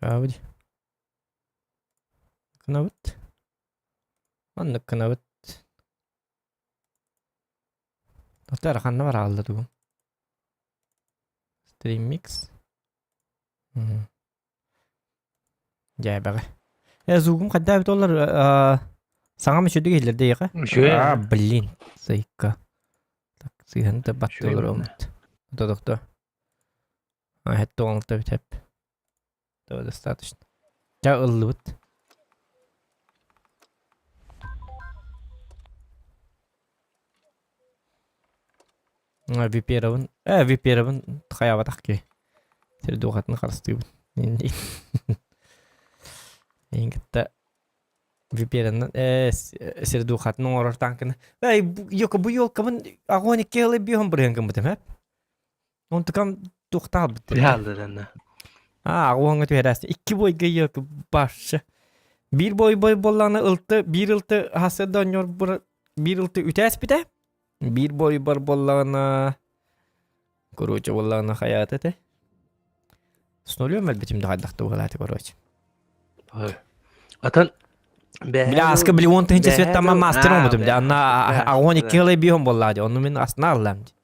Аабыт. Гынабыт. Маннык гынабыт. Тохтор ханна бараалла тугум? Стриммикс. Дьээбэҕэ. Э, звугум хайдаа эбит олар саҥам үчүгэй иһиллэр диэхэ. Үчүгэй. А, блин, сайка. Так, сыыһан да Үчүгэй баттыылар буолла. омут. Тохто. А, хэтте оҥолто бүтэп. Этого достаточно. Ча ыллыбыт. Виперовын, э, Виперовын хайаабатах киһи. Сир духатын харыстыыбын. Эйин кытта Виперанан э сир духатын оҥорор таанканы. Эй, ёка бу ёлкабын агон икки ылы биһон бырыһын гыммытым, эп. Онтукам туохтаалбыт. Быһааллар Аа, уоҥҥа түһэрээсти. Икки бойга ёка башы. Биир бой бой буоллаҕына ылты, биир ылты хасыарда онньор биир ылты үтээспитэ. Биир бойбор буоллаҕына короче буоллаҕына хайаата этэ. С нулем өлбүтүм да хайдах туһалаата короче. Атын Бля, аска били он тыһынча светтама мастер оҥмутум дии. Анна агон икки ылай биһон буоллаа дии. Онну мин астына аллам дии.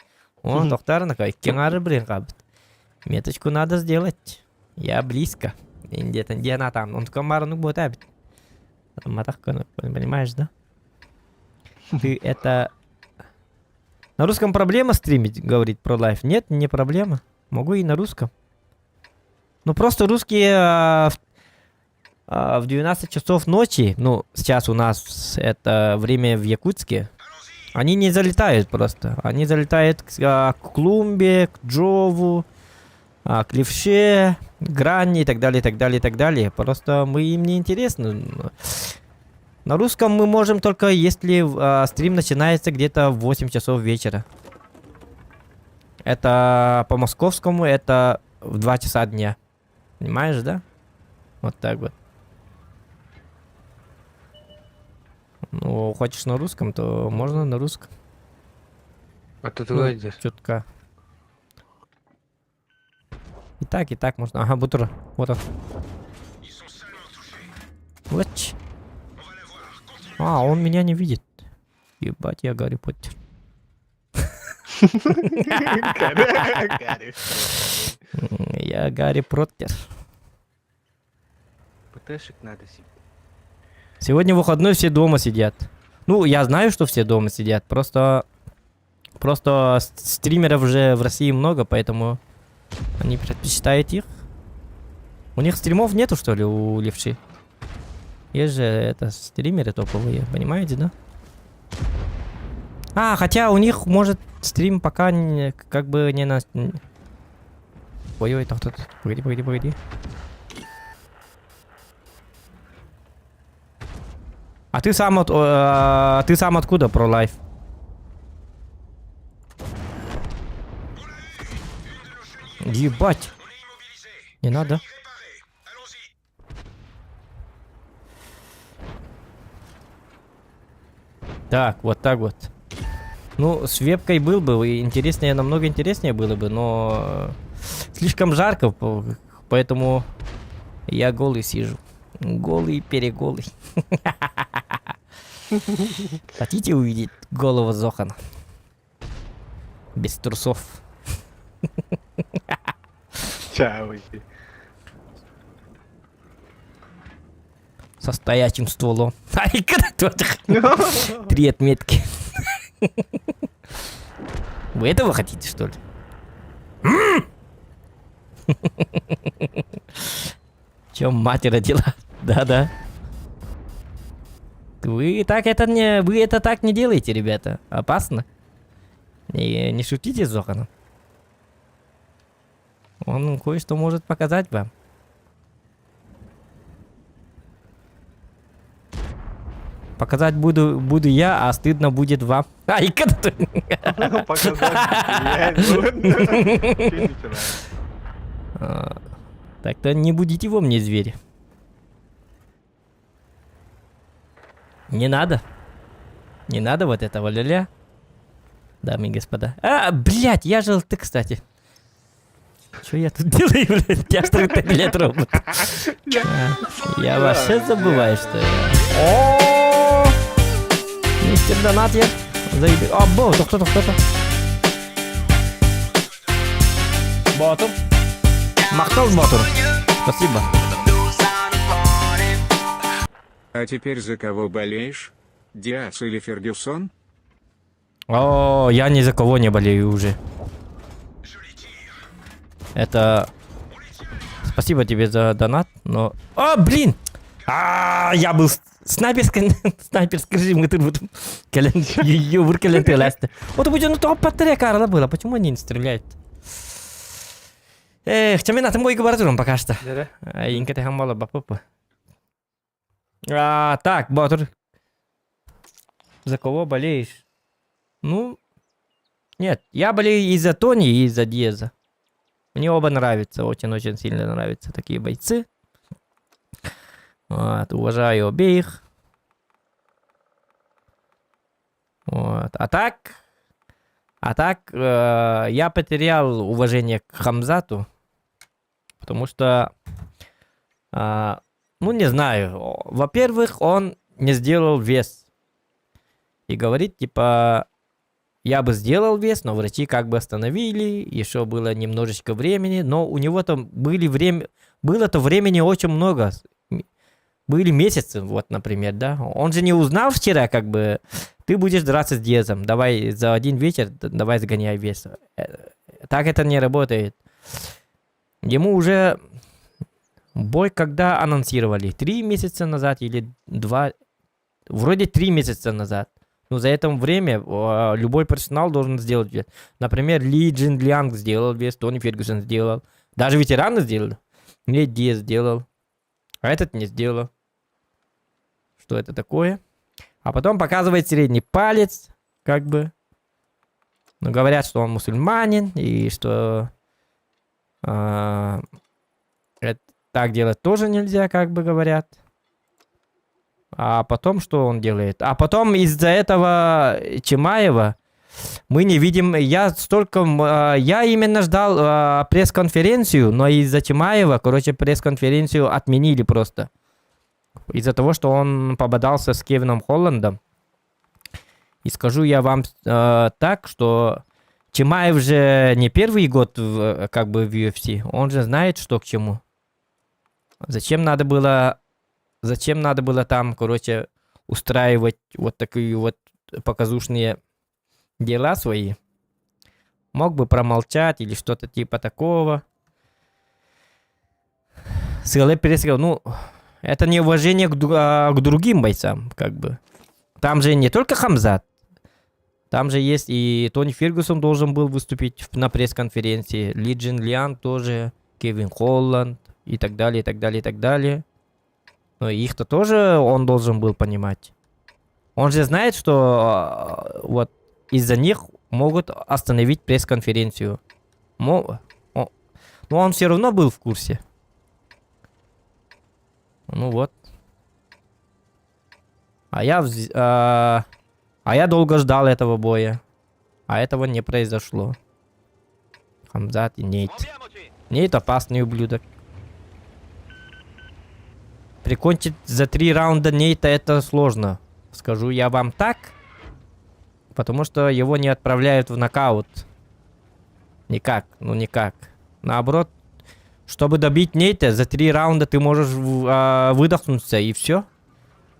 О, тоқтарына икки аңары блин кабыт. Меточку надо сделать. Я близко. Индиятан диэн атаам. Онтукам баранук буота эбит. Матах понимаешь, да? Ты это... На русском проблема стримить, говорит про лайф? Нет, не проблема. Могу и на русском. Ну просто русские в 12 часов ночи, ну сейчас у нас это время в Якутске, они не залетают просто. Они залетают к клумбе, к Джову, к левше, грани и так далее, и так далее, и так далее. Просто мы им не интересны. На русском мы можем только если стрим начинается где-то в 8 часов вечера. Это по московскому, это в 2 часа дня. Понимаешь, да? Вот так вот. Ну, хочешь на русском, то можно на русском. А ты Ну, идешь? чутка. И так, и так можно. Ага, бутер. Вот он. Вот. А, он меня не видит. Ебать, я Гарри Поттер. Я Гарри Поттер. ПТшек надо себе. Сегодня выходной, все дома сидят. Ну, я знаю, что все дома сидят. Просто... Просто стримеров уже в России много, поэтому они предпочитают их. У них стримов нету, что ли, у левши? Есть же это стримеры топовые, понимаете, да? А, хотя у них, может, стрим пока не, как бы не на... Ой-ой, так, так, погоди, погоди, погоди. А ты сам от, ты сам откуда про лайф? Ебать. Не надо. Так, вот так вот. Ну, с вебкой был бы, интереснее, намного интереснее было бы, но слишком жарко, поэтому я голый сижу. Голый, переголый. Хотите увидеть голову Зохана? Без трусов. Чао. Со стоячим стволом. Три отметки. Вы этого хотите, что ли? Чем мать родила? Да-да. Вы так это не, вы это так не делаете, ребята. Опасно. Не, не шутите с Зоханом. Он кое-что может показать вам. Показать буду, буду я, а стыдно будет вам. Ай, Показать я. Так-то не будите во мне, звери. Не надо. Не надо вот этого ля-ля. Дамы и господа. А, блядь, я же ты, кстати. Что я тут делаю, блядь? Я что билет робот. Я вообще забываю, что я... О, Мистер Донат я... Заеби... А, бо, кто-то, кто-то. Ботур. Махтал Ботур. Спасибо. А теперь за кого болеешь? Диас или Фергюсон? О, я ни за кого не болею уже. Это... Спасибо тебе за донат, но... О, блин! А, я был снайперский, снайперский режим, который вот кэлэн, кэлэн тэлэсте. Вот будет, ну то батарея было, почему они не стреляют? Эх, чем я мой говорю пока что. Инка ты хамала бапапа. А, так, Батур. За кого болеешь? Ну, нет, я болею и за Тони, и за Диаза. Мне оба нравятся, очень-очень сильно нравятся такие бойцы. Вот, уважаю обеих. Вот. А так, я потерял уважение к Хамзату, потому что, ну, не знаю, во-первых, он не сделал вес. И говорит, типа, я бы сделал вес, но врачи как бы остановили, еще было немножечко времени, но у него там были время, было-то времени очень много. Были месяцы, вот, например, да. Он же не узнал вчера, как бы, ты будешь драться с Диазом, давай за один вечер, давай сгоняй вес. Так это не работает. Ему уже бой когда анонсировали? 3 месяца назад или 2? Вроде 3 месяца назад. Но за это время любой профессионал должен сделать вес. Например, Ли Джин Лианг сделал вес, Тони Фергюсон сделал. Даже ветераны сделали. Нейт Диаз сделал. А этот не сделал. Что это такое? А потом показывает средний палец, как бы. Ну, говорят, что он мусульманин и что так делать тоже нельзя, как бы говорят. А потом что он делает? А потом из-за этого Чимаева мы не видим. Я именно ждал пресс-конференцию, но из-за Чимаева, короче, пресс-конференцию отменили просто. Из-за того, что он пободался с Кевином Холландом. И скажу я вам так, что Чимаев же не первый год как бы в UFC. Он же знает, что к чему. Зачем надо было там, короче, устраивать вот такие вот показушные дела свои? Мог бы промолчать или что-то типа такого. Сыграл перестрел. Ну, это неуважение к другим бойцам, как бы. Там же не только Хамзат. Там же есть и Тони Фергюсон должен был выступить на пресс-конференции, Ли Джин Лиан тоже, Кевин Холланд и так далее, и так далее, и так далее. Но их-то тоже он должен был понимать. Он же знает, что вот из-за них могут остановить пресс-конференцию. Но он все равно был в курсе. Ну вот. А я долго ждал этого боя. А этого не произошло. Хамзат и Нейт. Нейт опасный ублюдок. Прикончить за три раунда Нейта это сложно. Скажу я вам так. Потому что его не отправляют в нокаут. Никак, ну никак. Наоборот, чтобы добить Нейта, за три раунда ты можешь выдохнуться и все.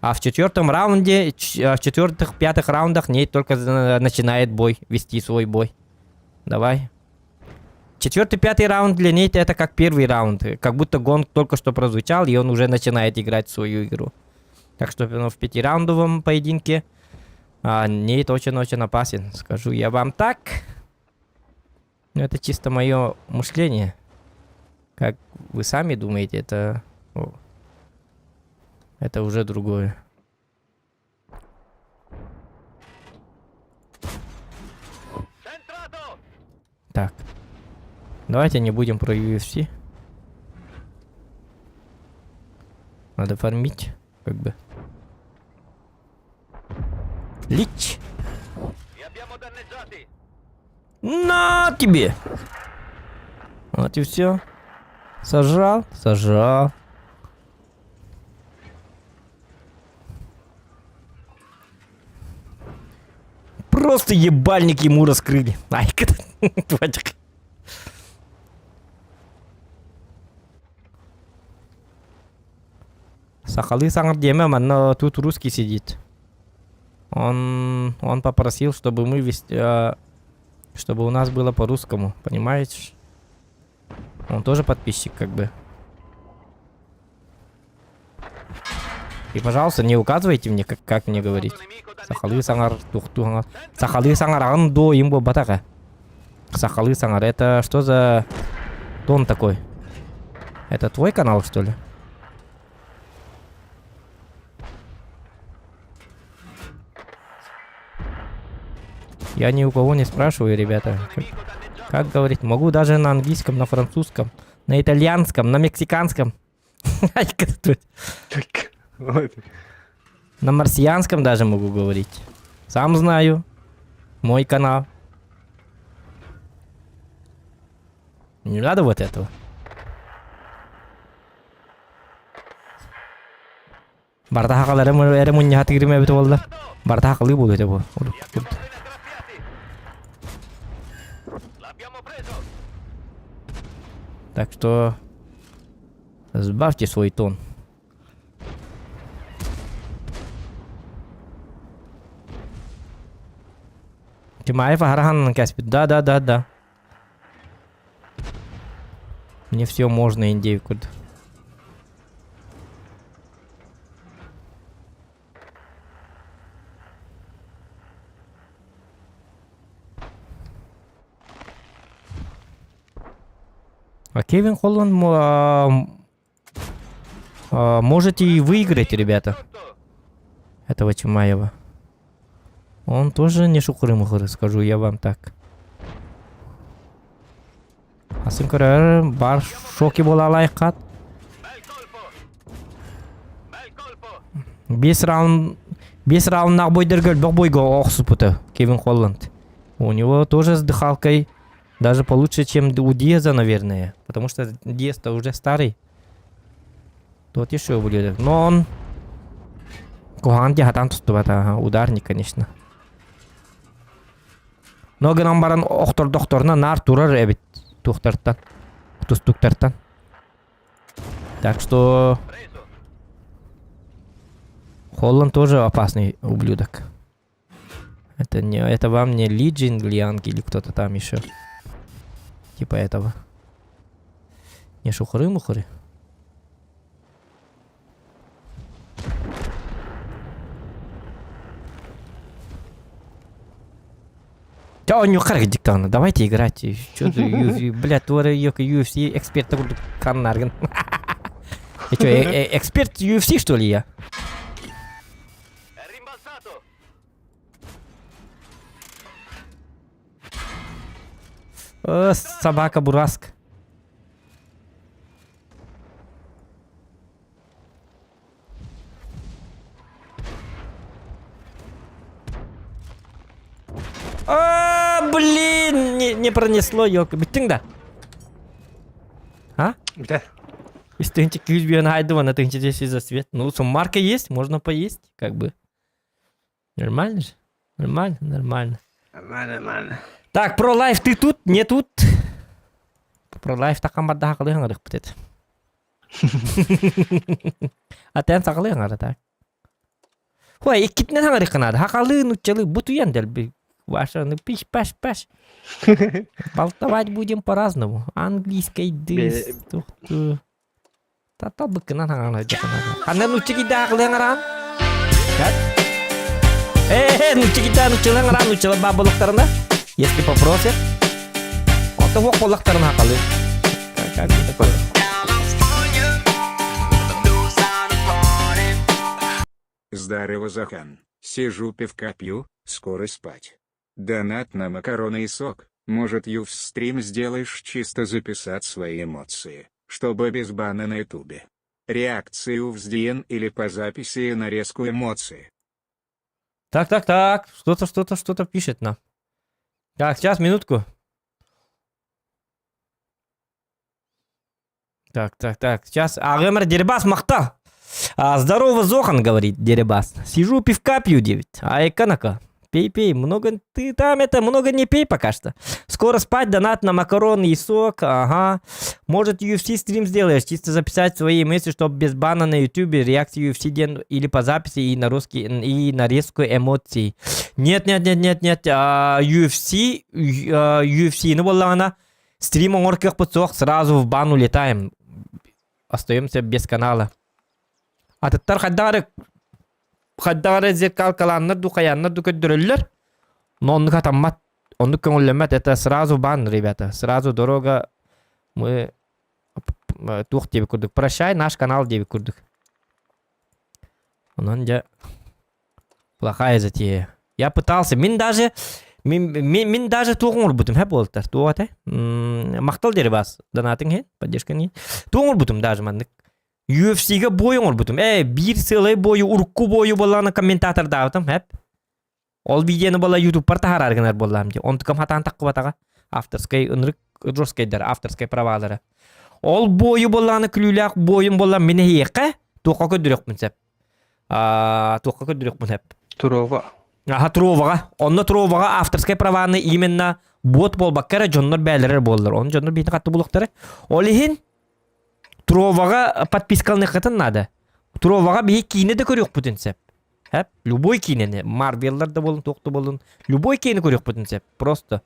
А в четвертом раунде, в четвертых, пятых раундах Нейт только начинает бой, вести свой бой. Давай. Четвертый, пятый раунд для Нейта это как первый раунд. Как будто гонг только что прозвучал, и он уже начинает играть свою игру. Так что, ну, в пятираундовом поединке Нейт очень-очень опасен. Скажу я вам так. Ну, это чисто мое мышление. Как вы сами думаете, это уже другое. Так. Давайте не будем про UFC. Надо фармить, как бы. Лич. На тебе! Вот и все. Сожрал, сожрал. Просто ебальник ему раскрыли. Ай, твадик. Сахалыы саҥар диэмэ, манна тут русский сидит. Он, он попросил, чтобы мы вести, чтобы у нас было по-русскому, понимаешь? Он тоже подписчик, как бы. И, пожалуйста, не указывайте мне, как, как мне говорить. Сахалыы саҥар, тухту Сахалыы саҥараҕын дуо им буолбатаҕа. Сахалыы саҥар, это что за тон такой? Это твой канал, что ли? Я ни у кого не спрашиваю, ребята. Как, как говорить? Могу даже на английском, на французском, на итальянском, на мексиканском. На марсианском даже могу говорить. Сам знаю. Мой канал. Не надо вот этого. Барда хакалары эрэ мунньаха тигирим эбит буолла. Барда хакалыы буолуо этэ бу. Так что сбавьте свой тон. Тимаев аһарахан кэспит. Да, да, да, да. Мне все можно, индейку. А Кевин Холланд можете и выиграть, ребята. Этого Чимаева. Он тоже не шукуры-мухуры, скажу я вам так. Асын көрөр бар шоки бола лайкат. Бес раунд бес раунднаах бойдарга өлбөх бойго охсупута Кевин Холланд. У него тоже с дыхалкой даже получше, чем у Диаза, наверное. Потому что Диаз-то уже старый. Тот еще будет. Но он... Куһаҕан дьаһатан тустубата, ударник, конечно. Но гынан баран охтордохторуна наар турар эбит туохтартан, тустуктартан. Так что Холланд тоже опасный ублюдок. Это не, это вам не Ли Джин Лианг или кто-то там еще. Типа этого. Не шухры-мухры. Да, он не диктант. Давайте играть. Что ты, блядь, твой UFC эксперт курдук каннаргын. Я что, эксперт UFC, что ли, я? Собака Бураск. А, блин, не, не пронесло, ёлка. Бүттүҥ да? А? Да. Истинчик на тысяча за свет. Ну, суммарка есть, можно поесть, как бы. Нормально же? Нормально, нормально. Нормально, нормально. Так, про лайф ты тут, не тут? Про лайф такан барда хакылыһың бит. Атен сакылыһың так. Ой, иккитинэн хаҥарыххынаады. Хакалы нуччалы бутуян дэлби. Ваша, ну пиш паш паш. Болтовать будем по-разному. Английской дыс, тухту. Татал быккынан хаҥарыххынаады. Ханна нучча кидаа аран? Э, нучча кидаа нуччалыҥ аран нуччала баа болуктарына. Если попросят. Ото хуох болуктарына хакалы. Как такое? Здорово, Захан. Сижу пивка пью, скоро спать. Донат на макароны и сок. Может, юф стрим сделаешь чисто записать свои эмоции, чтобы без бана на ютубе. Реакцию в СДН или по записи и нарезку эмоций. Так, так, так. Что-то, что-то, что-то пишет нам. Так, сейчас, минутку. Так, так, так. Сейчас. Агымыр Дерибас махтал. А, здорово, Зохан, говорит Дерибас. Сижу, пивка пью, 9. Ай, канака. Пей, пей, много ты там это, много не пей пока что. Скоро спать, донат на макароны и сок, ага. Может, UFC стрим сделаешь, чисто записать свои мысли, чтобы без бана на ютубе, реакции UFC день или по записи и на русский, и нарезку эмоций. Нет, нет, нет, нет, нет, а, UFC, а, UFC, ну, буоллаҕына, стрим оҥор кыахпыт суох, сразу в бан улетаем. Остаемся без канала. Атыттар хайдах эрэ хайдах эрэ зеркалкалааннар ду хайааннар ду көрдөрөллөр. Но оннук атаммат, оннук көҥүллэммэт. Это сразу бан, ребята. Сразу дорога мы туох диэбит курдук. Прощай наш канал диэбит курдук. Онон дьэ плохая затея. Я пытался. Мин даже мин, мин, мин даже туох оҥорбутум һэ буолтар. Туох этэ? Махтал диэри бас. Донатыҥ иһин, поддержкаҥ иһин. Туох оҥорбутум даже маннык. UFC-га бой оҥорбутум. Ээ, биир сыалай бойу, урукку бойу буоллаҕына комментатордаабытым, хэп. Ол видеоны буолла ютубпар таһаарар гынар буоллаам дии. Онтукам хатаан таххыбатаҕа. Авторскай ынырык жесткайдар, авторскай правалара. Ол бойу буоллаҕына күлүүлээх бойум буолла мин эһиэхэ туохха көрдөрүөхпүн сөп. Аа, туохха көрдөрүөхпүн сөп. Турова. Аха, Троваҕа. Онно Троваҕа авторскай праваны именно бот буолбакка эрэ дьоннор бээлэрэр буоллар. Оны дьоннор биһини хатты булуохтара. Ол иһин Троваҕа подпискаланыаххытын наада. Троваҕа биһи киинэ да көрүөхпүтүн сөп. Хэп, любой киинэни, Марвеллар да буолун, туох да буолун, любой киинэ көрүөхпүтүн сөп. Просто.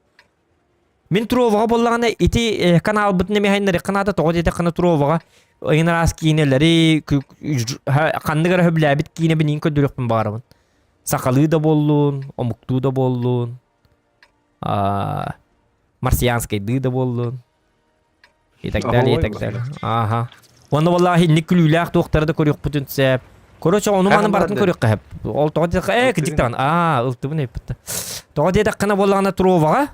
Мин Троваҕа буоллаҕына ити э, каналбытын эмиэ хайыннарыахха наада, тоҕо диэтэххинэ Троваҕа ыйын араас киинэлэри, ханнык эрэ сөбүлээбит киинэбин иин көрдөрүөхпүн баҕарабын. Сахалыы да буоллун, омуктуу да буоллун, а, марсианскайдыы да буоллун. И так далее, и так далее. Ага. Уонна валлахи инник күлүүлээх туохтары да көрүөхпүтүн сөп. Короче, ону маны барытын көрүөххэ сөп. Ол тоҕо диэтэххэ, ээ, кырдьыктаан, аа, ылтыбын эппитте. Тоҕо диэтэххинэ буоллаҕына Троваҕа,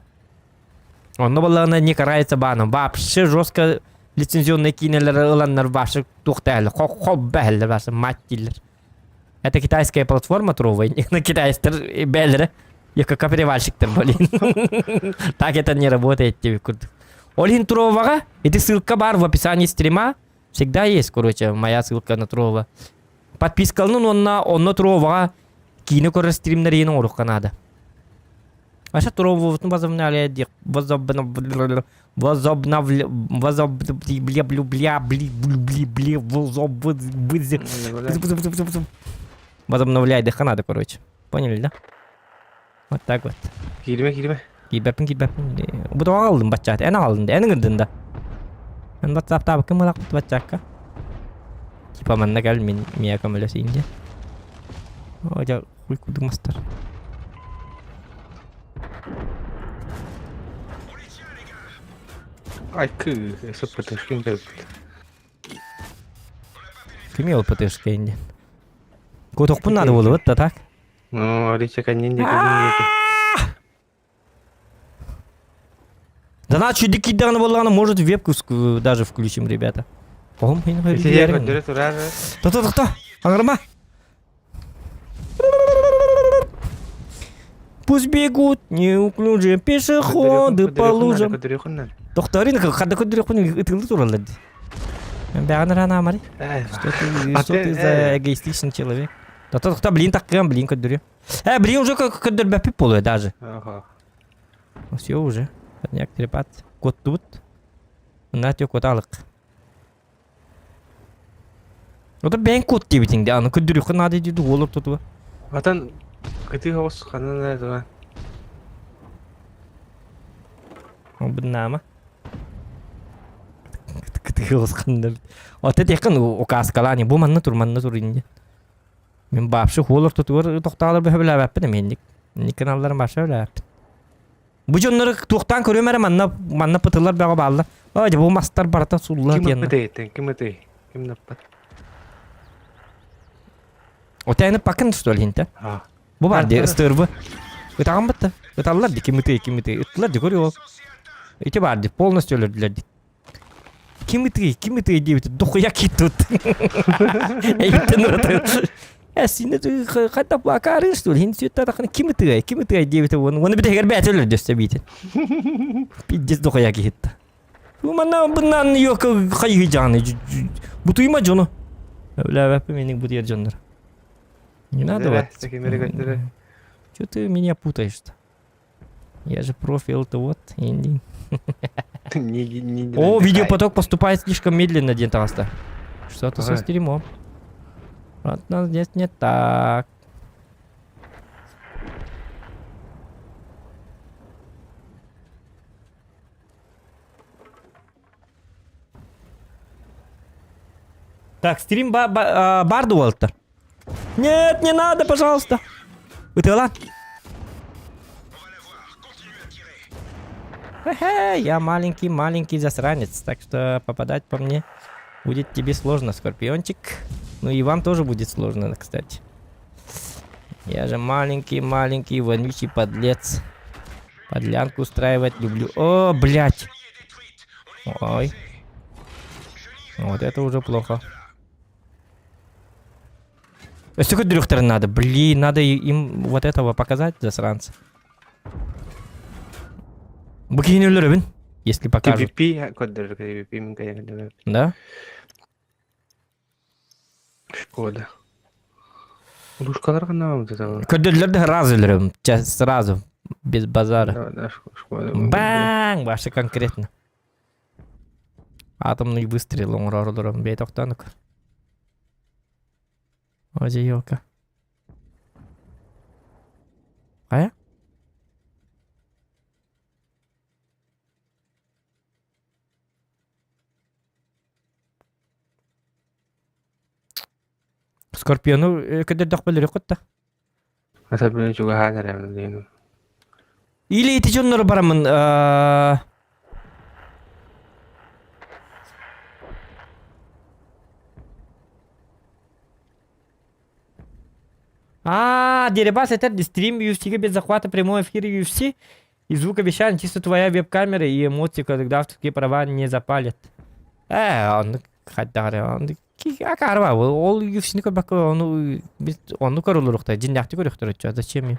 онно буоллаҕына не карается баном. Вообще жестко лицензионный киинэлэри ыланнар вообще туохтаһаллар, хоббэһэллэр, вообще мать дииллэр. Это китайская платформа Трова, на китайцтар бээлэрэ, как перевальщиктар, блин. Так это не работает тебе курдук. Ол иһин Троваҕа ити ссылка бар в описании стрима. Всегда есть, короче, моя ссылка на Трова. Подпискаланын уонна онно Троваҕа киинэ көрөр стримнэр иһин оҥоруохха наада. Аша Трововутун возобновляли возобновляли возобновля возобновля бля бля бля бля возобновляй дыха надо, короче. Поняли, да? Вот так вот. Киирмэ, киирмэ. Киирбэппин, киирбэппин. Бу тоҕо аҕаллым баччаат? Эн аҕаллын да, эн ыҥырдын да. Эн ватсаптаабыккын мылахпыт баччаакка. Типа манна кэл мин миэ көмөлөсүйүн диэн. О, дьэ, хуй курдук мастар. Ай, кыы, СПТшкин кэлбит. Кими ол ПТшка диэн? Куотуохпун наада буолубут да так? Ну, Алича каннин диэки диэки. Да на чуть кидаҕына буоллаҕына, может вебку даже включим, ребята. Оһом Тоқта, тоқта, аңырма. Пусть бегут неуклюжие пешеходы по лужам. Тохторин хадда көдүрүөхпүн ытылды тураллар ди. Бэҕэн рана амари. Что ты, что ты за эгоистичный человек? Тоқта, тоқта, блин, таккыам, блин, көдүрүө. Э, блин, уже көдөрбөппүт буолуо даже. Ага. Все уже. Подняк трепаться. Куоттубут. Мына тө куоталык. Ото бэйэн куот диэбитиҥ де аны көрдөрүөххэ наада диэди уол ортотугар. Атан кытыы оҕус ханан эрэ тура. Быннаама. Кытыы оҕус ханна. Ото диэххин указкалаан бу манна тур манна тур инде. Мин вообще уол ортотугар тохтоолор бөһөбүлээбэппин эмиэнник. Инник гыналларын вообще билээбэппин. Бу дьоннору туохтаан көрүөм эрэ манна манна пытыллар бөҕө бааллар. Ой, бу мастар барыта сулла Ким диэн. ыппыт ким ытый? Ким наппат? Отайны пакын что ли инте? А. Бу бар ди ыстырбы. Ытаҕын бытта. Ыталлар ди ким ытый, ким ытый. Ыттылар ди көрү ол. Ити бар ди полностью өлөрдүлэр ди. Ким ытый, ким ытый диэбит дохуя киттут. Эйиттен ырыты. Э, сине хата плакары что ли? Хин сүттэ тахны ким ытый, ким ытый диэбит уон. Уону битэгэр бэт өлөрдө өссө биитин. Пиздец дохуя киһитта. Манна буннан ёка хайы жаны. Бутуйма дьону. Өләбәппин менин бутуйар дьоннор. Не надо вот. Что ты меня путаешь-то? Я же профил-то вот, инди. О, видеопоток поступает слишком медленно, диэн таҕыста. Что-то со стримом. Ладно, здесь не так. Так, стрим ба ба бар дуолта. Нет, не надо, пожалуйста. Ытыала. Хе-хе, я маленький-маленький засранец, так что попадать по мне будет тебе сложно, Скорпиончик. Ну и вам тоже будет сложно, кстати. Я же маленький-маленький вонючий подлец. Подлянку устраивать люблю. О, блядь. Ой. Вот это уже плохо. Өссө көрдөрүөхтэрин надо. Блин, надо им вот этого показать, засранцы. Бу киһини өлөрөбүн, если покажут. TVP көрдөрөр, TVP мин кайа Да? Шкода. Лужкалар гана вот это. Көрдөрүлөр да сразу өлөрөбүн. Сразу. Без базара. Да, да, шкода. Бang! Башы конкретно. Атомный выстрел оҥорор олорон бэйэ тохтоонук. Оже елка. Хайа? Скорпиону көдөрдөх бөлөрүк да. Ата билен чугаһаан эрэ диэн. Или ити дьоннору барамын А, Дерибас это стрим UFC без захвата прямой эфир UFC и звук обещан чисто твоя веб-камера и эмоции, когда авторские права не запалят. Он хайдах он акарва ол UFC-ни көрбөккө ону биз ону көрөлөрүхтэй дьиҥнээхтик көрүөхтөрө зачем им?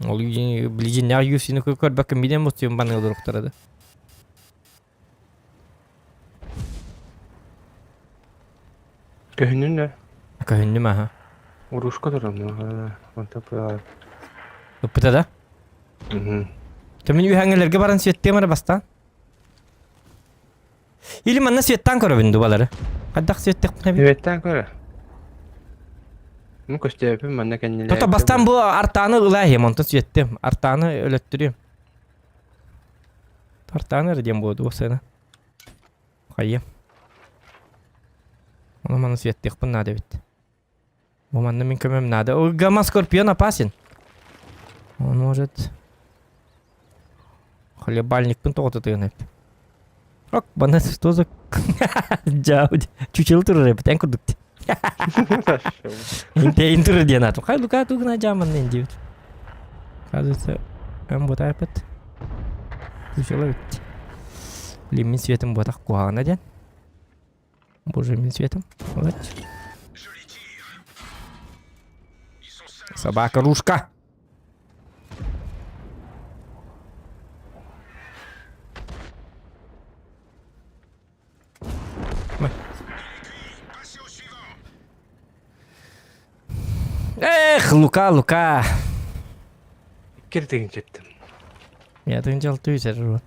Ол били дьиҥнээх UFC-ни көрбөккө мин эмоциям баныылырыхтара да. Көһүннүн да? Көһүннүм аха. Урушка турам. Онто пыа. Ыппыта да? Төмүн үһэҥэлэргэ баран светтиэм эрэ бастаан. Или манна светтаан көрөбүн дубалары. Хайдах светтиэхпин эбит? Светтаан көрө. Ну көстөөпүн манна кэннилэр. Тото бастаан бу артааны ылаа онтон светтиэм. Артааны өлөттүрүөм. Артааны эрэ диэн буолуо сыана. Хайа. Ону манна светтиэхпин наада эбит. Бу манна мин көмөм наада. Гамма Скорпион опасен. Он может... Хлебальникпын тоҕо эбит. Ок, бана что за... Жау, чучел турар эбит, эн курдук. Инте интур диэн атым. Хай лука тугна жаман нен диэбит. Кажется, эн бута эпит. Чучел эбит. Блин, мин светым буотах куһаҕана диэн. Боже, мин светом. Вот. Собака Рушка. Эх, Лука, Лука. Киртигин четтим. Я 1600.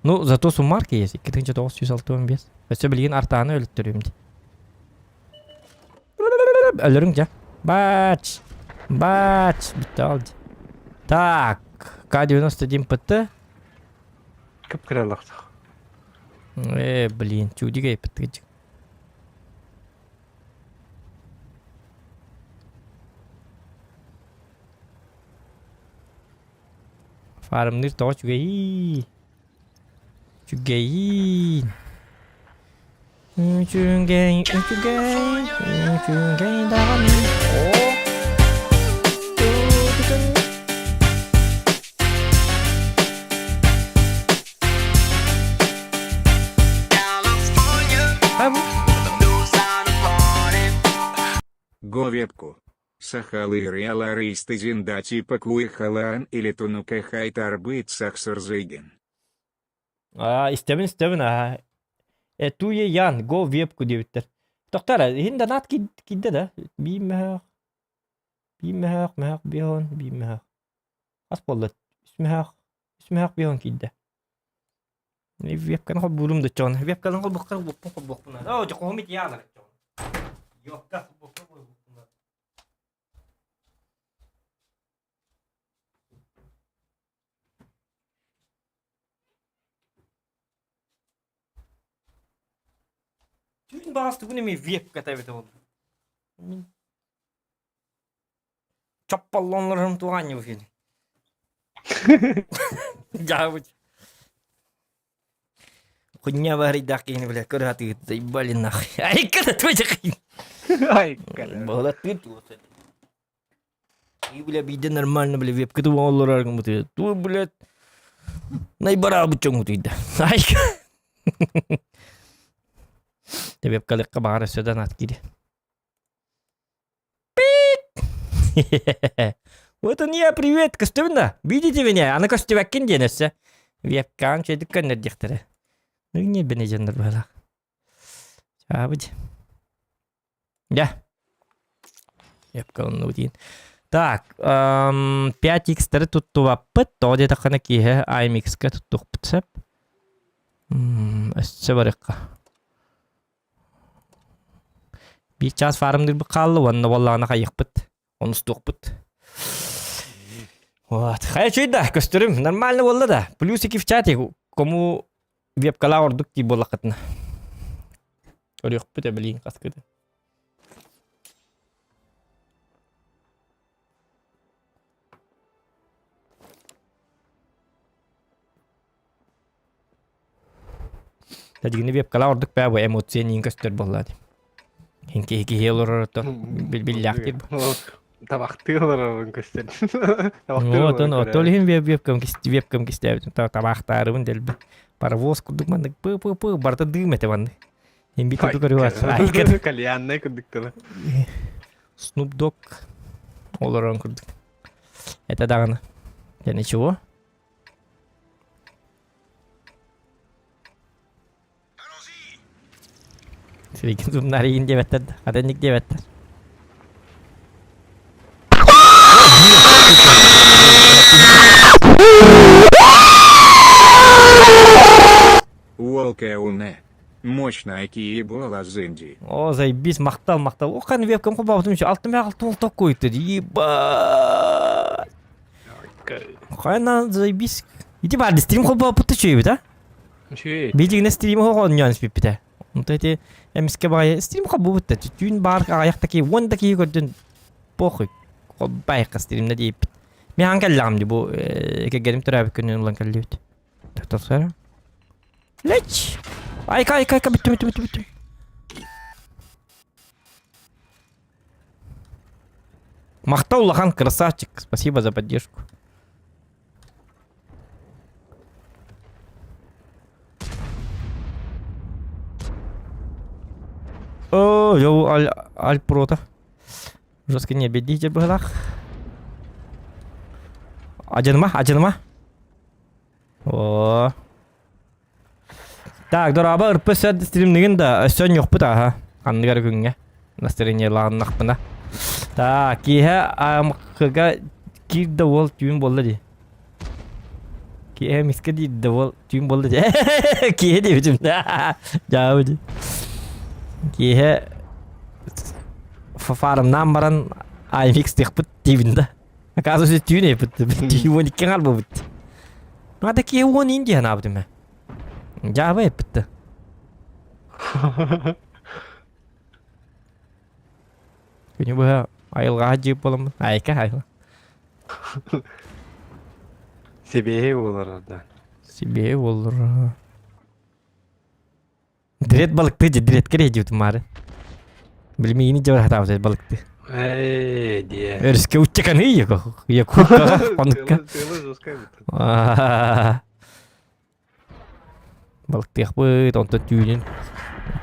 Ну, зато суммарки есть. 2965. Өссө билигин артааны өлөттөрүм дии. Өлөрүҥ дьэ. Бач! Бач! Бүттэ ол дии. Так, К-91 ПТ. Кып-кыралахтах. Блин, чудик эппит. Фармныр тоҕо үчүгэйии. Үчүгэйиин. Үчүгэй, үчүгэй, үчүгэй даҕаны. О! Го вебку. Сахалыы аларыйстызында типа куйхалаан или тунукэхай тарбыт сахсырзыгин. Аа, истэбин, истэбин, аа. Э, туе ян, го вебку диэбиттэр. Тохтор, иһин донат киирдэ да? Биир мөһөөх, биир мөһөөх, мөһөөх биһон, биир мөһөөх. Хас буолла? Үс мөһөөх, үс мөһөөх биһон киирдэ. Вебканы холбуурум да чон. Вебканы холбукка холбукпун холбуохпун. Оо, дьокуһум итиялар чон. Йокка холбукка холбукпун. Түүн баҕас тугун эмиэ вебката эбитэ буолла. Мин чопполлоннорум туох анньыбыт Дьаабыт. Хуйня баарыйдаах киһини бля көрө сатыыр заебали нахуй. Айка да твой Айка. Баҕалаттыыр И, бля, биирдэ нормально, бля, вебка тугу олорор гыммыт. Ту, блядь, найбараабыт чоҥутуйда. Айка. Вебкалыкка баҕар өссө да наат киири. Вот он я, привет, көстөбүн да? Видите меня? Аны көстүбэккин диэн өссө. Вебкаан чөйдүк көннөр диэхтэрэ. Ну, не бene дьоннор быһалаах. Чаабыт. Дьэ. Вебкаланныбыт диин. Так, 5x-тэри туттубаппыт. Тоҕо диэтэххинэ киэһэ IMX-ка туттуохпут сөп. Өссө барыахха. Биир чаас фармдыырбыт хаалла уонна буоллаҕына хайыахпыт, онустуохпут. Вот. Хайа үчүгэй да, көстөрүм. Нормально буолла да. Плюсики в чате. Кому вебкалаах ордук дии буоллаххытына. Көрүөхпүт эбилиин хаскыты. Дигини вебкалаах ордук бээ бу эмоция ниин көстөр буолла дии. Киһи киһи олорор оттон биллээхтир. Табахтыы олорорун көстөр. Отон отол иһин вебкам вебкам кистээбитим табахтаарыбын дэлби. Паровоз курдук маннык пы-пы-пы барыта дыым этэ маннык. Имби курдук көрү Кальяннай курдук тылы. Snoop Dogg олорон курдук. Это даҕаны. Я ничего. Сиригин зубнарыйын диэбэттэр да, хатынник диэбэттэр. Уолкэуне. Мощная киебола Зинди. О, заебись, махтал, махтал. О, хан вебкам хобаабытым еще. Алтым алты ол такой-то. Ебать. Хайна заебись. Иди бар, стрим хобаабыт үчүгэй а? Үчүгэй. Билигин стрим оонньоон испиппитэ. Онто ити эмискэ баҕайы стрим хоббубут да түүн баар аҕыйах такие уон такие көрдүн похуй хоббайка стримнэ диэппит. Мен хаан кэллэҕим дии бу кэргэним төрөөбүт күнүн ылан кэллибит. Тохтосара. Леч! Айка, айка, айка, бүттүм, бүттүм, бүттүм, бүттүм. Махтал улахан красавчик. Спасибо за поддержку. О, йоу, аль, альпрота. Жестко не бедите быһылах. Адьыныма, адьыныма. О. Так, дорообо, ырпы сөт стримнигин да өссө ньохпут аха. Анныгар күҥҥэ. Настроение лааннахпына. Так, киэһэ АМХ-га киир да уол түүн буолла дии. Киэһэ мискэ диир да уол түүн буолла дии. Киэһэ диэбитим. Дьаабы дии. Киэһэ фармнаан баран IMX тыахпыт диибин да. Оказывается, түүн эппит. Түүн 12 хаалбыт. Надо киэһэ уон иин дии санаабытым ээ. Дьаабы эппит да. Күнү быһа айылҕаҕа дьип буоламмын. Айка айла. Сибиэһэй буолар да. Сибиэһэй буоллар. Дрет балыкты же дреткер диэбитим маары. Билмиини дьабар хатаабыт балыкты. Ээ, диэ. Өрүскэ уччаканы якутка онукка. Тылы жесткай Балыктыахпыт, онтон түүнүн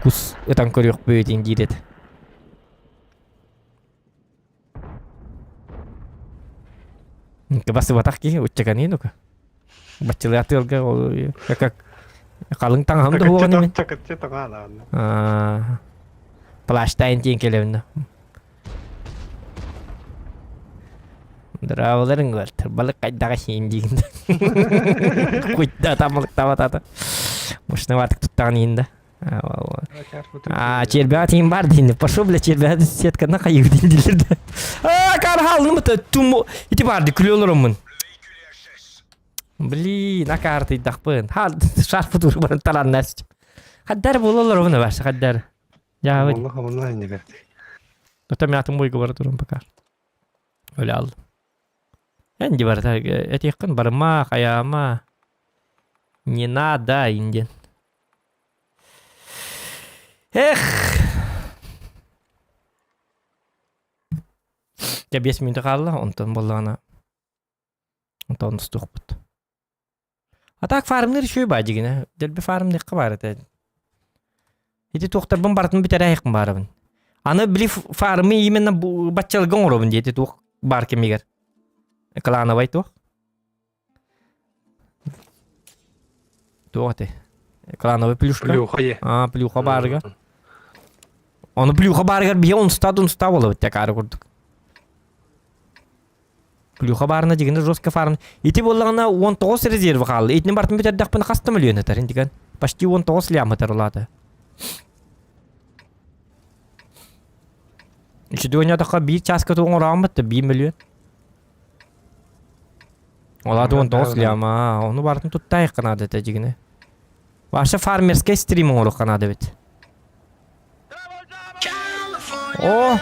кус ытан көрүөхпүт диир этэ. Басыбатах киһи уччаканыы ну-ка. Баччылыах тыалга ол как халыҥ таҥаһым да буолан мин. Чакытчы таҥаалаанна. Плащтайын тиэн келебинна. Драаваларын гылар. Балык хайдаҕа сиин диигин. Куйда тамалыктабатата. Мушнаватык туттаҕын иһин да. А, червя тиин бар дейин. Пошел, бля, червя сетканы хайыр дейин дилер да. А, кархалны тум ити барды күлө олороммун. Блин, акаартыйдахпын. Ха, шарфы тур баран таланнас. Хаддар бололор оны баш, хаддар. Я Аллах алла инде берди. Ота мятым бойга бара турам пока. Өлө ал. Энди барта этиэххин барыма, хайаама. Не надо, инден. Эх! Дьэ 5 мүнүүтэ хаалла, онтон буоллаҕына онтон устуохпут. А так фармныр үчүгэй баа дьигинэ. Дэлби фармныахха баар этэ. Ити туохтарбын барытын бүтэрээһикпин баарабын. Аны били фармы именно баччалга оҥоробун диэти туох баар кэмигэр. Клановай туох. Туох этэй? Клановый плюшка. Плюха е. А, плюха баарыгар. Ону плюха баарыгар биһи онстаа дунстаа буолабыт такаары курдук. Плюха баарына дьигинэ жестко фарм. Ити буоллаҕына 19 резерв хаалла. Итини бартын бүтэрдэхпинэ хаста миллион этэр интигэн. Почти 19 лям этэр улаата. Үчүдү ойнотоххо биир чааска тугун орооммут да 1 миллион. Олааты 19 ляма. Ону барытын туттайыққа наада этэ дьигинэ. Вообще фармерскай стрим оҥоруохха наада эбит. О!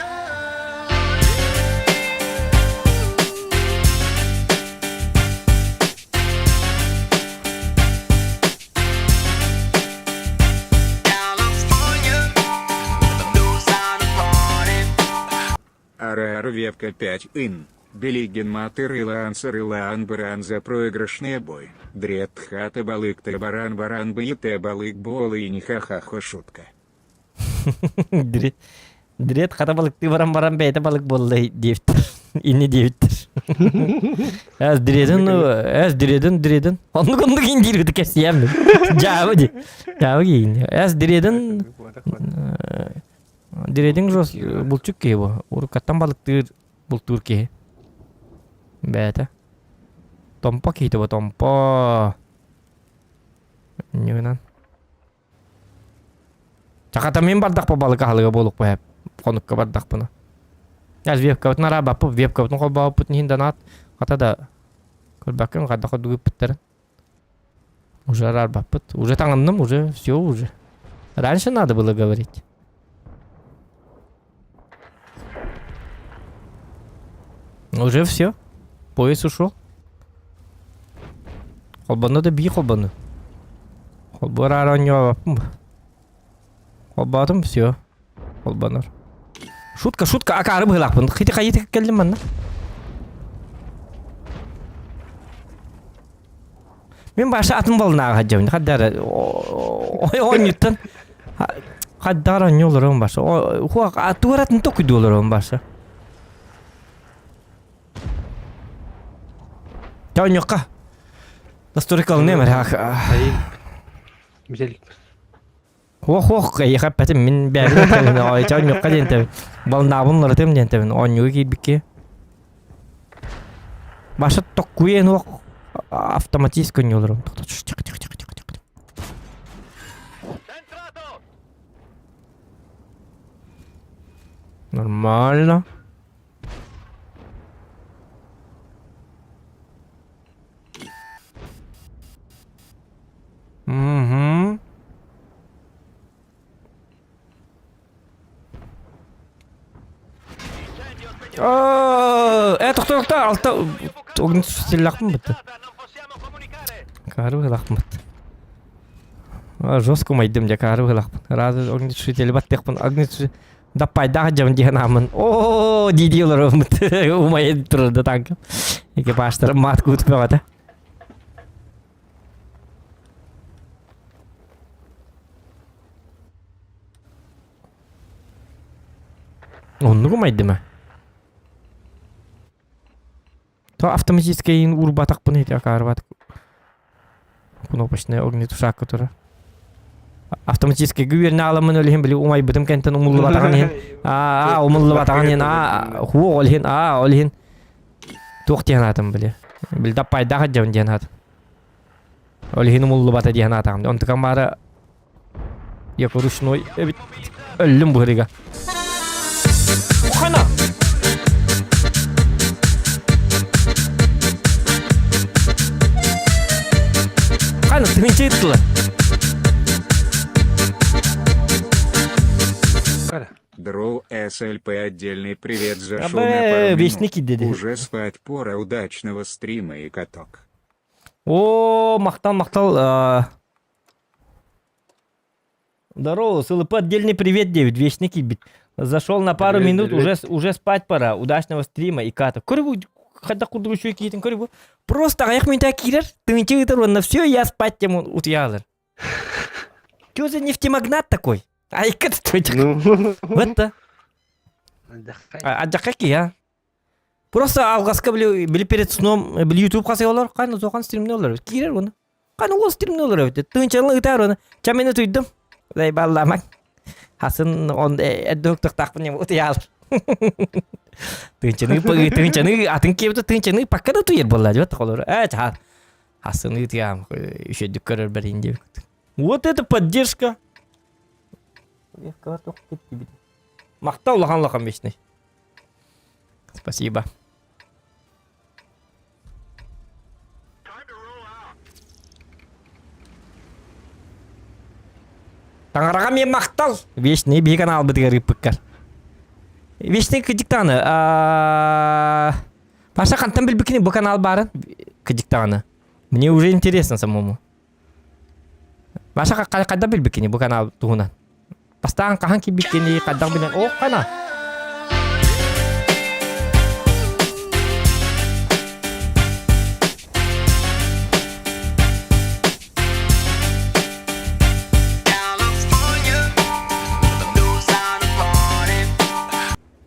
Арар Вевка 5 ин. Билигин матыр илаан сырылаан баран за проигрышный бой. Дрет хата балык ты баран баран быйте балык болы и не ха-ха-ха шутка. Дрет хата балыктыы баран баран бэйэтэ балык буолла диэбиттэр. Инни диэбиттэр. Эс дредин, эс дредин, дредин. Оннук оннук индиир бит кэсиэм. Жаабы ди. Жаабы киин. Эс дредин Дредин жос булчук киһи бу. Уруккаттан балыктыыр бултуур киһи. Бэйэтэ. Томпо киһитэ бу томпо. Ньыгынан. Чахата мин бардахпа балык аһылыга буолукпа эп. Хонукка бардахпына. Яз вебкабытын араабаппыт, вебкабытын холбообуппут иһин донаат хата да көрбөккүн хайдах курдук ыыппыттарын. Уже араарбаппыт. Уже таҥынным, уже все уже. Раньше надо было говорить. Уже все. Поезд ушел. Холбону да бии холбону. Холбор араанньообаппын. Холбоотум все. Холбонор. Шутка, шутка, акаары быһыылаахпын. Хити хайыты кэллим манна. Мин баша атын болнааҕа сылдьабын. Хаддара оонньуттан хаддара оонньуу олоруом баша. Туоратын токуйду олоруом баша. Оонньуохха. Настройка алыныам эрэ. Хуох-хуох, эйиэхэ эппэтим, мин бэйэбин этэбин, оонньуохха диэн этэбин. Балнаабын уларытыам диэн этэбин, оонньууга киирбиккэ. Баша токкуйан уох автоматически оонньууларым. Нормально. Угу. Э, тохто, тохто, алта огнетушителлаахпын бытты. Каары быһылаахпын бытты. Жестко умайдым дьэ каары быһылаахпын. Разы огнетушители баттыахпын. Огнетушитель даппайдаах дьон диэн аамын. Оо дии-дии олороммут. Умайан турар да танка. Экипажтарым маат куут бөҕөтө. Оннук умайдыма. То автоматически уурбатахпын ити акаарбат кнопочная огнетушак турар. Автоматически үөрэнэ аламмын өлүһүн били умайбытым кэнтэн умуллубатаҕын иһин аа умуллубатаҕын иһин аа хуо ол иһин аа ол иһин туох диэн аатым били били даппайдаах дьон диэн аатым ол иһин умуллубата диэн аатаҕым онтукам баара я ручной эбит өллүм быһырыга Хана Хана тыһыынча ыттылар. Дроу СЛП отдельный привет зашел на пару минут. Уже спать пора, удачного стрима и каток. О, махтал, махтал. Здорово, СЛП отдельный привет, 9, вечный кибит. Зашел на пару Привет, минут, привет. уже спать пора. Удачного стрима и ката. Көрбу, хотя курдук еще киитин көрбу. Просто аяқ мен кирер, тынчы ытыр, на все, я спать тему утуялар. Чё за нефтемагнат такой? Ай, как ты Ну, Вот то. Аддакаки, я. Просто алғаска били, били перед сном, били YouTube қасай олар, қаны соған стримне олар. Кирер оны. Қаны ол стримне олар. Тынчалы ытар оны. Чамені туйдым. Дай балламак. Хасын он эддок тахтахпын утуял. Тынчаны тынчаны атын кебді тынчаны пока да туер болла деп холор. Э, хасын ытыям еще дүккөрөр берин деп. Вот это поддержка. Мактау лахан лахан вечный. Спасибо. Таҥараҕа мен махтал. Вечный биһи каналбытыгар ыппыккар. Вечный кыдьыктааны. Паша хантан билбикини бу канал барын кыдьыктааны. Мне уже интересно самому. Паша қайда билбикини бу канал туһунан? Бастаан хаһан кибиккини қайдан билен. О, қана.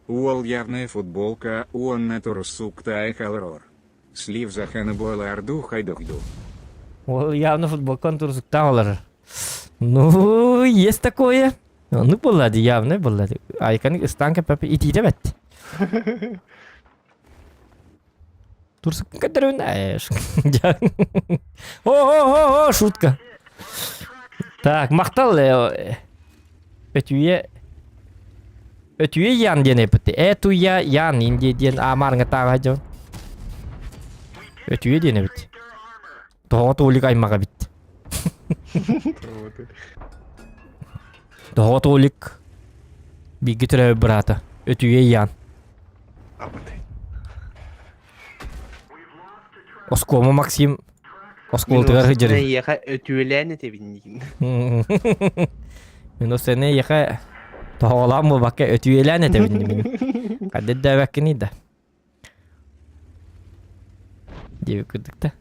Уол явная футболка, он на турсукта халрор. Слив за ханабола арду хайдухду. Ол явно футболкан турсукта олар. Ну, есть такое. Ну, болады, явно болады. Айкан станка папа итиде бет. Турсук кадырын О, о, о, о, шутка. Так, махтал өтүйе өтүйе ян диэн эппит. Этуя ян инди диэн амарыңа тааға жон. Өтүйе диэн эбит. Тоҕо туолик аймаға бит. Тоҕо туолик биги төрөбү брата. Өтүйе ян. Оскома Максим осколтыгар хыдьыры. Эйиэхэ өтүөлээн этэбин Мин осене яха тоҕолаан буолбакка өтүйэлээн этэбин мин. Хаддээбэккини да. Диэби кырдыкта.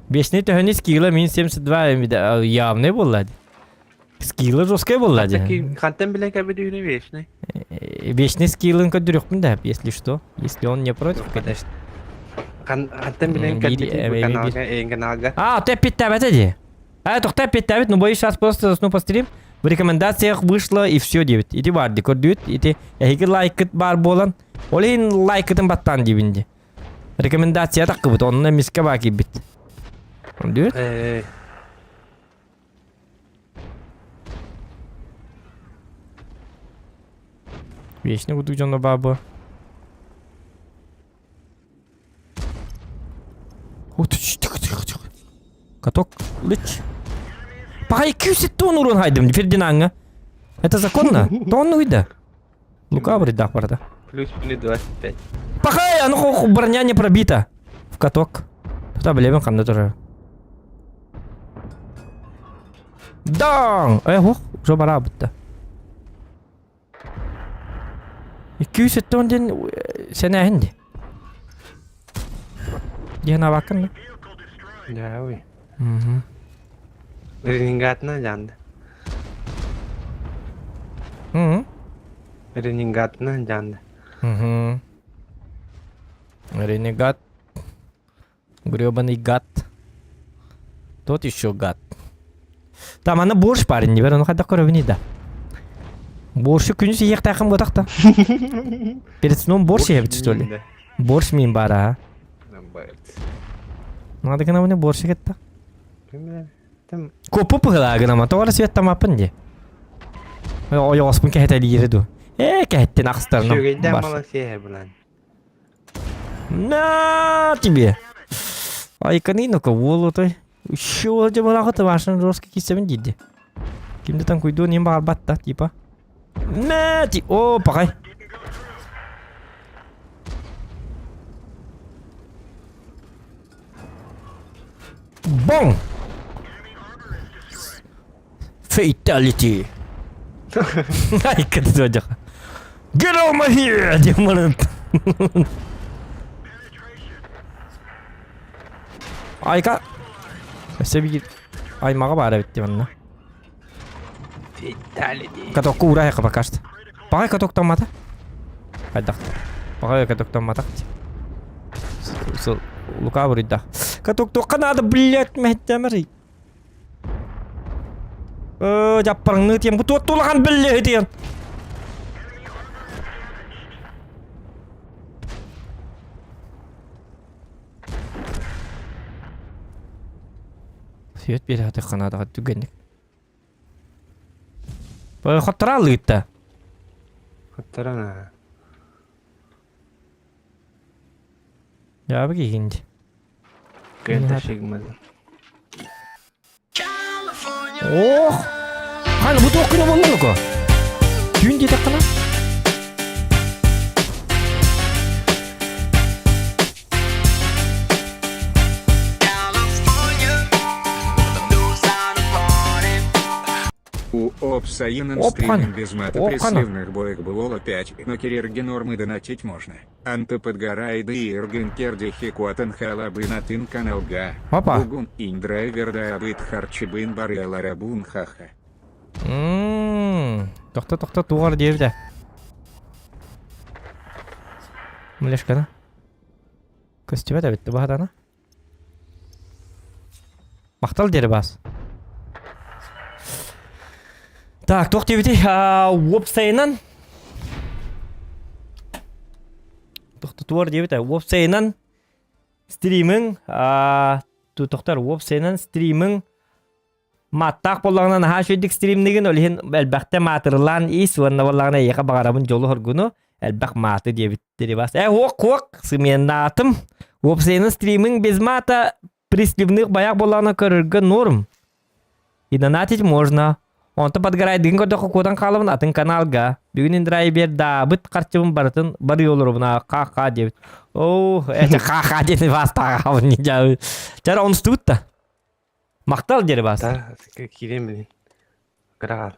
Бешни төһөнү скилла минус 72 явный буолла. Скилла жесткая буолла дии. Хантан билэн кэбидүүнү вечный. Вечный скиллын көрдүрүөхпүн да, если что. Если он не против, конечно. Хантан билэн кэбидүүнү каналга, эйин каналга. А, ты опять дии. А, тохта опять ну боюсь, сейчас просто засну по стрим. В рекомендациях вышло и все диэбит. Ити баар дии көрдүбүт. Ити эһиги лайкыт баар буолан. Ол иһин лайкытын баттаан диибин дии. Рекомендация таххыбыт, онно миска баа киирбит. Дүт? Вечный кудук дьоно баа бу. Тихо, тихо, тихо. Каток, лыч. Пахай кюсит тон урон хайдым, Фердинанга. Это законно? Тон уйда. Лука да, барда. Плюс плюс 25. Пахай, а ну броня не пробита. В каток. Та блебен ханда тоже. Дан! Эх, ох, уже бара бутта. 200 тон ден сенәһин Диэн абаккын Да, уй. Угу. Ренингатна жанды. Угу. Ренингатна жанды. Угу. Ренегат. Гребаный гад. Тот еще гад. Там аны борщ парень, не ону хайдах көрөбүнүй да. Борщу күнүс иһиэхтээххин буотах да. Перед сном борщ иһэбит что ли? Борщ мин баар аа. Надо гына борщ кетті. Коппу пыһылаа гынама, тоҕо эрэ светтамаппын дии. Ойоҕоспун кэһэтэлиирэ дуу. Ээ, кэһэттин ахстарына Сүөгэйдээх бар. мала сиэһэ булан. На тебе! Айканы ну-ка, уол отой. Еще дьабалаҕыт вашын жестко киссэбин диирди. Ким да там куйдуон иһин баҕарбат да, типа. Мэ ти О, пахай. Бong! Fatality! Айкады туодьаха. Get over here! диэн баран. Айка. Өссө биир аймаҕа баар эбит дии манна. Fatality. Катокка уура пока что. Паҕай катоктаммата. Хайдах. Паҕай катоктамматах. Лука буруйдах. Катоктуохха надо, блядь, мэһиттэмэр. Э, дьаппарыҥныы тиэн, бу туот улахан биллиһи тиэн. Свет биэрэ ханадаҕа түгэнник. Хоттора алыытта. Хоттора Дьаабы киһин дии. Кыайда шигмадын. Ох! Хана бу туох күнэ буолла луко? Түүн диэтэххинэ? У Опсаинен Опхан. стриминг без мата при Опхан. сливных боях было 5, но кирерги нормы донатить можно. Анта подгорайды Иргин Кердихи Куатан Халабы Натын Каналга. Опа. Бугун Индрайвер Даабыт Харчибын Бареларабун Хаха. Ммм. Тохто тохто тугар диэбитэ. Млешкана. Көстүбэт эбит баһатана. Махтал диэри бас. Так, туох диэбитий? Уопсайынан Тохтотуор диэбитэ. Уопсайынан стриминг тохтор уопсайынан стриминг Маттаах буоллаҕына наһаа үчүгэйдик стримнигин, ол иһин элбэхтэ маатырылаан ис уонна буоллаҕына эйиэхэ баҕарабын дьолу-соргуну, элбэх мааты диэбиттэр бас. Э, уок, уок, сымыйаннаатым. Уопсайынан стриминг без мата при сливных боях буоллаҕына көрөргө норм. И донатить можно. Онто подгорайдыгын көрдөххө куотан хаалабын атын каналга. Бүгүн индрайбер даабыт харчыбын барытын барыы олоробун ха-ха диэбит. Оо, эчэ ха-ха диэни бастааҕабын дьэ. Чара онустубут да. Махтал диэри баас. Да, киирэн билин. Кыраҕал.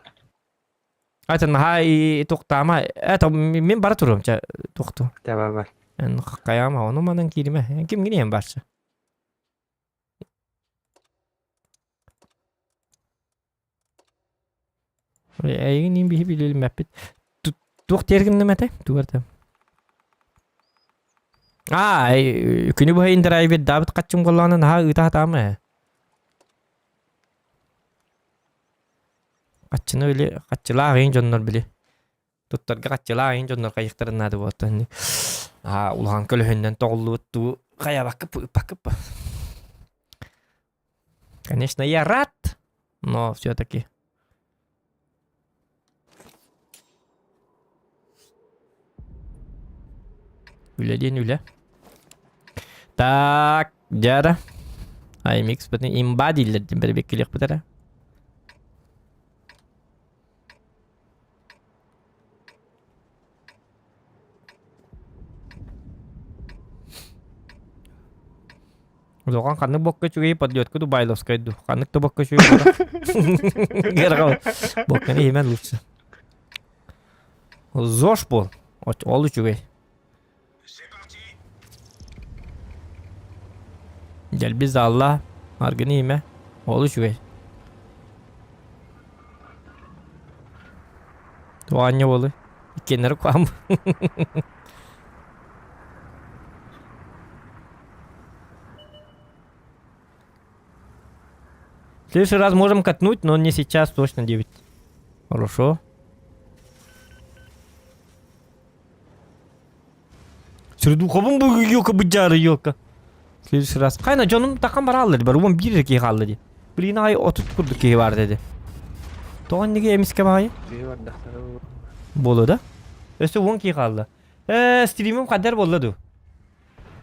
Ата наһаа и туохтаама. Это мин бара туруом ча туохту. Таба бар. Эн хайаама ону манан кииримэ. Ким гиниэн барча. Эйигин иин биһи билилмэппит. Туох тиэргинним этэ? Тугар да. Аа, күнү быһа индрайвер даабыт хаччым голлаана наһаа ыыта сатаама ээ. Хаччыны били хаччылаах иин дьоннор били туттарга хаччылаах иин дьоннор хайыхтарын наада буолтан аа улахан көлөһүннэн тоҕуллубут туу хайабакка ыппакка Конечно, я рад, но все-таки Үлэ диэн үлэ. Так, дьара. IMX бытын имба дииллэр диэн бэрэбиэккэлиэхпит эрэ. Улахан ханнык бокка үчүгэй подлетка Дубайловскай дуу? Ханнык да бокка үчүгэй буолар. Герҕал. Бокканы иһимэн лучше. ЗОЖ буол. Ол үчүгэй. Дьэлби залла. Аргыны иһимэ. Ол үчүгэй. Туаанньа буолуй. Иккиэннэри куһаҕан. В следующий раз можем катнуть, но не сейчас точно 9. Хорошо. Сүрдухабын бу ёлка быдьаары ёлка. В следующий раз. Хайна дьонум такан бараллар бар, уон биир киһи хаалла дии. Блин ай отут курдук киһи бар dedi. Тоҕон неге эмиске баҕайы? Киһи бардахтара Буолуо да? Өссө уон киһи хаалла. Э, стримим хаддар буолла дуу?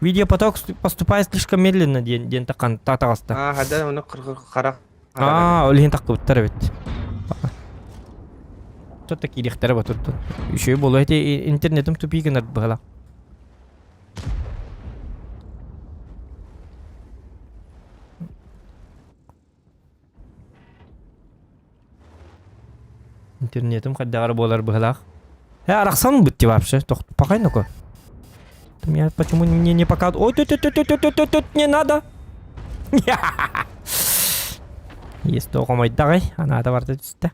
Видеопоток поступает слишком медленно диэн диэн такан таҕыста. Аа, хаддар оны қара. Аа, ол иһин таххыбыттар эбит. Что-то киириэхтэрэ батурдун. Үчүгэй буолуо ити интернетим тупик гынар быһыла. Интернетим хайдаҕар буолар быһылаах. Э, арахсан бытти вообще. Тохтуппахай ну-ка. Ты меня почему мне не пока... Ой, тут, тут, тут, тут, тут, тут, не надо. Есть тоҕомойдаҕай, анаата барда түстэ.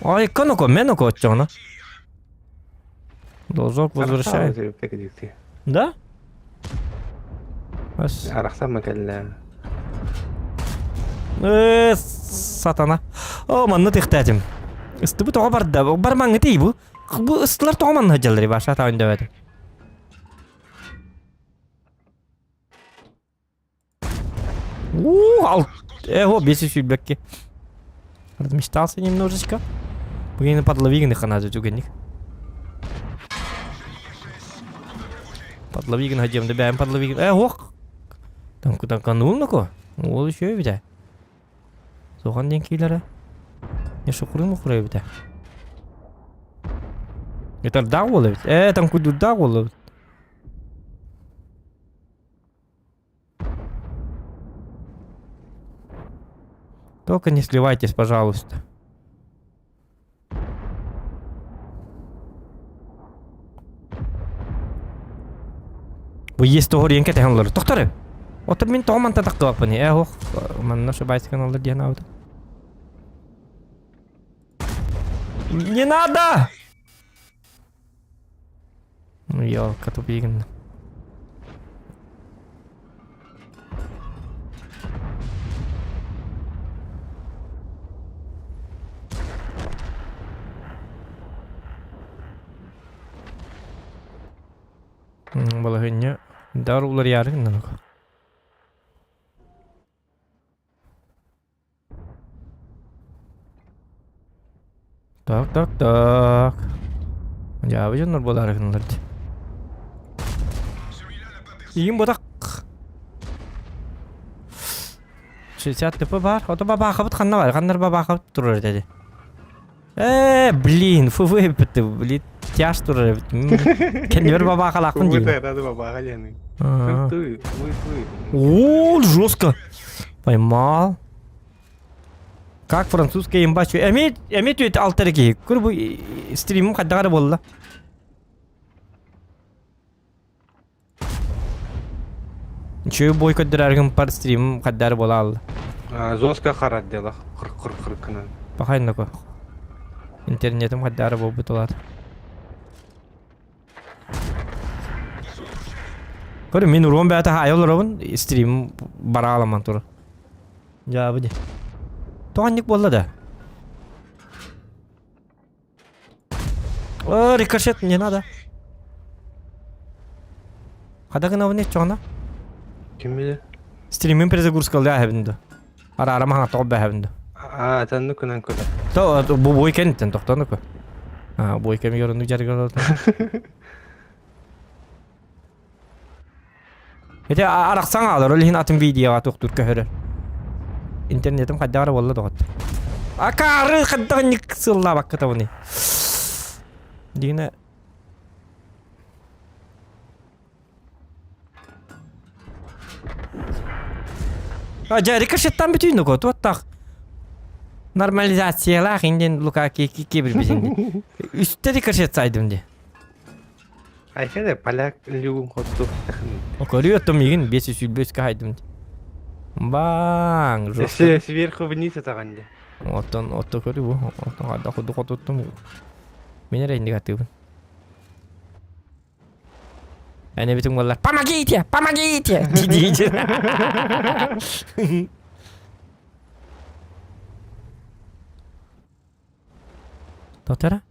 Ой, коноко, меноко отчоҕуна. Должок возвращает. Да? Ас. Арахсан кэллэ. Э, сатана. О, манна тихтэтим. Ыстыбы тоҕо барда. Бармаҥҥы тии бу. Бу ыстылар тоҕо манна сылдьаллар баша таан дөбөтүм. Уу, ал... Эго, беси сүүрбэкки. Размечтался немножечко. Бүгін подловиганы ханазы түгенник. Подловиган хадем добавим подловиган. Э, ох! Там куда канул нако? Ол еще бите. Соған ден кейлері. Не шукуры мукуры бите. Это да ол бит. Э, там куду да ол. Только не сливайтесь, пожалуйста. Бу есть тоҕор иэн кэтэһэн олорор. Тохтору! Отор мин тоҕо манта тахтыбаппын. Э, ох, манна ошибайскан олор диэн аабытым. Не надо! Ёлка тупигин. Балаһыанньа дар уларыйаары гынна Так, так, так. Дьаабы дьоннор буолаары гыннылар дии. Иин ботах. 60 ТП бар. Ото бабаахабыт ханна бар? Ханнар бабаахабыт турар dedi. Э, блин, фу эбит, блин, тяж турар эбит. Кэннибэр бабаахалаахпын Фу, диибин. это бабаха диэн. А. Ты, вы, вы. О, жестко. Поймал. Как французская имба Эми, эми түет алтар киһи. Көр бу стримим хайдаҕар буолла. Үчүгэй бой көрдөрөргүн пар стримим хайдары буола алла. Жестко харат делах. Кыр кыр кыр кынан. Пахайнако. Интернетим хайдары буолбут улаат. Көр мин уруом бэйэтэ хаайа олоробун стрим барааламан тура. Дьаабы дии. Тоҕо буолла да? О, рикошет не надо. Хада гынабын иччоҕуна? Ким билэр? Стримин перезагрузкалыа эһэбин ду. Араара маһаҥа тоҕо бэһэбин ду. Аа, танны кынан көрө. То бу бой кэнниттэн тохтоон А, бой кэмигэр оннук дьарыгар Ити арахсан хаалар, ол иһин атын видеоҕа туохтуур көһөрөр. Интернетим хайдах эрэ буолла доҕот. Акаары хайдах инник сыллаабакка табыный. Дигинэ А дьэ рикошеттан бүтүүн нуко туоттах нормализациялаах индин лука ки ки бирбитин үстэ рикошет сайдым ди Айхеде поляк люгун хотту. Көрүө мигин бес үсүлбөскө хайдым. Баң, жестко. Сверху вниз атаҕан дии. Оттон отто көрү бу. Оттон хадда худу хотуттум. Мен эрэ инник атыыбын. Эн эбитиҥ буоллар помогите, помогите дии. Тотара?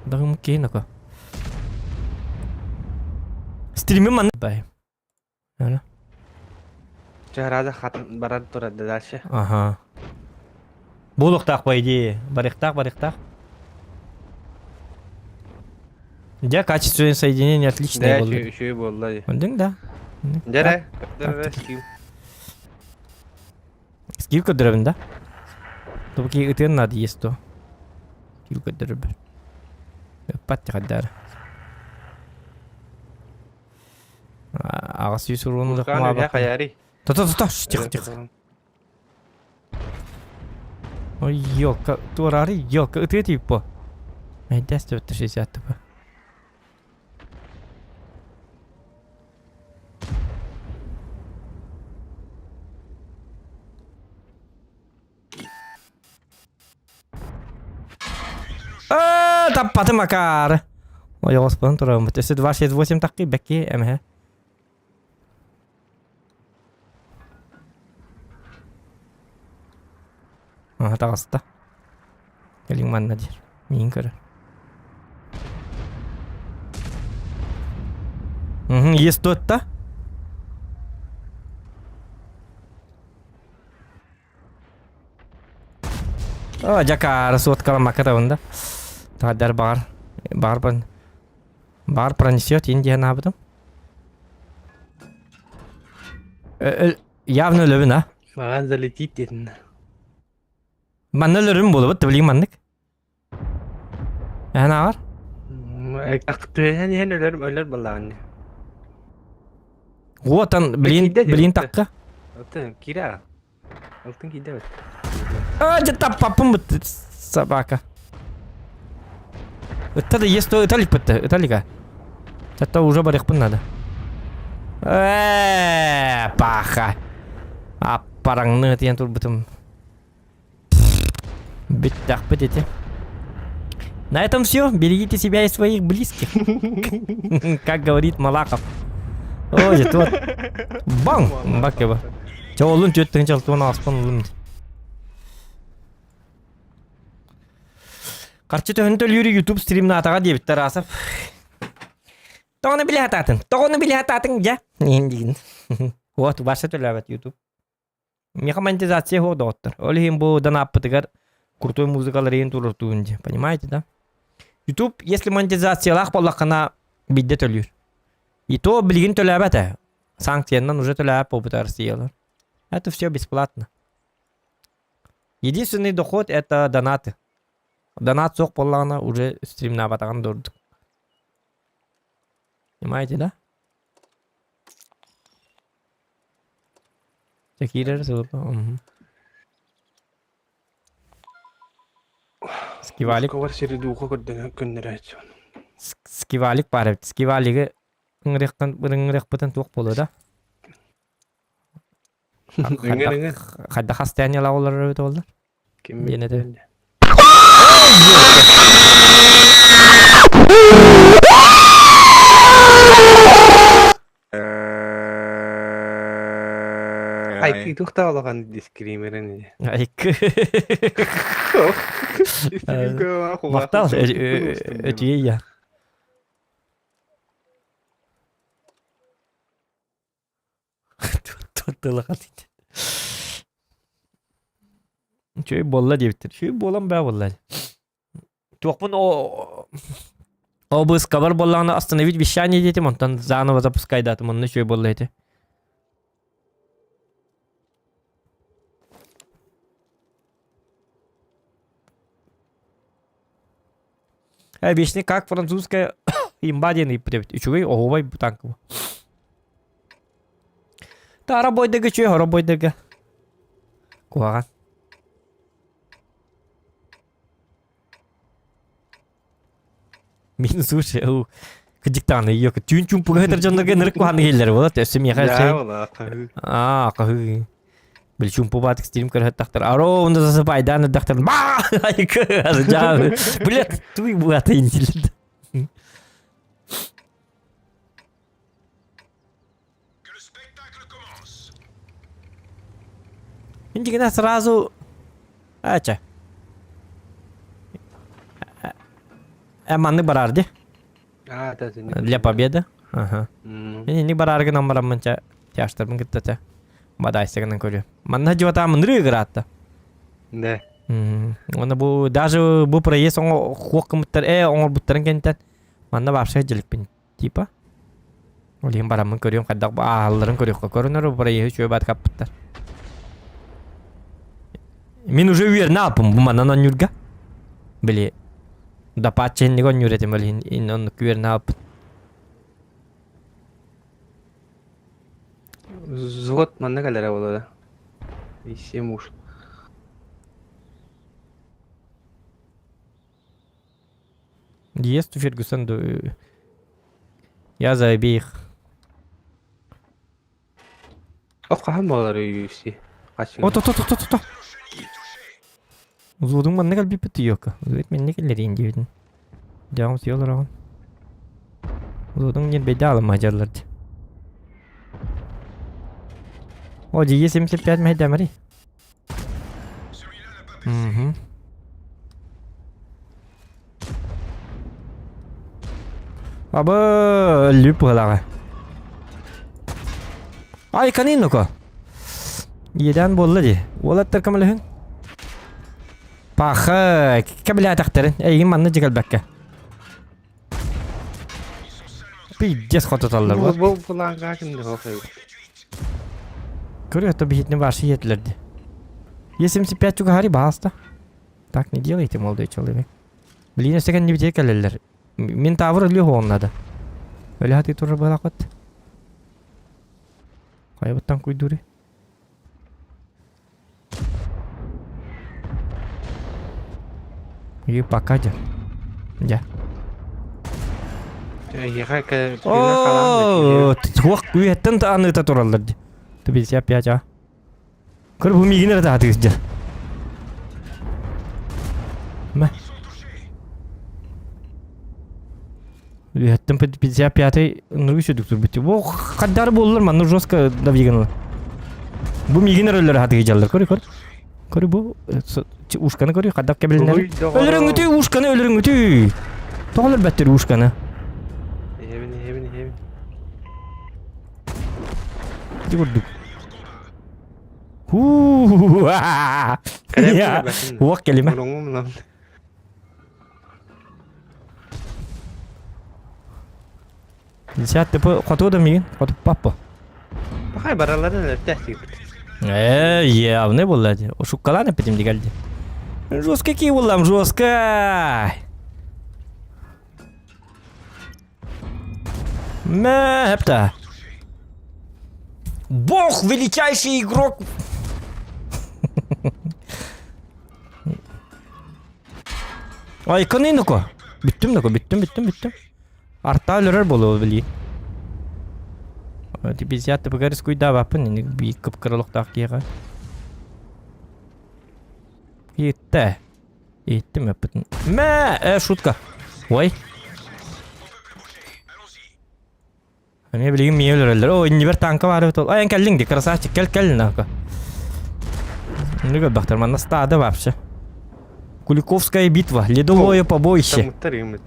Дагым киһи Стримим манна бай. Ана. Чаһараада хатын барар турар да дальше. Ага. Буолуохтаах по идее. Барыхтаах, барыхтаах. Дьэ, качественное соединение отличное Да, было. үчүгэй буолла дии. Ондың да. Дьэ, көрдөрөр скилл. Скилл көрдөрөбүн да. Тобуки ытыан надо есть то. Скилл көрдөрөбүн. Ыппат тихаддар. Аҕас сүүс уруун Мускаан үлэ хайаарый? Тото тото тихо тихо. Ой, ёлка, туораары ёлка ытыа тииппо. Мэйдэс төбөттө 60 тупа. Аа, таппатым акаары. Ойоҕоспун турабын. Өссө 268 такки бэкки эмэһэ. Аха таҕыста. Кэлиҥ манна диир. Миин көрөр. Угу, есть тот-то. О, дьакаары суоткаламмакка табында. Таҕдар баҕар, баҕар, баҕар пронесет, ин диэн аабытым. Явно өлөбүн, а? Маған залетит дедин. Манна өлөрүм буолубут, билигин маннык. Эһэн ааҕар? Түһэн иһэн өлөр өлөр балаҕан. Уотан билин билин такка. Алтын кира. Алтын киирдэ бит. А, дьэ таппаппын бут собака. Ытта да есть то ыталик бытты, ыталика. Это уже барыхпын надо. Э, паха. Аппараңны тиэн турбутум. Бүттэхпит ити. На этом все. Берегите себя и своих близких. Как говорит Малахов. Ой, тут. Бам! Бакеба. Чэ, олун түөт тыһыынча алтыан ааспан ылым. Харчы төһөн төлүүрү YouTube стримнаатаҕа диэбиттэр Асов. Тоҕону билэ сатаатын, тоҕону билэ сатаатыҥ дьэ. Иһин диин. Вот, барса төлөөбөт YouTube. Миэхэ монетизация суох доҕоттор. Ол иһин бу данааппытыгар крутой музыкалар иһин туруортуун дии. Понимаете, да? YouTube, если монетизациялаах буоллаххына, биирдэ төлүүр. И то билигин төлөөбөт ээ. Санкциянан уже төлөөбөт буолбута Россиялар. Это все бесплатно. Единственный доход это донаты. Донат суох буоллаҕына уже стримнаабатаҕын да ордук. Понимаете, да? Дьэ киирэр сылыпа. Скивалик. Ковар сири дууха көрдөнө көннөрөөччү. Скивалик баар эбит. Скивалигы ыҥырыахтан ыҥырыахпытын туох буолуо да? Ыҥыр ыҥыр. Хайдах хастаанньалаах олорор эбит буоллар? Ким Диэн этэ. Айкы туохта улахан дискримерин Айкы. Махтал, өтүйе я. Тылахан Үчүгэй буолла диэбиттэр. Үчүгэй буолан баа буолла. Туохпун о обыскабар буоллаҕына остановить вещание диэтим, онтон заново запускайдаатым, онно үчүгэй буолла ити. Объясни, как французская имба диэн ыйыппыт эбит. Үчүгэй, оһуобай бу танк. Таара бойдага үчүгэй, хоро бойдага. Куһаҕан. Мин слушай, ол кыдьыктааны ее түүн чуумпуга сытар дьоннорго ынырык куһаҕаны киһилэр буолат өссө миэхэ аа хаһыы били чуумпу баатык стрим көрөһөттахтар аро онда засыпайдаан эрдэхтэр баа блядь туй буата интилит Индигина сразу Ача. Маннык бараар ди. А, да, да. Для победы. Ага. Инник бараар гынан бараммын ча тяжтарбын кытта ча. Бадайсыгынан көрүө. Манна дьуотаамын нырыы ыгыраатта. Да. Уонна бу даже бу проезд оҥо хуох кымыттар э оҥорбуттарын кэнниттэн манна вообще дьиликпин типа. Ол иһин бараммын көрүөм хайдах бу ааһалларын көрүөххэ көрүнэр проезды үчүгэй баат каппыттар. Мин уже үөрнэ алпым бу манан онньуурга. Били дапааччы иннигэ онньуур этим ол иһин ин оннук үөрнэ алпыт. Взвод манна кэлэрэ буолуо да. И семь уж. Есть Фергюсон Я за обеих. Ох, хаһан буолар UFC? О, то, то, то, то, то. Взводуҥ манна кэлбиппит түйүөккэ. Взвод манна кэллэриин диэбитин. Дьаҕым сиэ олороҕун. Взводуҥ диэн бэйдэ аалымма дьаллар дии. О, дьиэ 75 мэһэйдээмэрий. Мгм. Аба өллүп быһалаҕа. Ай канин ну-ка. Иэдээн буолла дии. Уолаттар көмөлөһүн. Паха, кэбилээтэхтэрин. Эйигин манна дьигэлбэккэ. Пиздец хототаллар Бу бу булаангаа ким да Көрү, это биһитини баршы иэтилерди. Е75 чугаһари баалста. Так не делайте, молодой человек. Блин, өссө кэннибитигэр кэлэллэр. Мин таабыр өлүө оһоҕун надо. Өлө хатыы турар буолаахпыт. Хайабыттан куйдуури. И пока дьэ. Дьэ. Эйиэхэ Оо, туох үйэттэн аныта тураллар дии. 55 а. Көр бу миигин эрэ таһатыгыс дьэ. Мэ. Үйэттэн 55 нургу сүдүк турбут. Бу хаддары буоллар манна жестко давиган. Бу миигин эрэ өллөр хатыгы дьаллар. Көр көр. Көр бу ушканы көрү хаддак кэбилинэр. Өлөрүҥүтүй ушканы өлөрүҥүтүй. Тоҕо өлөрбөттөр ушканы? Иһэбин иһэбин иһэбин. Ити курдук. Хуу. Уох келиме. Десят типа хоту да миин, хоту папа. Пахай бараларын өлтәсик. Э, явный буолла дии. Ушуккалаан эппитим дии кэлди. Жестко кии буллам, жестко. Мэ, эпта. Бог величайший игрок. Ай, кыный ну-ка. Бүттүм ну-ка, бүттүм, бүттүм, бүттүм. Арта өлөрөр буолуо билии. Типизят тыбыгар скуйдаабаппын ини биир кып-кыралыктаах киһиэхэ. Ииттэ. Ииттим эппитин. Мэ, шутка. Ой. Эмиэ билигин миэ өлөрөллөр. О, иннибэр танка баар эбит ол. Ай, эн кэллиҥ дии, красавчик, кэл кэл нахуй. Ну көрбөхтөр, манна стада вообще. Куликовская битва, ледовое побоище. Тамыттар ыыммыт.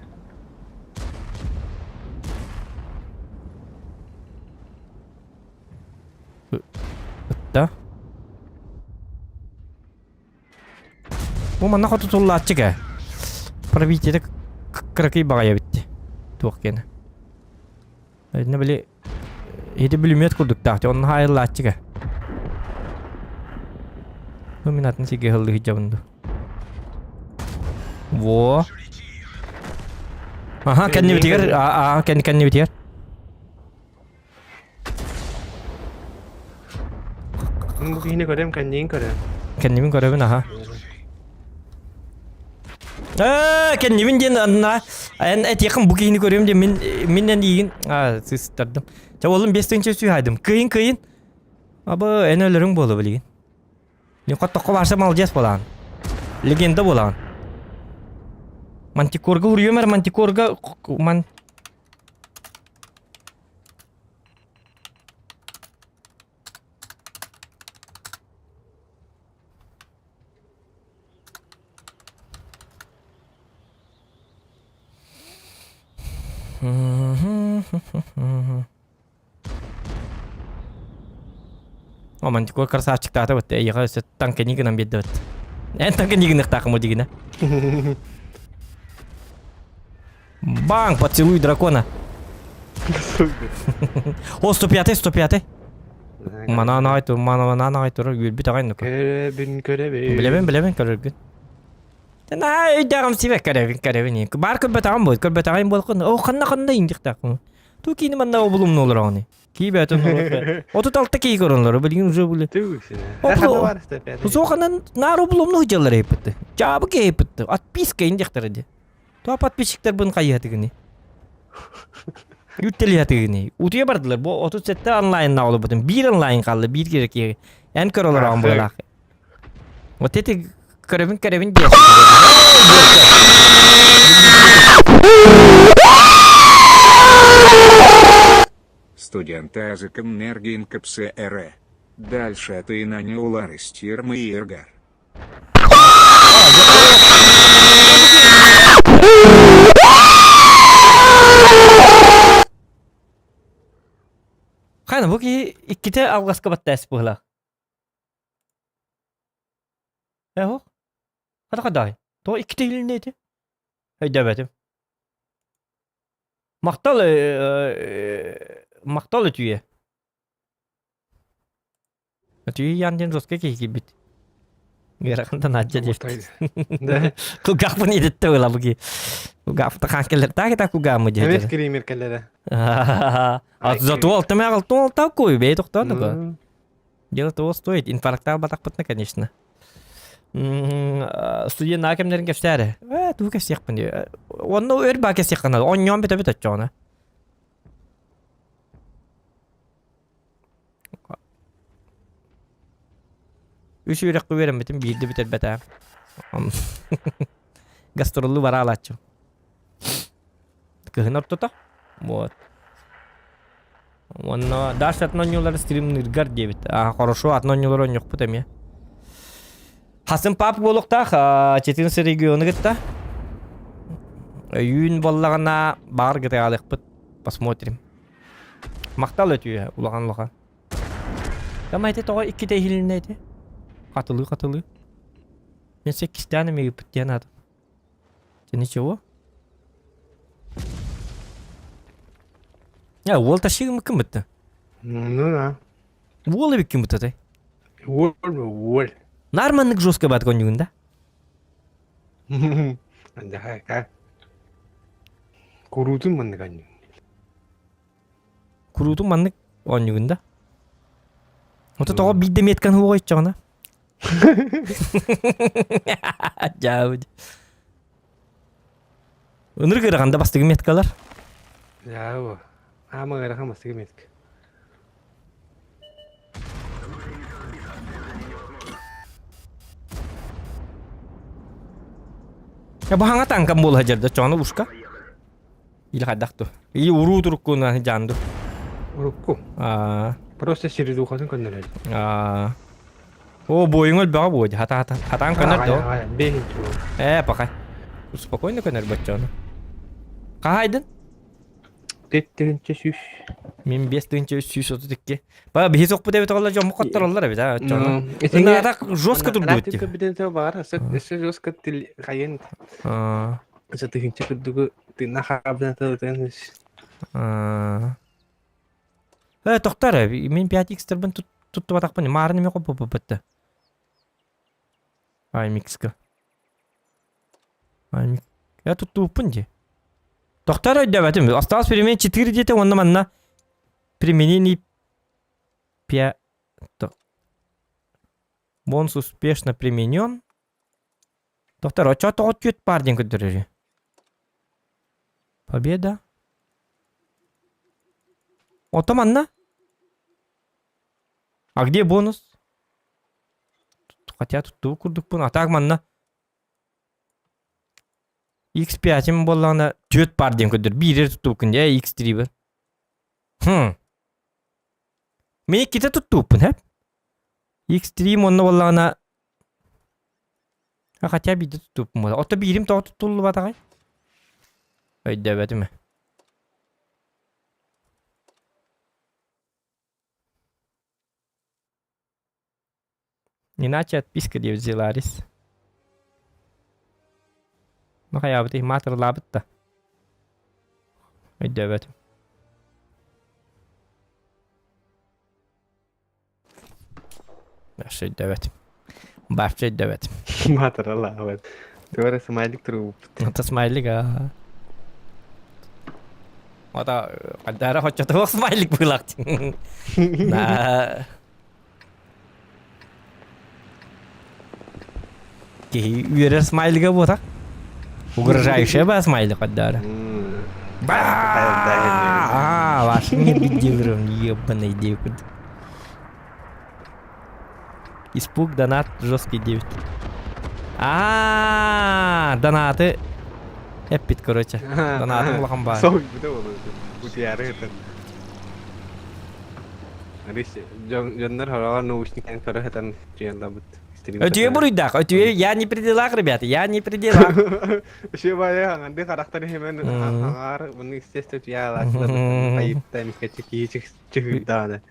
Да? Бу манна хоту туллааччы кэ. Пробитиете кыракый баҕайа битти. Туох киэнэ. Инне били ити бүлүмүөт курдуктаах, онно хаайыллааччы кэ. Бу мин атын сиргэ ыһыллыы сылдьабын дуу. Во. Аха, кэннибитигэр, аа, кэн кэннибитигэр. Бу киһини көрөм, кэннигин көрөм. Кэннибин көрөбүн, аха. Ээ, кэннибин диэн анна эн этиэххин бу киһини көрүөм диэн мин мин эн иигин аа сыстардым. Чэ уолум 5 тыһыынча сүүһайдым. Кыйын кыйын. Абы эн өлөрүҥ буолуо билигин. Мин хоттоххо барса молодец буолаҕын. Легенда буолаҕын. Мантикорга уруйуом эрэ мантикорга ман О, мантикор красавчиктаата бытты. Эйиэхэ өссө танкини гынан биэрдэ бытты. Эн танкини гыныахтаахым дигинэ. Бang, поцелуй дракона. О, 105 105 Манаан аҕай тур, манаан аҕай турар, үөрбүт аҕай нука. Көрөбүн, көрөбүн. Билэбин, билэбин, көрөргүн. Наһаа өйдөөҕүм сибэк көрөбүн, көрөбүн. Баар көрбөтөҕүм буол, көрбөтөҕүм буолкун. О, ханна ханна индихтаахпын. Ту киини манна обулумну олороҕуни. Киибээтин 36 кии көрөнлөр, билигин уже были. Соханан наар обулумну хыдьаллар эйпитти. Чаабы кейпитти. Отписка индихтер ди. То подписчиктар бун хайыатыгыни. Үттелиятыгыни. Утуя бардылар. Бу 37 онлайн наолубутун. Биир онлайн қалды, биир керек киһи. Эн көр олороон буолаах. Вот эти көрөбүн көрөбүн диэс. Студент Азыком Нергин КПСР. Дальше ты на Неуларыстирм и Иргар. Хана бу киһи иккитэ алҕаска баттаас быһылаах. Э оһох? Хата хадаай? Тоҕо иккитэ иһилиннэ ити? Өйдөөбөтүм. Махтал махтал үтүө. Үтүө ян диэн жестко киһи киирбит. Ыарахантан адьа диэбит. Кулгаахпын идэтте ыла буги. Кулгаахпыта хаан кэлэр таак ita кулгааммы диэтэ. Эмес киримир кэллэрэ. А зато алтымы алтын алтау кой бей тоқтоон Дело того стоит. Инфарктаах батахпытына, конечно. Студент кэмнэрин кэпсээре. Ээ, тугу кэпсиэхпин дии. Онно өр баа кэпсиэххэ наада. Онньоон бүтэ-бүт оччоҕуна. Үс үөрэххэ үөрэммитим биирдэ бүтэрбэтэ. Гастроллуу бараалааччым. Кыһын ортото. Вот. Уонна Даша атын оонньуулары стримныыргар диэбит. А, хорошо, атын оонньуулары оонньуохпут эмиэ. Хасым пап буолуохтаах Четинс региону кытта. Өйүүн буоллаҕына баар гытаалыахпыт. Посмотрим. Махтал өтүүһэ улахан улахан. Кама ити тоҕо иккитэ иһилиннэ ити? Хатылыы хатылыы. Мен сэккистээн эмиэ ыыппыт диэн аатым. Ты ничего? Я, уол тащигым кым бытты? Ну да. Уол эбит ким бытты Уол, уол. Нарманнык жестко бат конюгун да? Да, как? Куруутун маннык анньыгын. Куруутун маннык оонньугун да? Ото тоҕо биирдэ меткан хуоҕа иччэҕинэ? Дьаабыт. Ынырык ыараханда бастыгы меткалар. Дьаабы. Аама ыарахан бастыгы метка. Я баһаҥа таҥкам буола сылдьар да чону ушка. Или хайдах ту. Или уруу туруккуна жаанду. Урукку. Аа. Просто сиридухатын көннөрөр. Аа. О, бойуң өлбөҕө буо хата хата хатаан көнөр до. Бэһин Ээ, пока. Спокойно көнөр боччону. Хаһайдын? Теттиринче сүүс. Мин 5332. Ба биһи сохпут эбит оҕолор дьомму хоттороллор эбит а оччону. Итинге Так жестко турдубут Ратик биден бар, өссө жестко тил хайын. Аа. Өссө тыһынча курдугу тыынна хаабына тылытын. Э, тохтор, мин 5x-тербин туттубатахпын, маарын эме хоппуппут. IMX-ка. IMX. Я туттубуппун дии. Тохтор өйдөөбөтүм. Осталось применить 4 диэтэ уонна манна применение 5... Бонус успешно применен. Доктор, оччо тоҕо түөрт баар диэн көрдөрөрүй? Победа. Ото манна? А где бонус? Хотя туттуу курдукпун. А так манна X5 буоллаҕына түөрт баар диэн көрдөр. Биирэр туттубуккун дии, X3 бар. Хм. Мин иккитэ туттубуппун, хэп? X3 онно буоллаҕына А хотя биирдэ туттубуппун буолла. Ото биирим тоҕо туттуллубатаҕай? Өйдөөбөтүм. Иначе отписка диэбит Зеларис. Ну хайаабыт иһин маатырылаабыт да. Өйдөөбөтүм. Вообще өйдөөбөтүм. Вообще өйдөөбөтүм. Маатыралаабыт. Тугу эрэ смайлик туругуппут. Это смайлик, аа. Ата хайдара хоччотоох смайлик быылах. На Киһи үөрэр смайлига буота. Угрожающая ба смайлик хайдара. Ба! Ваш не бедилрым, ебаный девкут. Испуг, донат, жесткий 9. А, донаты. Эппит, короче. Донатым улахан баар. Соһуйбута буолуо. Утуйаары сытан. Дьоннор хороҕор наушниктан көрө сытан чуйаллабыт. Өтүө буруйдаах, өтүө я не при делах, ребята, я не при делах. Үчүгэй баайы хаҥардыы харахтар иһимэн хаҥаар, муну естественно утуйаалааччылар айыпта эмискэччи киһи чыһыырдаҕына.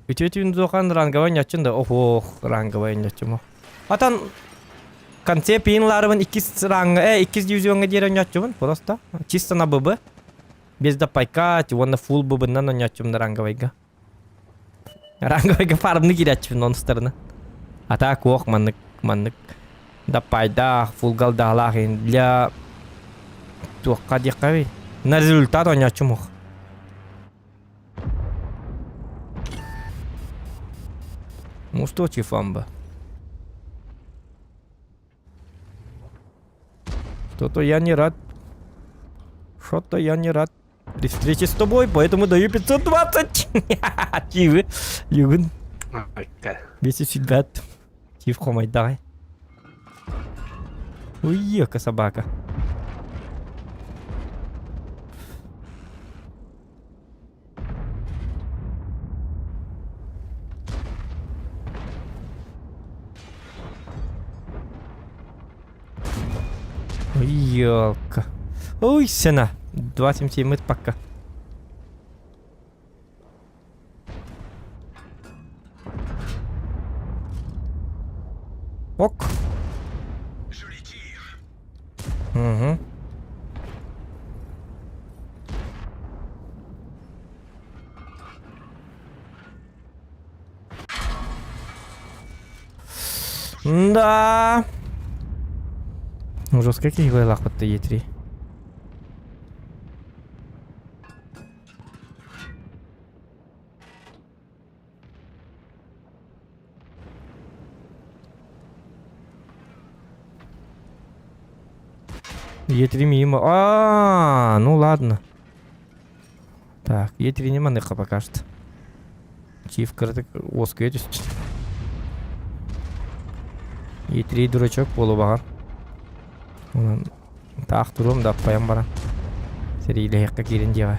Үтүө түүн дуохан ранговай ньоччун да ох ранговай ньоччум. Атан конце пиин ларыбын иккис ранга, иккис дивизионга диэри ньоччубун просто чисто на ББ. Без да пайкать, уонна фул ББнан ньоччум на ранговайга. Ранговайга фармны киирээччибин онустарына. А так ох маннык маннык да пайдаах, фулгалдаалаах для туохха диэххэ на результат оонньооччум ох. Ну что, Чифамба? Что-то я не рад. Что-то я не рад. При встрече с тобой, поэтому даю 520. Чивы. Югун. Весь ребят. Тив хомай, давай. Уека собака. Елка. Ой, сена. 2,77 пока. Ок. Угу. Да. Жестко киһи Е3. Е3 мимо. А, ну ладно. Так, Е3 не маныха пока что. Чиф кырдык оскуя түстү. Е3 дурачок буолу баҕар. Онон таах туруом да аппайан баран. Сэриилэһиэххэ киирэн диэҕэ.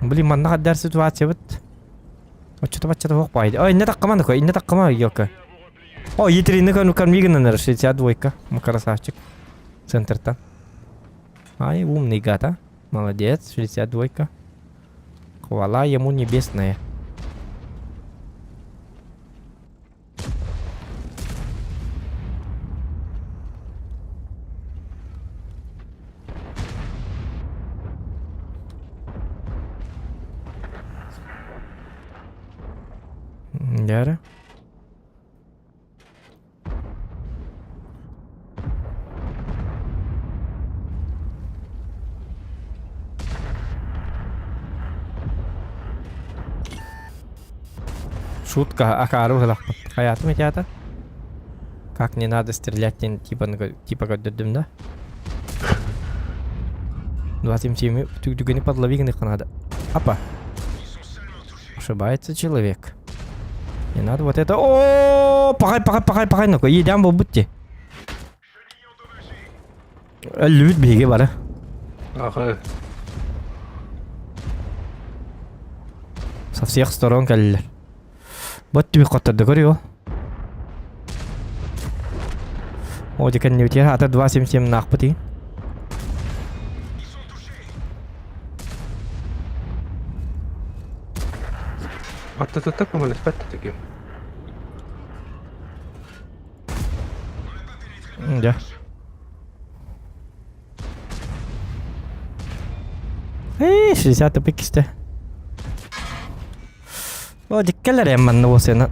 Блин, манна хаддар ситуациябыт. Оччото-баччата суох баайды. Ой, инне таккама ныкой, инне таккама, елка. О, Е3-ны кормигин 62-ка. Красавчик. Центртан. Ай, умный гад, а. Молодец, 62-ка. Хвала ему небесная. Дьэ Шутка, акаары быһылахпыт. Хайаатым этята? Как не надо стрелять диэн типа, типа көрдөрдүм да? 27 түгүнү подлови гыныхха надо. Апа. Ошибается человек. Не надо вот это. О, пахай, пахай, пахай, пахай, ну-ка, едям буолбут дии. Өллүбүт биһиги бары. Аха. Со всех сторон кэллилэр. Вот түбүк хотторду көрүө. О, деканнибитигэр ата 2.77 наахпыт ии. Ортотуттан көмөлөспөт да таким. Дьэ. Эй, 60 иккистэ. О, диккелер эм манна буолсуна.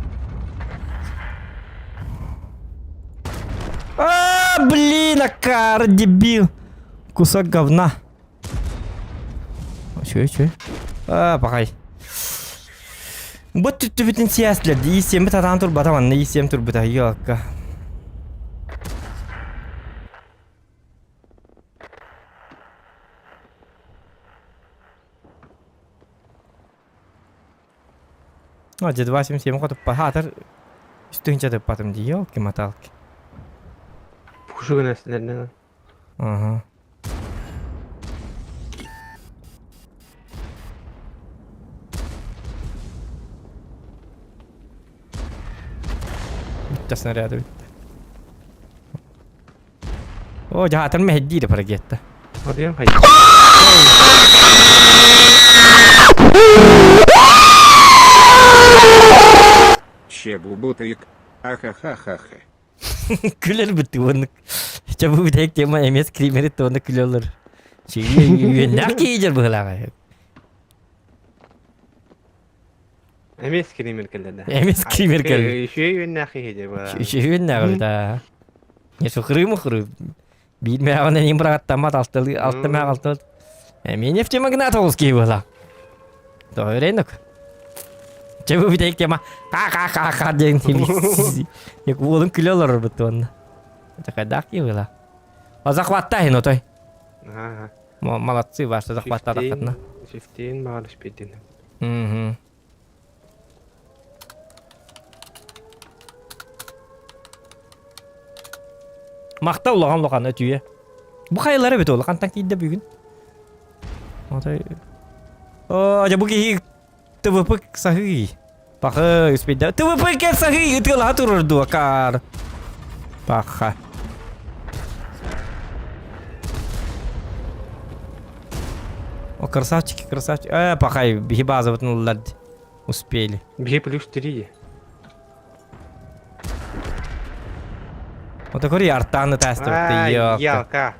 А, блин, акар, дебил. Кусок говна. Чү, чү. А, пахай. Бу түттүбүтүн сiyaaслер ИСМ татаан турбата манна ИСМ турбута йоакка. А, дед 87 хотуппа хаатар үстүнчэ тыппатым дии, елки-моталки. Пушу гына Ага. Bitti снаряды bitti. О, дьаһатар мэһэйдиир парагетта. Одиан хай. Чебубутык. Ахахахаха. Күлэр быттыы уонна чэ бу бүтэһик тема эмиэ скримерит уонна күлэллэр. Үөннээх киһи быһылааҕа. Эмиэ скример кэллэ да. Эмиэ скример кэллэ. Үчүгэй үөннээх киһи дьэ быһылааҕа. Үчүгэй үөннээх эбит аа. Не сухры хры. Биир мээҕинэн им быраҕаттаммат алтылыы алта мээх алты. Эмиэ нефтемагнат оҕус киһи быһылаах. Тоҕо Чэ бу бүтэһик тема ха-ха-ха-ха диэн уолун күлэ олорорбут уонна. Хайдаах киһи быһылаах. Захваттааһын отой. Молодцы, ваша захваттаатаххытына. Фифтин баҕар испэйдин. Мгм. Махта улахан улахан өтүйэ. Бу хайалара эбит улахан тиийдэ бүгүн. Отой. Оо, дьэ бу киһи ТВП саһыы. Пахы, успейда. ТВП кэ саһыы ытыалаһа турар дуо, каар. Паха. О, красавчики, красавчики. Э, пахай, биһи базабытын ыллар Успели. Биһи плюс 3. Вот такой артаны тестовый, ёлка.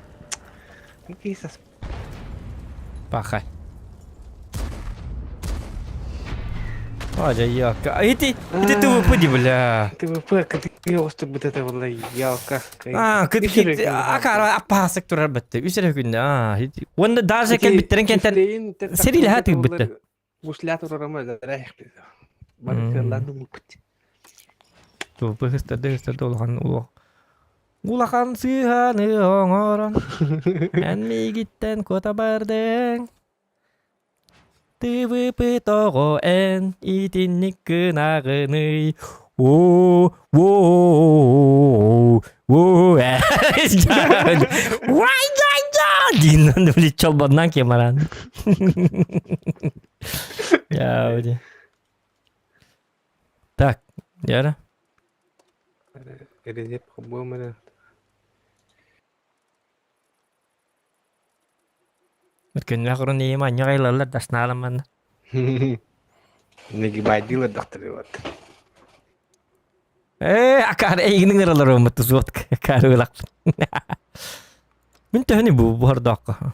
Кисас. Пахай. О, дьэ, ёлка. Ити, ити ТВП ди, бля. ТВП, кытыы остурбут это была ялка. А, кыт акара аппаасык турар бытты. Үс эрэ күннэ. А, уонна даже кэлбиттэрин кэнтэн сэрилэһэ тыырбытты. Гусля турарама да Бары кыаллаан муппут. ТВП хыстарды хыстарды улахан улах. Улахан сыыһаны оҥорон, эн миигиттэн куота бардыҥ. ТВП тоҕо эн итинник гынаҕыный? Оо, оо, оо, Вай, да, да! Диин блин, чолбоннан кемаран. Я Так, яра. Резеп хоббуомара. Күннэх урун ийэм анньа айлаллар даснаалам манна. Нагибайдыылар дохтарылар. Ээ, акаар эйигин ыҥыралар уоммут суот каарыылахпын. Мин төһөнү бу буһардаахха.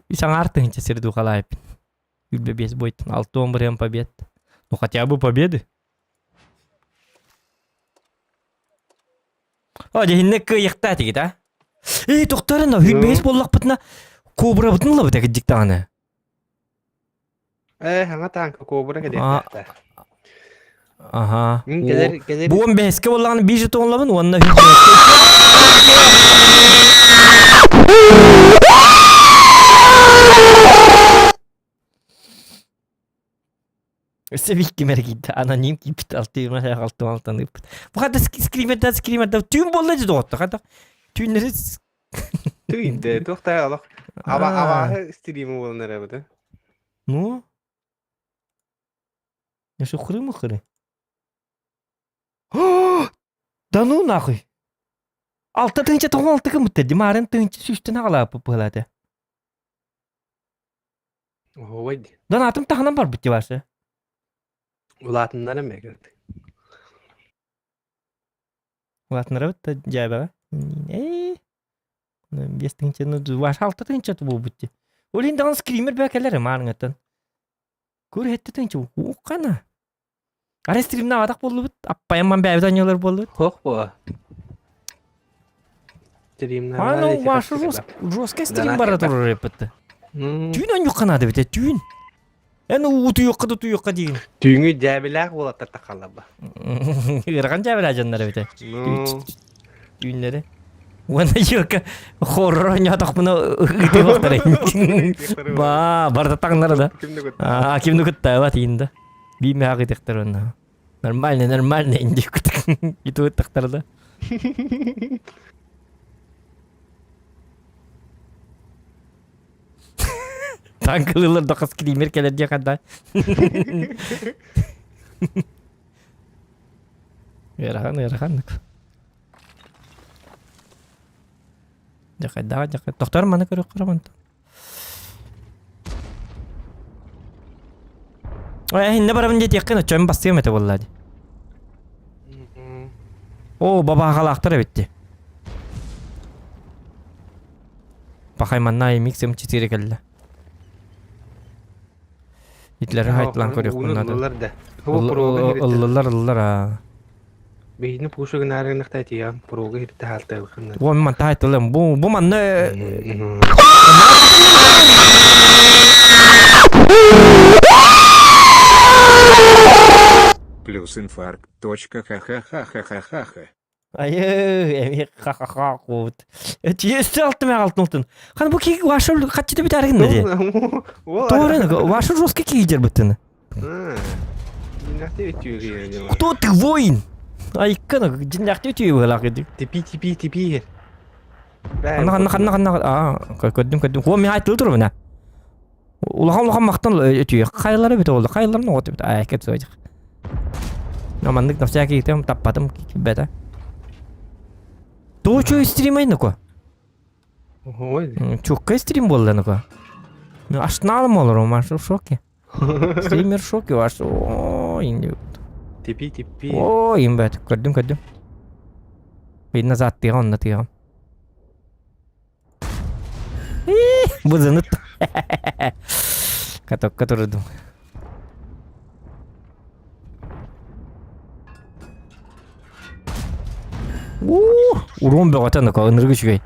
Үс аҥаар тыһыынча сир духалаайпын. Үлбэ биэс бойтун, алты он бырыан побед. Ну хотя бы победы. О, дьиһиннэ кыайыахтаа этигит, а? Эй, тохторун, үһүн буоллахпытына, кобрабытын ылабыт экиддик даҕаны. Э, хаҥа таанка кобра кэлиэхтээх. Аха. Мин кэлэр кэлэр Бу он бэһискэ буоллаҕына биир жетон ылабын уонна үһүн бэһискэ Өссө биир ким эргийдэ, аноним киирбит алтыыма алтыма алтан ыыппыт. Бу хата скримердэ скримердэ түүн буолла дии доҕотто хата түүннэри Тыйды, туох та олох аба абааһы стримы буолан эрэбит. Ну? Я что, хры-мухры? Да ну нахуй! Алта тыһыынча тоҕо алта гыммыттар дии, маарын тыһыынча сүүстэн аҕалааппыт быһалаата. Оһуобай Донатым таһынан барбыт дии Вася. Улаатыннар эмэ кырдык. Улаатыннарабыт да дьээбэҕэ. Ээ, 5 тыһыынчаны ваш 6 тыһыынча буолбут дии. Ол иһин даҕаны скример бээ кэлэр маарыҥҥаттан. Көр 7 тыһыынча ууккана. Арай стримнаабатах буоллубут, аппайамман бээбит анньалар буоллубут. Хох буо. А ну ваша жесткая стрим бара турар эппитти. Түүн онньукка наада бите, түүн. Эн утуйуохха да утуйуохха диин. Түүҥү дьээбилээх уолаттар тахаллар ба. Ыарахан дьээбилээх дьоннор эбите. Ну, Түүннэри. Уонна юрка хоррор оонньоотохпуна ытыахтара. Ба, барда таҥнара да. Аа, кимни кыттаабат иин да. Биимэҕэ ытыахтар онно. Нормально, нормально инди иту ыттахтара да. Танкылыылар да хас скример кэлэр диэх да. Ыарахан, ыарахан. Дьэ хайдаҕа дьэ тохтор маны көрүөххэ мантан. Ой, инне барабын диэтиэххин оччоон бастыам этэ буолла дии. О, бабаахалаахтар эбитти. Пахай манна микс М4 кэллэ. Итлери хайтлан көрүөхпүн наада. Ыллылар да. Ыллылар, ыллылар аа. Биһини пушу гынаарыгынахта этиям, пруга хирте хаалтыылхын. Бу ман таайтылым. Бу бу манна Плюс инфаркт. Точка ха-ха-ха-ха-ха-ха. Айы, эми ха-ха-ха куут. Өстө алтым алтын алтын. Хан бу ки ваша хатчыты битәргин ди. Тоорен ваша жесткий кигер битин. Кто ты воин? Айккана дьиннэхти үтүө быһылаах ити. Типи типи типи. Ханна ханна ханна ханна аа көрдүм көрдүм. Хуо мен айтылы турбуна. Улахан улахан махтан өтүө. Хайлары бит олду. Хайларын оҕото бит. Аа кеп сөйдик. Маннык на всякий тем таппатым кибета. Туочу стримай нуко. Ой. Чукка стрим буолла нуко. Ашналым олорум, маш в шоке. Стример в шоке ваш. О, инди. Типи типи. О, имбет. Көрдүм көрдүм. Bir назад тыга онна тыга. Бузынут. Катокка турдум. Урун бөҕөтө нука ынырык үчүгэй.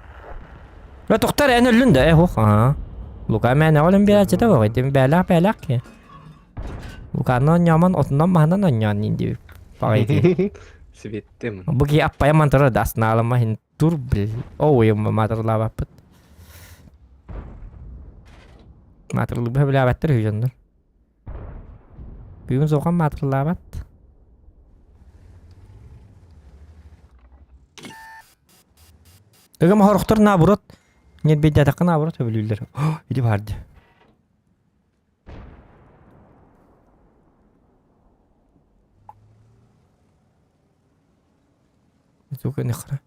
Ө тохтор эн өллүн да э хох аа. Лука мээнэ олен биэрээччитэ буолуой бээлээх бээлээх ки. Луканы онньоомон отунан маһынан онньоон индиби паҕайытыы. Светтим. Бу киһи аппайаман турар да аснаалама хин тур бил. Оо маатырлаабаппыт. Маатырлыыбы билээбэттэр үһү дьоннор. Бүгүн суохан маатырлаабат. Ыгым хорохтор наоборот ньирбийдээтэххэ наоборот сөбүлүүллэр. Ити баар дии. Сука, нихера.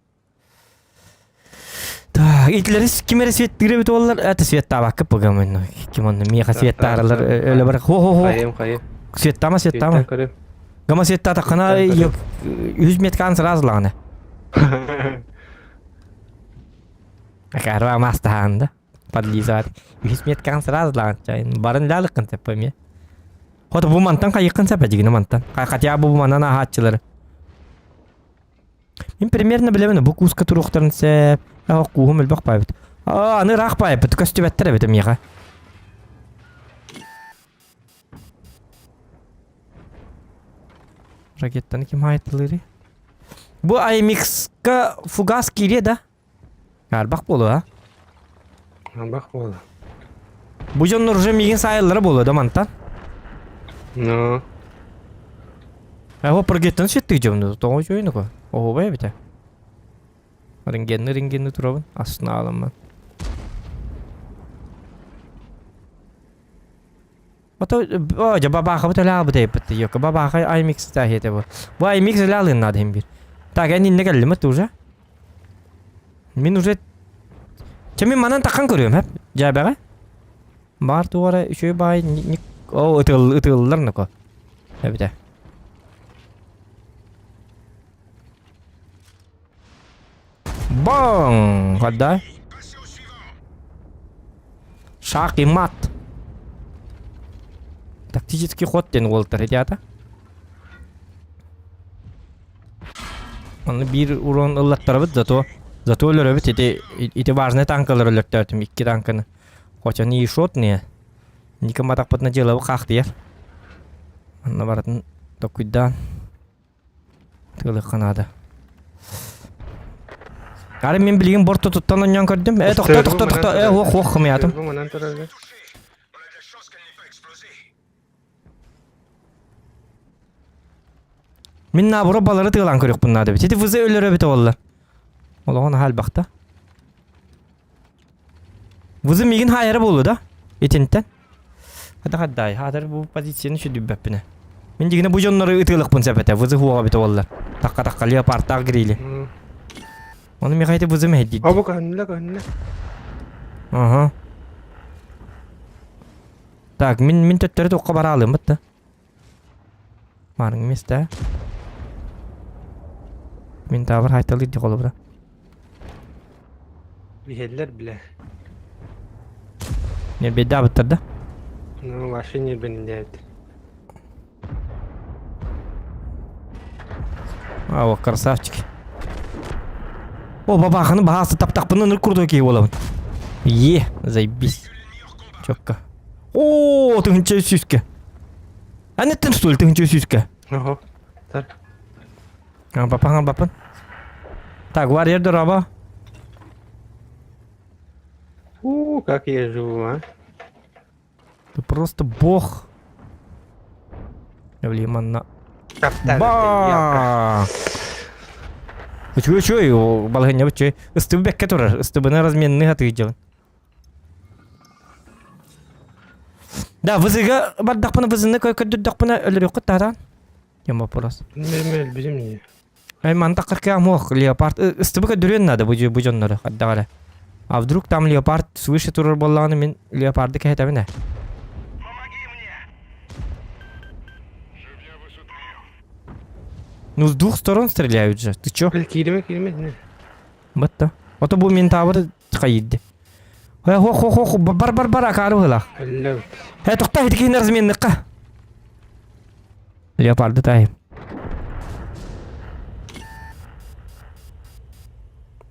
Так, итлери ким эрэ светтиир эбит буоллар, это светтаабакка пыгамын. Ким онно миэхэ светтааралар өлө бар. Хо-хо-хо. Хайым хайым. Светтама, светтама. Көрүм. Гама светтаатаххына 100 меткан сразу лаҕына. Акарва мастаһаанда. Подлизывать. 100 меткан сразу лаҕын. Барын лалыккын тэппэме. Хото бу мантан хайыккын сэпэ дигини мантан. Хотя бы бу манан аһааччылары. Мин примерно билэбин бу кууска туруохтарын сэп. Аа кууһум элбэх баайбыт. Аа аны ыраах баайбыт көстүбэттэр эбит миэхэ. Ракеттаны ким хаайтылыырый? Бу IMX-ка фугас киириэ да? Арбах буолуо, а? Арбах буолуо. Бу дьоннор уже миигин саайаллара буолуо да мантан? Ну. Его прогеттан сеттик дьомну, тоҕо үчүгэй нука. Оһуобай эбитэ. Рентгенни рентгенни турабын, астына аламмын. Ото о, дьэ бабаахабыт өлаабыт эйпит йока бабааха IMX тааһиэтэ бу. Бу IMX өлаалыын наада иһин биир. Так, эн инне кэллим уже. Мин уже Чэ мин манан таххан көрүөм хэп. Дьээбэҕэ. Баар туора үчүгэй баай ник о ытыл ытыллар ноко. Эбитэ. Баң! Хадда? Шах и мат. Тактический ход диэн уолтар ребята. Аны биир урон ыллаттарабыт, зато зато өлөрөбүт ити ити важный танкалар өлөртөөтүм икки танканы. Хотя они и шотные. Ником атахпытына дьыалабы хаахтыйар. Анна барытын токуйдаан тыалыахха наада. Ары мен билигин борто туттан онньон көрдүм. Э, тохто, тохто, тохто. Э, ох, ох, хымыятым. Мин наоборот балары тыалаан көрүөхпүн наада эбит. Ити ВЗ өлөрө эбитэ буолла. Олоҕун аһа элбэхтэ. ВЗ миигин хаайара буолуо да? Итинтэн. Хата хаддаай, хаатар бу позицияны сүдүбэппинэ. Мин дигинэ бу дьоннору ытыалахпын сөп этэ. ВЗ хуоҕа эбитэ буолла. Такка такка леопардтаах грили. Ону миэхэ ити ВЗ мэһэйдиир. Обу көһүннэ көһүннэ. Ага. Так, мин мин төттөрү туохха бараалыым да. Маарыҥ места. Мин таабыр хайталыыр ди холобура. Биһэллэр билэ. Не бедаабыттар да? Ну, вообще не бенилээбит. А, вот красавчики. О, бабаханы баһаасы таптахпын ыныр курдук киһи буолабын. Е, заебись. Четко. О, тыһынча сүүскэ. Анеттен что ли тыһынча сүүскэ? Ого. Так. Бапан, бапан. Так, варьер дораба. У, как я живу, а? Ты просто бог. Блин, Ба! Үчүгэй үчүгэй, балаһыанньабыт үчүгэй. Ыстыбы бэккэ турар, ыстыбыны разменный хатыы дьон. Да, вызыга бардахпына вызыны көрдөрдөхпүнэ өлөрүөххүт таатаан. Тем вопрос. Мен билим не. Ай мантак кыркыам леопард ыстыбы көрдөрүөн надо бу бу дьоннору хаддаҕара. А вдруг там леопард свыше турар буоллаҕына мин леопарды кэһэтэбин ээ. Ну с двух сторон стреляют же. Ты чё? Киирime киирime. Батта. Ото бу мен табыр хайырды. Хо хо хо хо бар бар бар акары быһылаах. Алло. Э тохта ити киһини разменныкка. Леопарды таайым.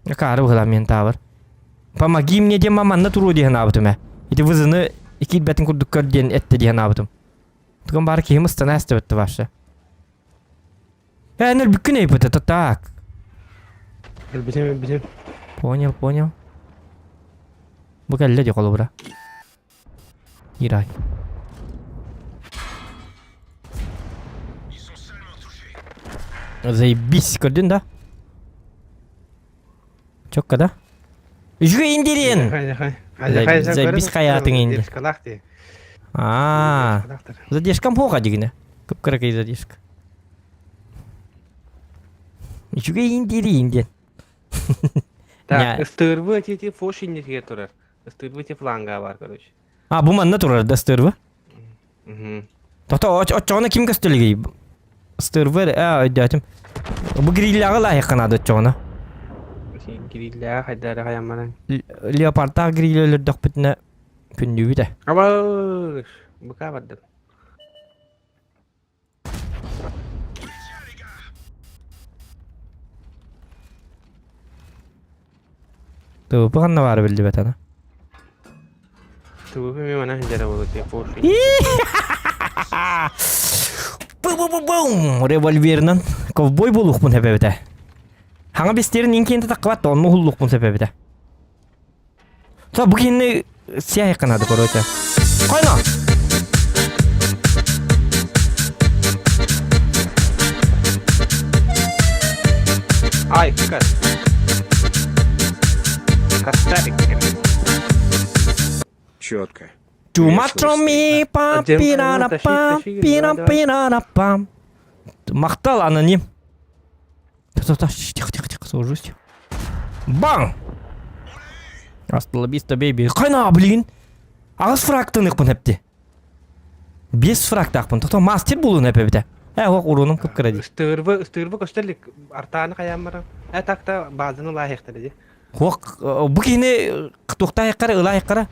Акары быһылаах мен табыр. Помоги мне диэн маманна туруо диэн аабытым ээ. Ити вызыны киирбэтин курдук көр диэн этте диэн аабытым. Туган бары киһим ыстана эстебетте вообще. Э, нөл бүккүн эйпыта, так. Билим билим. Понял, понял. Бу кэллэ ди холобура. Ирай. Заебись, көрдүн да? Чокка да? Үчүгэй индирин! Заебись хаятың инди. Аа, задержкам хоға дигине. Кып-кыракай задержка. Үчүгэй индирин диэн. Так, ыстырбы ти фош индирге турар. Ыстырбы ти фланга бар, короче. А, бу манна турар да ыстырбы? Тохто, оччоҕуна ким көстөлүгүй? Ыстырбы, а, өйдөөтүм. Бу грилляҕа лаайыкка наада оччоҕуна. Грилляҕа хайдары хаямманан. Леопардтаах гриль өлөрдөхпүтүнэ күндүүбүт ээ. Абыш! Быка бардым. ТВП ханна баара биллибэт ана. ТВП мен манан сылдьара буолуо Бу-бу-бу-бум! Револьверынан ковбой буолуохпун сөп эбитэ. Хаҥа бестерин инкиэнте таххыбат онно уһуллуохпун сөп эбитэ. То бу киһини сиэһэххэ наада короче. Койно! Ай, кас. Кастарик. Четко. Чуматроми пам пирара пам пирам пирара пам. Махтал аноним. Тихо, тихо, тихо, сложусь. Бang! Hasta la vista, baby. Хайна, блин! Аҕыс фрагтан ыкпын эпти. Бес фрагтаахпын. Тохто мастер буолуун эпэбитэ. Э, ох, уруунум кып-кыра дии. Ыстыырбы, ыстыырбы көстөр илик артааны хайаан баран. Э, так-та баазаны ылааһыахтара дии. Хуох, бу киһини туохтааххара, ылааххара.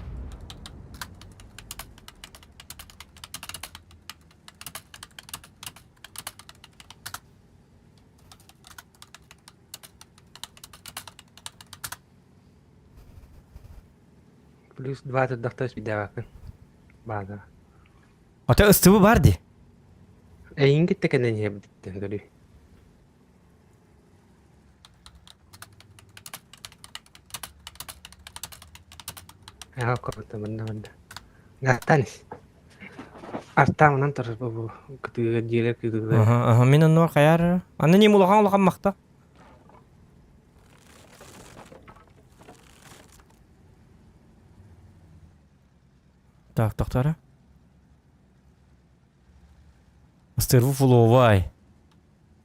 Плюс 20 дохтос бидээбэккин. Бааза. Ата ыстыбы бар дии. Эйин кытта кэлэн иһэбиттэн көрүй. Аха корото манна манна. Гаттан ис. Артаамынан турар бу кытыыга дьиэлэр кытыылар. Аха, аха, мин оннугар хайаар. Аны ним улахан улахан махта. Так, тохтора. Ыстырвы фуловай.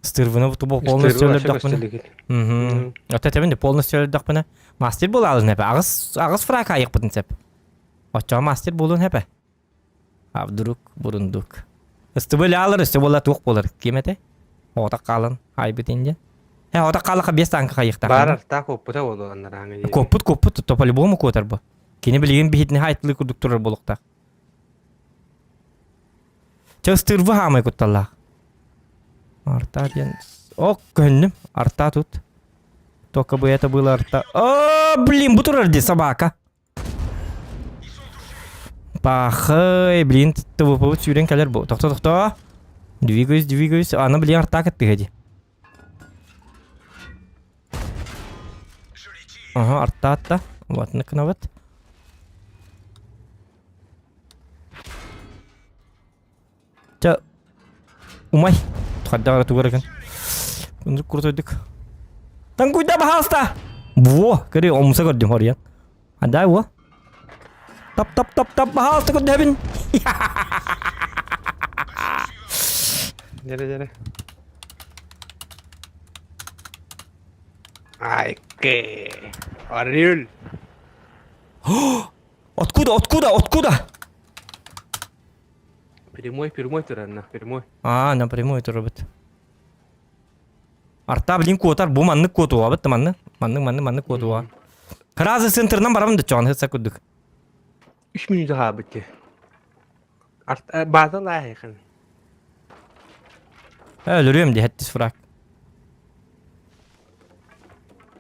Ыстырвыны тубу полностью өлөрдөхпүнэ. Мм. Ата тебин полностью өлөрдөхпүнэ. Мастер буолаалын эпэ. Аҕыс аҕыс фрак айыкпытын сеп. Оччоҕо мастер буолуон эпэ. А вдруг бурундук. Ыстыбы ылаалар өссө буола туох буолар ким этэ? Оҕото хаалан айбыт инде. Э, оҕото хаалаха биэс танка хайыхтаах. Баар артаах куоппута буолуо анарааҥы диэри. Куоппут куоппут то по-любому куотар бу. Кини билигин биһитини хайтылыы курдук турар буолуохтаах. Чэ ыстыырбы хаамай кутталлаах. Арта диэн... Ок, көһүннүм. Арта тут. Только бы это было арта... О, блин, бу турар дии собака. Пахай, блин, ТВП сүүрэн кэлэр бу. Тохто, тохто. Двигаюсь, двигаюсь. Аны, блин, арта кыттыга дии. Ага, арта атта. Вот, накынабыт. Чэ, умай. Хайдах эрэ тугу эрэ гын. Ынырык курутуйдук. Танкуйда, пожалуйста! Во, көрү, омуса көрдүм хоруйан. А дай во. Тап тап тап тап, пожалуйста, көрдөбүн. Дere дere. Ай, ке. Орел. Откуда, откуда, откуда? Прямой, прямой туранна, прямой. А, напрямую турабыт. Арта, блин, куотар, бу маннык куотуабыт, манны, маннык, маннык, маннык куотуа. Разы центрынан барабын да чоҕан хытса курдук. Үш минут хаабыт те. База лаайхан. Өлөрүөм дии хэттис фраг.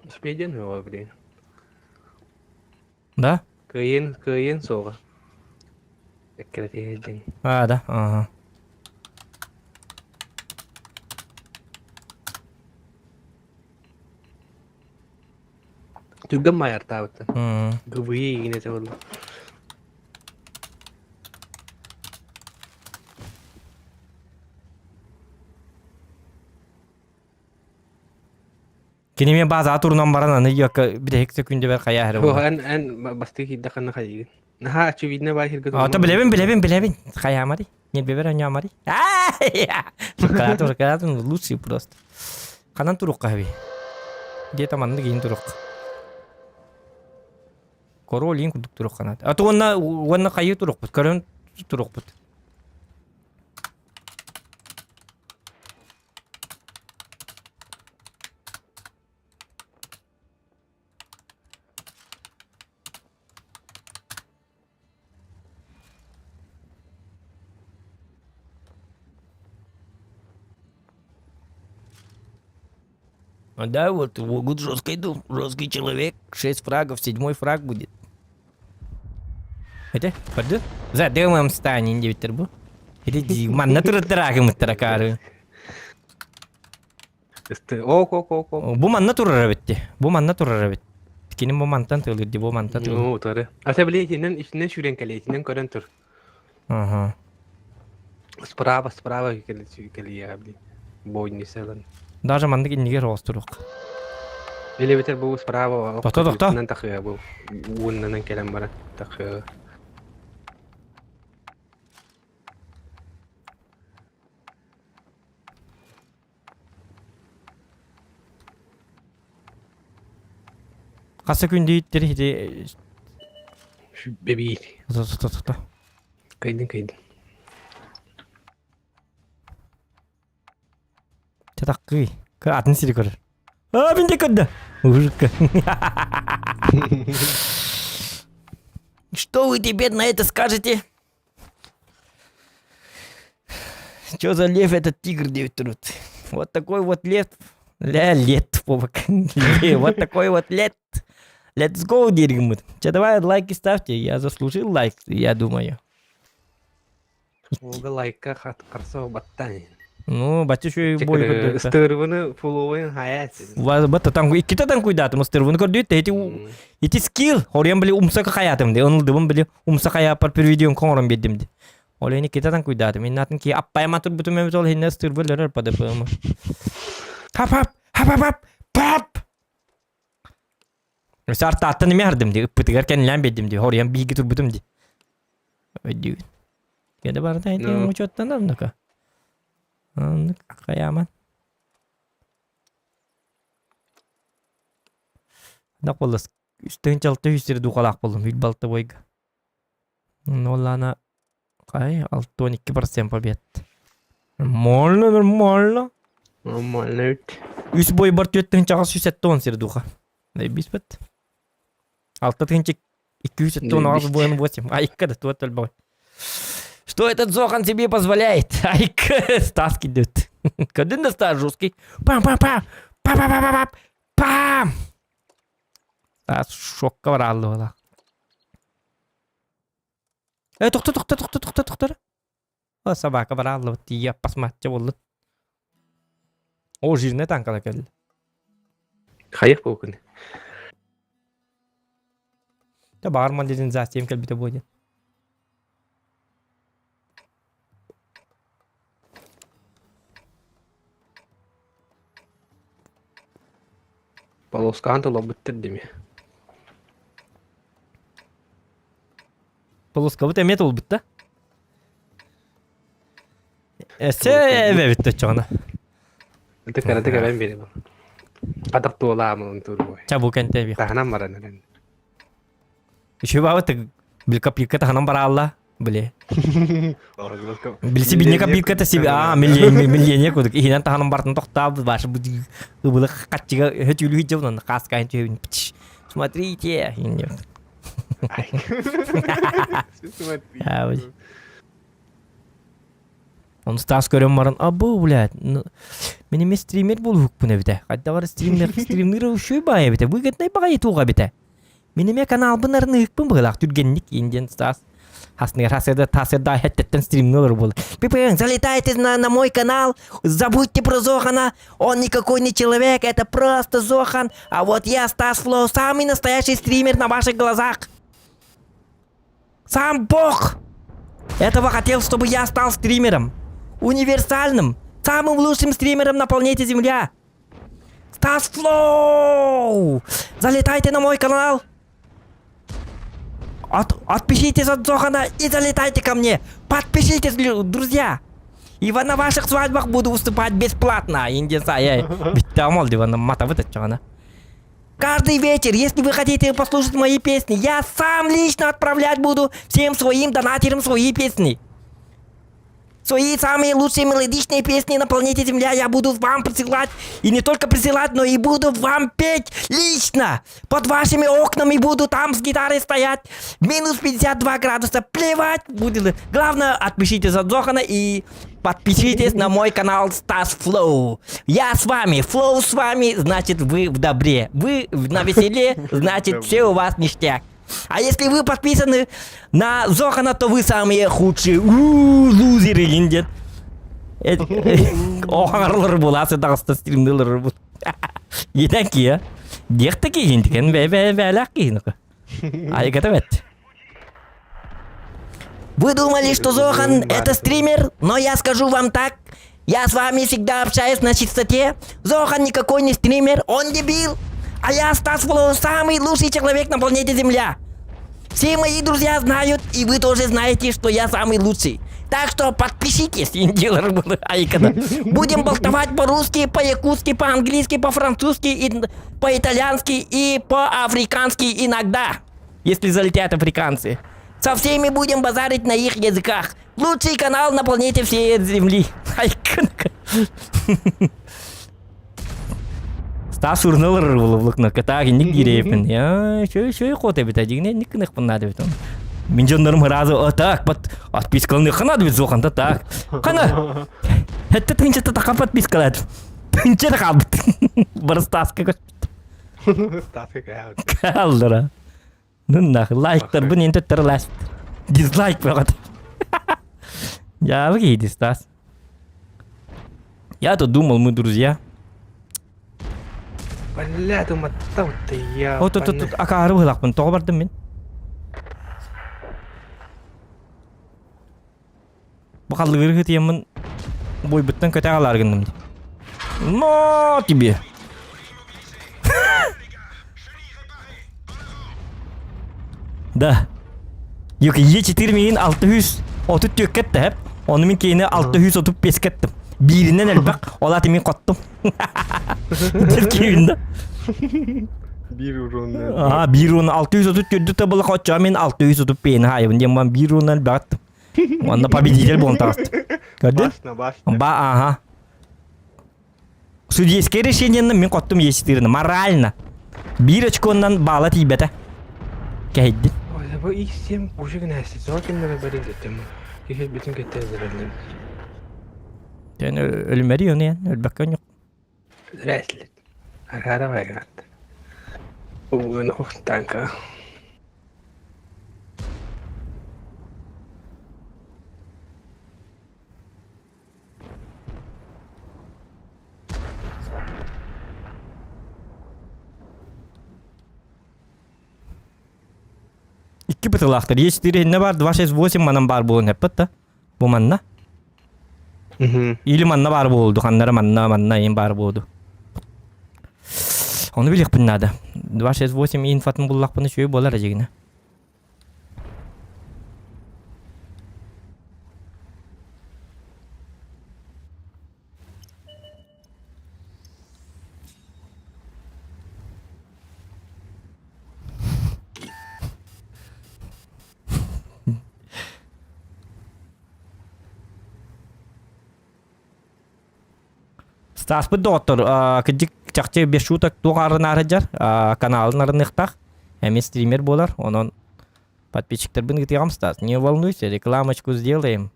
Успейден его, блин. Да? Кыайын, кыайын суоҕа. Эккирэтиһэ А, да, ага. Түргэн маайартаабыттан. Гыбыйы игин этэ буолла. Кини мен база турунан баран аны якка битэһик сөкүндүбэр хайа эрэ Суох, эн эн бастыы киирдэххинэ хайыгын. Наһаа очевидно баар сиргэ Ото билэбин, билэбин, билэбин. Хайаамари. Не бебер аньамари. Шоколад, шоколад лучший просто. Ханан турукка хаби. Где-то маннык иин турук. Король иин курдук турук ханат. А то уонна уонна хайыы турукпут. Көрөн турукпут. А да, вот могут жестко иду, жесткий человек, шесть фрагов, седьмой фраг будет. Это, пойду? За дымом стань, диэбиттэр бу. Ити манна тураттар акымыттар акаары. Ок, ок, ок, ок. Бу манна турар эбит Бу манна турар эбит. Кини бу мантан тылыр ди, бу мантан тылыр. Ну, утары. Ата били итинен итинен сүүрэн кэлэ, итинен көрөн тур. Ага. Справа, справа кэлиэҕэ били. Бойниселан. Даже маннык иннигэр оҕостурук. Или битер бу справа Тохто, тохто. тахыа бу. Ууннанан кэлэн баран тахыа. Хаса күн дииттер ити Бэбиир. Тохто, тохто. Кыйдын, кыйдын. Чатаккый. Атын сири көрөр. А, мин де көрдө. Ужикка. Что вы теперь на это скажете? Что за лев этот тигр деп тут? Вот такой вот лев. Ля, лет, Вот такой вот лет. Let's go, дергмыт. Че, давай лайки ставьте. Я заслужил лайк, я думаю. Уолга лайкка харса баттан. Ну, бачча үчүгэй бой көрдөрдө. Ыстырбыны фуловын хаят. Бата там икките танкуйдаатым ыстырбыны көрдүт эти ити скилл хоруйан били умса хаятым де ынылдыбын били умса хаяппар пир видеон коңорон биэрдим де. Ол ини икките танкуйдаатым иннатын ки аппайма турбутум эбит ол хинне ыстырбы өлөрөр падыпымы. Хап хап хап хап хап пап. Өссө артааттан эмиэ аһардым дии, ыппытыгар кэннилээн биэрдим дии, хоруйан бииргэ турбутум дии. Өйдүүгүн. Кеде барыта ити Ну. учуоттанар ну-ка. Оннук хайааман. Да буоллас үстэн чалта үс духалаах буоллум үл балта бойга. Ноллаана хай 62% побед. Нормально, нормально. Нормально үт. Үс бой бар түөттүн чаҕас үс эттон сир духа. Биспет. Алта тыһынча 278 воин 8. Айка да туот өлбөй. Что этот Зохан себе позволяет? Айка Стас кидет. Кадын да Стас жесткий. Пам-пам-пам. Пам-пам-пам-пам. Пам! Стас шокка баралды бола. Э, тохто, тохто, тохто, тохто, тохто. О, собака баралды. Тия пасматча болды. О, жирне танкала келди. Хайых бу күн. Та баар модернизациям кэлбитэ буо диэн. Полоскаан толорбуттар дими. Полоскабыт эмиэ толбут да? Эссе эбэбит оччоҕуна. Ытык кыратык эбэн биэри бу. Атах туолаамын турбой. Ча бу кэнтэ эбиэх. Таһынан баран эрэн. Үчүгэй баабыт билка таһынан бараалла били. Билси бинне копилката себе а миллионер кудук иһинэн таһынан бартын тохтаабыт башы бу ыбылы хаччыга хөтүлүү дьонун хааскайын түһүн смотрите Смотри. Он Стас көрөн баран, абы, блядь, мин эмиэ стример буолуһукпун эбитэ. Хайда бар стример, стримнир үчүгэй баҕайы эбитэ, выгоднай баҕайы туоҕа эбитэ. Мин эмиэ каналбын арыныһыкпын быһыылаах түргэнник индиан Стас. Хасныгар хасыда тасыда хэттеттен стримнылар буолар. Пипин, залетайте на, на мой канал, забудьте про Зохана, он никакой не человек, это просто Зохан, а вот я, Стас Флоу, самый настоящий стример на ваших глазах. Сам Бог этого хотел, чтобы я стал стримером. Универсальным, самым лучшим стримером на планете Земля. Стас Флоу! Залетайте на мой канал. От, отпишитесь от Зохана и залетайте ко мне. Подпишитесь, друзья. И на ваших свадьбах буду выступать бесплатно. Индиса, я Биттамол, дивана мата вытачана. Каждый вечер, если вы хотите послушать мои песни, я сам лично отправлять буду всем своим донатерам свои песни. Свои самые лучшие мелодичные песни на планете Земля я буду вам присылать. И не только присылать, но и буду вам петь лично. Под вашими окнами буду там с гитарой стоять. Минус 52 градуса. Плевать будет. Главное, отпишитесь от Зохана и подпишитесь на мой канал Стас Флоу. Я с вами, Флоу с вами, значит вы в добре. Вы на веселе, значит все у вас ништяк. А если вы подписаны на Зохана, то вы самые худшие. У-у-у, лузеры, индет. Оһаҥарлар буолаасы таҕыста стримнылар бу. Етен кия. Диэхтэ киһин тикен бэ бэ бээлээх киһин Айгата бэт. Вы думали, что Зохан это стример, но я скажу вам так. Я с вами всегда общаюсь на чистоте. Зохан никакой не стример, он дебил. А я, Стас Флоу, самый лучший человек на планете Земля. Все мои друзья знают, и вы тоже знаете, что я самый лучший. Так что подпишитесь, Будем болтовать по-русски, по-якутски, по-английски, по-французски, и по-итальянски и по-африкански иногда, если залетят африканцы. Со всеми будем базарить на их языках. Лучший канал на планете всей Земли. Стас урналар блокнотка так инник диирейпин. Я чөй чөй кот эбит дигине инник кыныкпын надо бит. Мин дьоннорум сразу о так под отпискалны хана бит зоханта так. Хана. Хетте тынча така подпискалат. Тынча да калбыт. Бар Стаска көспүт. Стаска каалды. Калдыра. Ну нах, лайктарбын енді тырлас. Дизлайк бөгөт. Я выйди, Стас. Я-то думал, мы друзья. Бля, думаттам ты я. О, тут, тут, тут, акары быһылаахпын, тоҕо бардым мин? Бу халлыгыр хытыйаммын бойбуттан көтө аҕалаар гынным дии. Но тебе! Да. Yok Е4 миин 634 кетті хеп. Оны мен кейіне 635 кеттім. Бииринен элбэх, ол аты мен коттум. Деп кейинде. Биир урон. Аа, биир уон 634 табыла хоччоо мен 635 хайыбын диэн бан биир уоннан элбэҕиттим. Онно победитель буолан таҕыстым. Көрдүн? Башня, башня. Ба, ага. Судейское решениені мин хоттум Е4-ні. Морально. Биир очконнан баала тиийбэтэ. Кэһэйдин. Ой, бу X7 уже гынайсы. Зор кимнere бери деттим. Кихи бүтүн кеттердирелим. Тэн өлүмэри ону эн өлбөккө онньук. Зряслит. Агара вайгат. Угун танка. Икки бытылаахтар. Е4 иннэ бар, 268 манан баар буолан эппит да. Бу манна. Или манна баар буолду, ханнара манна, манна им баар буолду. Ону билиэхпин наада. 268 инфатын буллахпына үчүгэй буолар эдьигинэ. Стаспыт доҕоттор, кырдьык чахчы без шуток туох арынаары дьар, каналын арыныахтаах, эмиэ стример буолар, онон подписчиктарбын ыытыаҕым Стас, не волнуйся, рекламочку сделаем,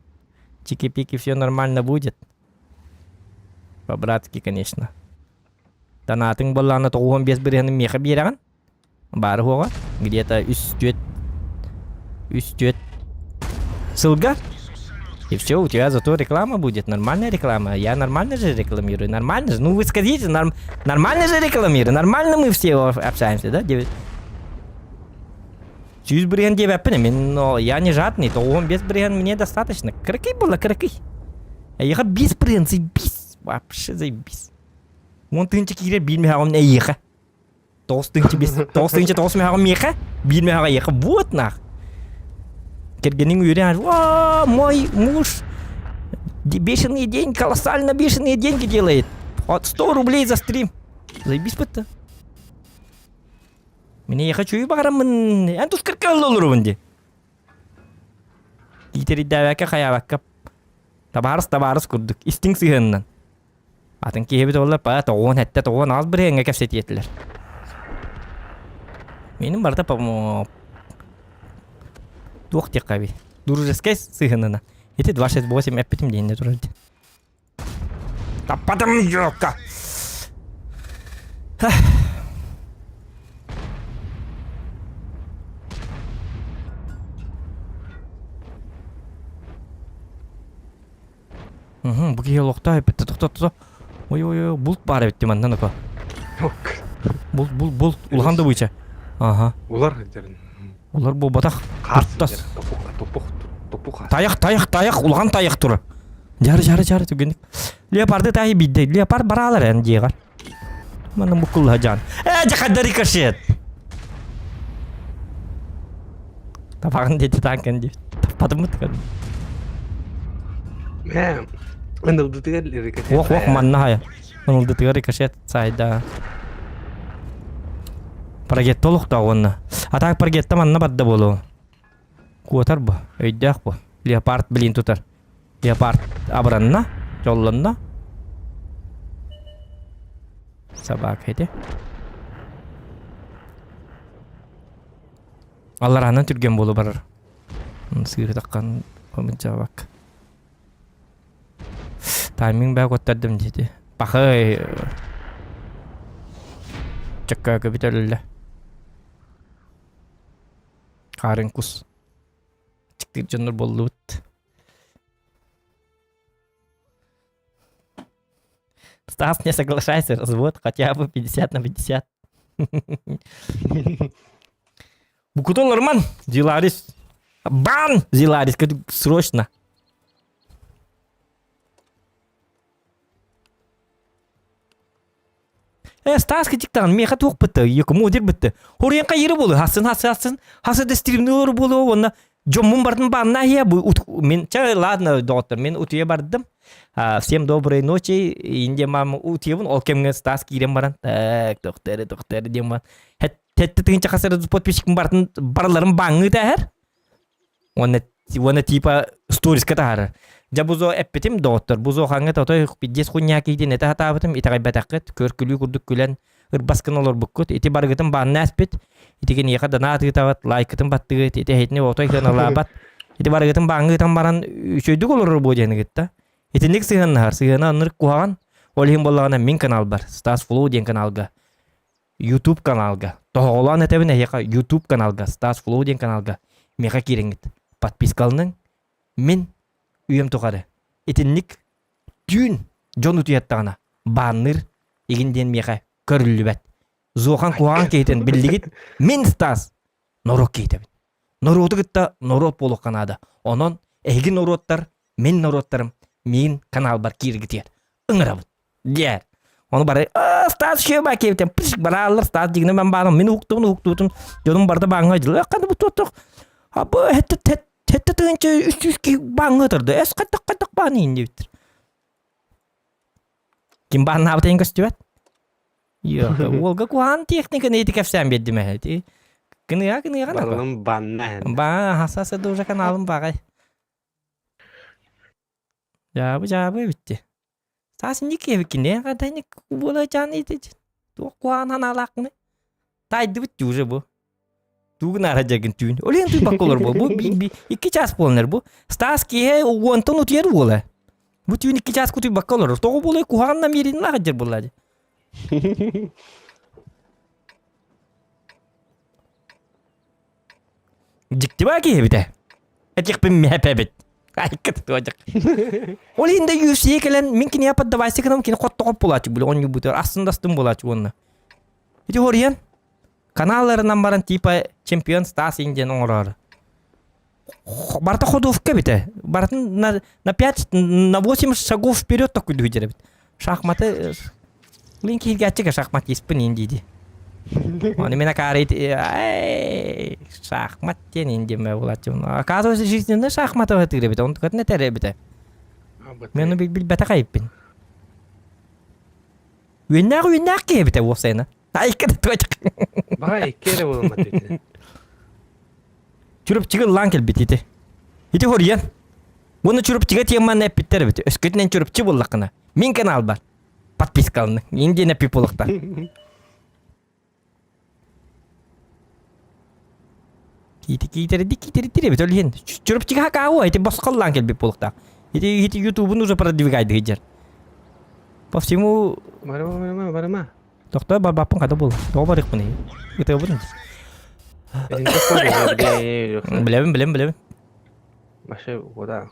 чики-пики все нормально будет. По-братски, конечно. Донатыҥ буоллаҕына 95 бырыһыанын миэхэ биэрэҕин, баары уоҕа где-то үс түөрт үс түөрт сылга и все у тебя зато реклама будет нормальная реклама я нормально же рекламирую нормально же ну вы скажите норм... нормально же рекламирую нормально мы все общаемся да 9 Сүүс бырыһыан диэбэппин мин но я не жадный тоҕуһун биэс бырыһыан мне достаточно кыракый буолла кыракый эйиэхэ биэс бырыһыан заебись вообще заебись уон тыһыынча киирэр биир мөһөҕүм эйиэхэ Тоҕус тыһыынча биэс тоҕус тыһыынча тоҕус мөһөҕүм миэхэ, биир мөһөҕө эйиэхэ вот нах. Кэргэниҥ үөрэн, «О, мой муж бешеные деньги, колоссально бешеные деньги делает. От 100 рублей за стрим. Заебись бытта. Мин эйиэхэ чуйу баҕараммын, эн тускар олорубун дии. Иитэрийдээбэккэ хайаабакка табаарыс табаарыс курдук истиҥ сыһыанынан. Атын киһибит буоллар па тоҕуон эттэ тоҕуон аҕыс бырыһыаҥҥа кэпсэтиэтилэр. Миинин барыта по туох диэххэ эбий дружескай сыһынына. Ити 268 эппитим диэннэ турар дии. Таппатым ёлка. Уһун, бу киһи олохтоох эппитте тохтотто. Ой ой ой, булт баар эбит манна око. Булт булт булт улахан да быыча. Аха. Улар дерин. Улар буолбатах. Хаас Туртас. топух топух топух хаас. Тайах тайах тайах улахан тайах турар. Жары жары жары түгенник. Леопарды тайы бидде. Леопард бараалар эн дьиэҕэр. Манна буккулла жан. Э, жахадда рикошет. Табаҕын диэти таанкан диэбит. Таппатыммыт көр. Мэ, ынылдытыгар рикошет. Уох уох манна хайа. Ынылдытыгар рикошет сайда. Парагетта олохтоох уонна. А так парагетта манна барда буолуо. Куотар бу, өйдөөх бу. Леопард блин тутар. Леопард абыранна, дьоллонно. Собака ити. Аллараанан түргэн буолу барар. Сыыры таххан помыджабак. Тайминг баа коттардым диэти. Пахай. Чакка көбүтөллө. Харын кус. Чиктир дьоннор боллубут. Стас, не соглашайся, развод хотя бы 50 на 50. Букутул Роман, Зиларис. Бан! Зиларис, срочно. Э, Стас кытиктан, меха туох бытты, якому одер бытты. Хорыйан кайыры болу, хасын, хасы, хасын, хасы да стримнылар болу, онна дьоммун бардым банна я бу мен ча ладно доктор мен утуя бардым всем доброй ночи инде мам утуябын ол кемге Стас киирен баран так доктор доктор диэн баран хэтте тыгынча хасар подписчикпин бартын бараларын бааңҥы тээһэр уонна уонна типа сториска таһаарар дьэ бузо эппитим доҕоттор бузо хаҥҥа тотой пиздец хуйня киитин этэ сатаабытым итэҕэйбэтэххит көр күлүү курдук күлэн ырбаскын олорбуккут ити барыгытын баанна эспит ити киниэхэ дана атыытабат лайкытын баттыгыт ити эһитини отой кыаналаабат ити барыгытын бааҥҥа ыытан баран үчүгэйдик олорор буо диэни кытта итинник сыһыаннаһар сыһыана оннук куһаҕан ол иһин буоллаҕына мин каналбар Стас Флоу диэн каналга YouTube каналга тоһоҕолоон этэбин эһиэхэ YouTube каналга Стас Флоу диэн каналга миэхэ киириҥҥит подпискаланыҥ мин үйэм тухары итинник түүн дьон утуйаттаҕына баанныыр игин диэн миэхэ көрүллүбэт. Зохан куһаҕан киһитин биллигит мин Стас норуот киһитэбин. Норуоту кытта норуот буолуохха наада. Онон эһиги норуоттар, мин норуоттарым миин каналбар кииргитигэр ыҥырабын. Диэр. Ону бары Стас шеба киэбитен пш барааллар Стас дигинэ мен бааным мин уһуктубун уһуктуутун дьонум барда бааҥҥа дьылы ханна бу туох абы хэтте хэтте тыгынча үс жүз киһи бааҥҥа ытырды эс хайдах хайдах баан иин диэбиттэр Ким бааннаабыт эйин көстүбэт? Йо, уолга куһаҕан техниканы ити кэпсээн биэрдим эһэ. Ити кыныга кыныга наба. Барылым банна. Ба, хасаса уже каналым багай. Жабы жабы битти. Саас инник кебиккин кадайник буола чаан ити. Туох куһаҕан ханаалааххыный? Тайдыбыт уже бу. Тугун ара дьэгин түүн. Олен туй бакколор бу. Бу икки час буоланар бу. Стас киһи уонтан утуйар буола. Бу түүн икки час кутуй бакколор. Тоҕо буолай куһаҕанна миэрин лаҕыдьар буолла дии. Дьиктибаа киһи эбитэ. Этиэхпин мэпэбит. Айкыт туодьак. Ол иһин да UFC кэлэн мин киниэхэ поддавайся гынан кини хоттоҕоп буолааччы били онньуйбутугар астын да астын буолааччы уонна. Ити хоруйан каналларынан баран типа чемпион Стас диэн оҥороору. Барыта ходовка эбитэ. Барытын на, на 5, на 8 шагов вперед такой эбит. Шахматы Мин кииргээччигэ шахматиспын ин диди. Оны мен акаарыйт шахмат диэн ин диэмэ булааччыбын. Оказывается, жизненно шахматы тыыр эбит. Онтукатын этэр эбитэ. Мен ону билбэтэх айыппын. Үөннээх үөннээх киһи эбитэ уопсайына. Айка да туочак. Баҕа икки эрэ буолуммат ити. Чурапчыга ыллаан кэлбит ити. Ити хоруйан. Уонна Чурапчыга теманы эппиттэр эбит. Өскөтүнэн Чурапчы буоллаххына. Мин каналбар. Подпискаланы. Индия эппит буолуохтаах. Киити киитэрди киитэрдир эбит ол иһин. Чурапчыга хакаауа ити босхоллаан кэлбит буолуохтаах. Ити ити ютубун уже продвигайды сылдьар. По всему Барыма барыма барыма. Тохтоо барбаппын хата буол. Тоҕо барыахпыный? Ытыабын. Билэбин, билэбин, билэбин. Вообще куда?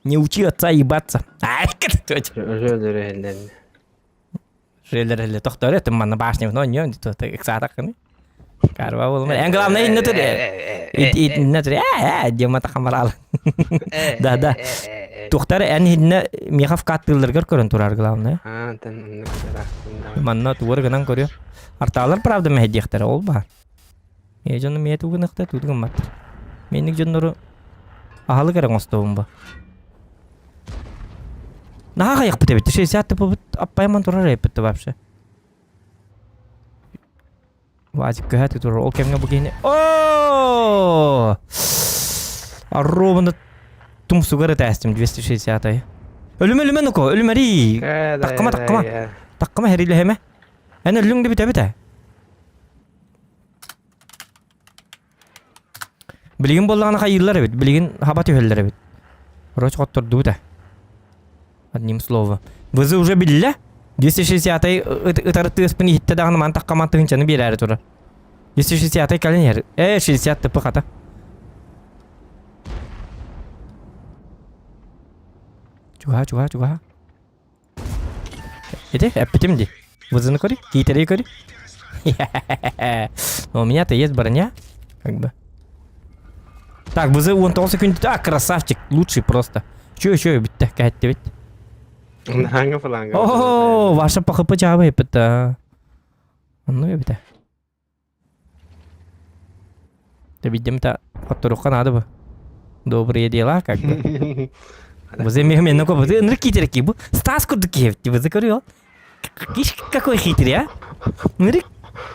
Не учи отца ебаться. Жөлөрөллө тохтоор этим манна башня но не ыксаатаххыны. Карва болма. Эн главное инне тур. Инне тур. Э, дима тахамарал. Да, да. Тухтар эн хинне миэхэ вкаттыылларгар көрөн турар главное. Манна тугар гынан көрүө. Артаалар правда мэһэдиэхтэрэ ол баар. Ээ дьону миэ тугунахта тутгумматтар. Меник дьоннору аһылык эрэ оҥостобун ба. Наһаа хайахпыт эбит. 60 тыпыбыт аппайман турар эппит вообще. Вазик көһө турар. Ол кэмҥэ бу киһини О! Ровно тумсугар этээстим 260-ай. Өлүмэ өлүмэ нуко, өлүмэри. Таккама таккама. Таккама херилэһэмэ. Эн өллүҥ да бүтэбит ээ. Билигин буоллаҕына хайыыллар эбит, билигин хаба түһэллэр эбит. Короче, хоттордубут ээ. Одним словом. Вызы уже биллэ. 260-й ытар тыаспын иһиттэ даҕаны ман таххаман тыһынчаны биэрээри турар. 260-й кэлэн иһэр. Э, 60 тыпы хата. Чугаһа, чугаһа, чугаһа. Ити, эппитим дии. Вызыны көрүй, киитэри көрүй. Но у меня-то есть броня, как бы. Так, вызы 19 секунд. А, красавчик, лучший просто. Чё еще бүттэ, кэһэттибит. Наһааҥҥа фаланга. О, ваша ПХП жаабы эппит. Онну эбитэ. Тэбиддим-та хотторуохха наада бу. Добрые дела, как бы. Бу мен бу ынырык киитэр бу Стас курдук киһи бу көрүө. Какой хитрый, а? Ынырык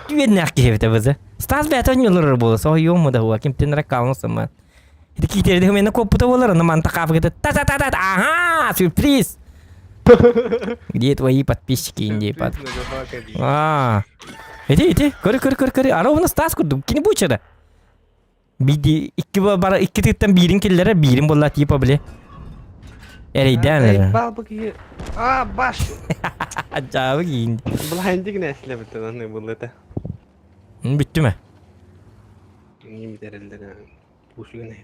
үөннээх киһи эбитэ бу. Стас бэйэтэ онньолорор буола, соһуйуом да хуа, кимтэн эрэ каалын сымман. Ити киитерди мене коппута болар, аны манта кафегата та-та-та-та, ага, сюрприз! Где твои подписчики, Индии под? А, ити, ити, көрү, көрү, көрү, көрү, ара уна Стас курдук, кини бучера. Биди, икки бара, икки тыттан биирин киллерер, биирин болла типа, бile. Эрейден. А, баш! Жабы кийин. Блайндик нәсле бит, аны булды. Бүттү ме? Не битэрэллэр Пушигин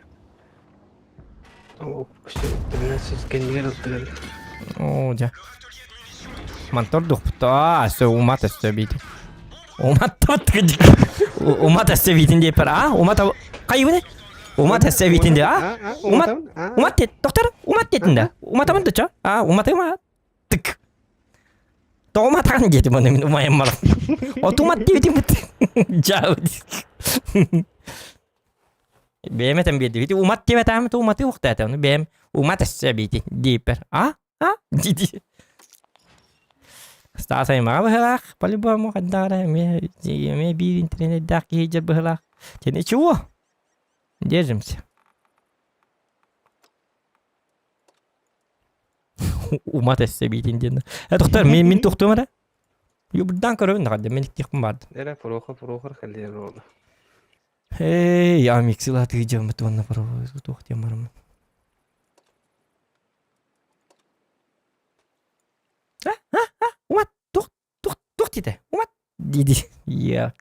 Оо, дьэ. Мантор духпута, өссө умат өссө биитин. Умат Умат өссө биитин диэппэр, а? Умат хайыбыны? Умат өссө биитин диэ, а? Умат Умат дет, доктор, умат детин да. Уматамын да чо? А, уматыма. Тык. Тоҕо диэтим аны мин умайан баран. Отумат диэбитим бут. Жаа. Бэйэм этэн биэрдим. Ити умат диэбэтэҕим уматы уохтаата. Ону бэйэм умат өссө эбиити диэппэр. А? А? Дии Стас аймаҕа быһыылаах, по-любому хайдах эрэ эмиэ эмиэ биир интэринэттээх киһи дьэ быһыылаах. Те ничего, держимся. Умат өссө эбиитин диэн. Э, доктор, мин мин тохтуом эрэ. Юбурдаан көрөбүн даҕаны, мин иттиэхпин баарды. Эрэ поруха поруха кэлиэр буолла. Эй, я миксила тыыдьаммыт уонна туох диэн бараммын. А, а, а, умат, туох, туох, туох диэтэ, умат, дии-дии. Иак.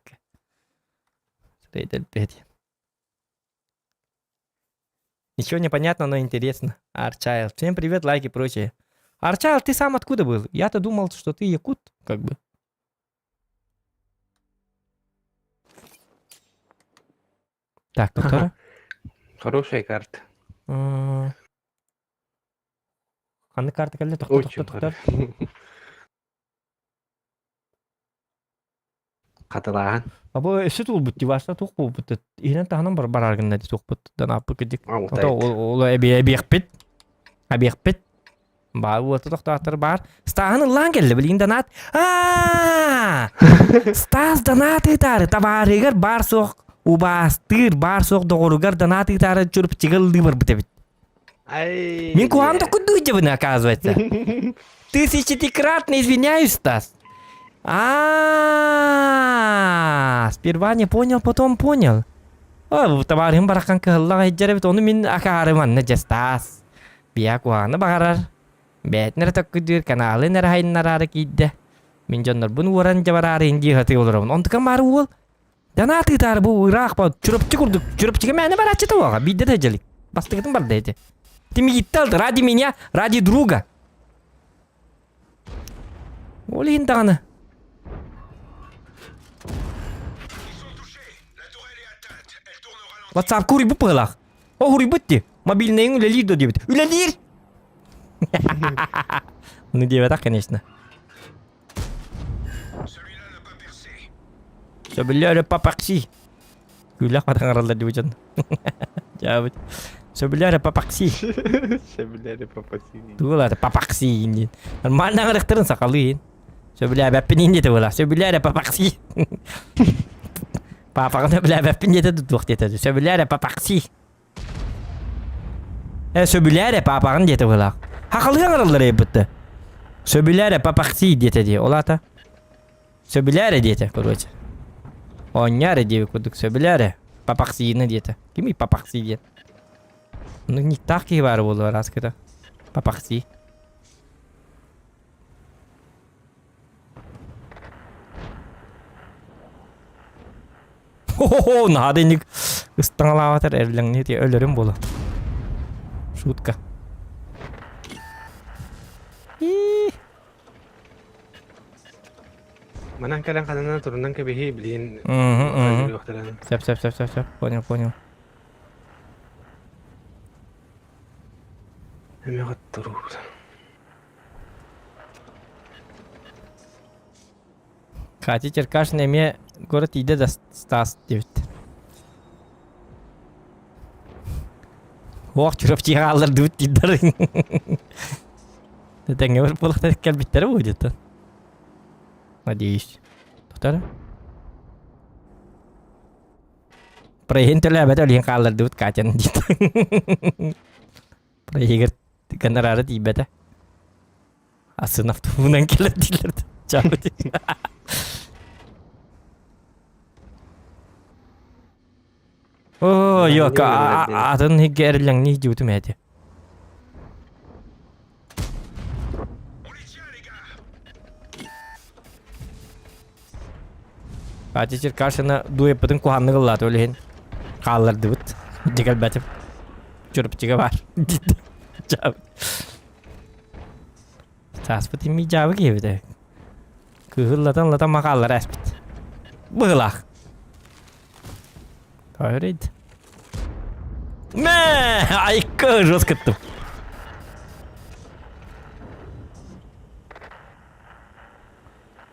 Ничего не понятно, но интересно. Арчайл. Всем привет, лайки и прочее. Арчайл, ты сам откуда был? Я-то думал, что ты якут, как бы. Так, доктора. Хорошая карта. Ханнык карта кэллэ? Тохто, Очень тохто, тохто. хорошая. Хатылааһын. Абы өссө тулбут дивашта туох буолбут иһинэн таһынан бар барар гынна туохпут данааппыт кидик. Ото ол эбиэхпит. Абиэхпит. Баар уота тохтоохтор баар. Стаһын ыллаан кэллэ билигин донат. Аа! Стас донат ыытаары табаарыгар баар суох убаастыыр баар суох доҕоругар донат ыытаары чурупчига ыллыы барбыт эбит. Мин куһаҕан токуйдуу дьабына, оказывается. Тысячекратно извиняюсь, Стас. А, сперва не понял, потом понял. О, товарым барахан кыһыллаҕа иһдьэр эбит, ону мин акаарым анна дьэ Стас. Биа куһаҕаны баҕарар. Бээтин эрэ төккүдүүр, каналын эрэ хайыннараары киирдэ. Мин дьоннорбун уоран дьабараары индии сатыы олоробун. Онтукам баары уол Донат ыытаары бу ыраах ба Чурапчы курдук Чурапчыга мээнэ барааччыта уоҕа биирдэ да дьэлик. Бастакытын барда ити. Тимигиттэ алды ради меня, ради друга. Ол иһин даҕаны. WhatsApp уруйбут быһыылаах. О уруйбут дии. Мобильныйың үлэлиир дуо диэбит. Үлэлиир! Ну диэбэтэх, конечно. Сөбүлэри папакси. Күлэх батаҥараллар дии дьон. Дьаабыт. Сөбүлэри папакси. Сөбүлэри папакси. Тугулаата папакси диэн. Нормально аҥарыктарын сахалыы. Сөбүлээбэппин иин диэтэ буолаа. Сөбүлэри папакси. Папаҕын сөбүлээбэппин диэтэ туох диэтэ. Сөбүлэри папакси. Э, сөбүлээр папаҕын диэтэ быһыылаах. Хахалыы аҥараллар эйбитте. Сөбүлээр папахси диэтэ дии. Ол аата. Сөбүлээрэ диэтэ, короче. Оонньоо эрэ диэбит курдук сөбүлээрэ. Папахсиина диэтэ. Кимий Папахси диэн? Ну, никтаах киһи баара буолуо араскыта. Папахси. Хо-хо-хо, наһаа да инник ыстаҥалаабатар эрлэҥни ти өлөрүм буолуо. Шутка. И Манан кэлэн ханана турунан кэбиһии билигин Сөп, сөп, сөп, сөп, сөп. Понял, понял. Эмиэ хотторуур. Катя Черкашина эмиэ город тиийдэ да Стас диэбит. Ох, Чурапчыга хааллардыбыт дииллэр. Тэҥҥэ бар буолахтар кэлбиттэрэ будет. Надеюсь. Тохтор. Проеһин төлөөбөтө олиһин хааллардыбыт Катяны диит. Проеһигэр гонорара тиийбэтэ. Атын автобуһунан кэлэр дииллэр. Чаабыт. О, йока, атын хигге эриллэҥни дьуутум эти. Катя Черкашина дуэппытын куһааннык ыллаата ол иһин хааллардыбыт. Дьэ кэлбэтим. Чурапчыга баар. Сааспыт иммий дьаабы киһибит Кыһыллатан латан макааллара эспит. Быһылаах. Тойрид. Мэ, айка жестко кыттым.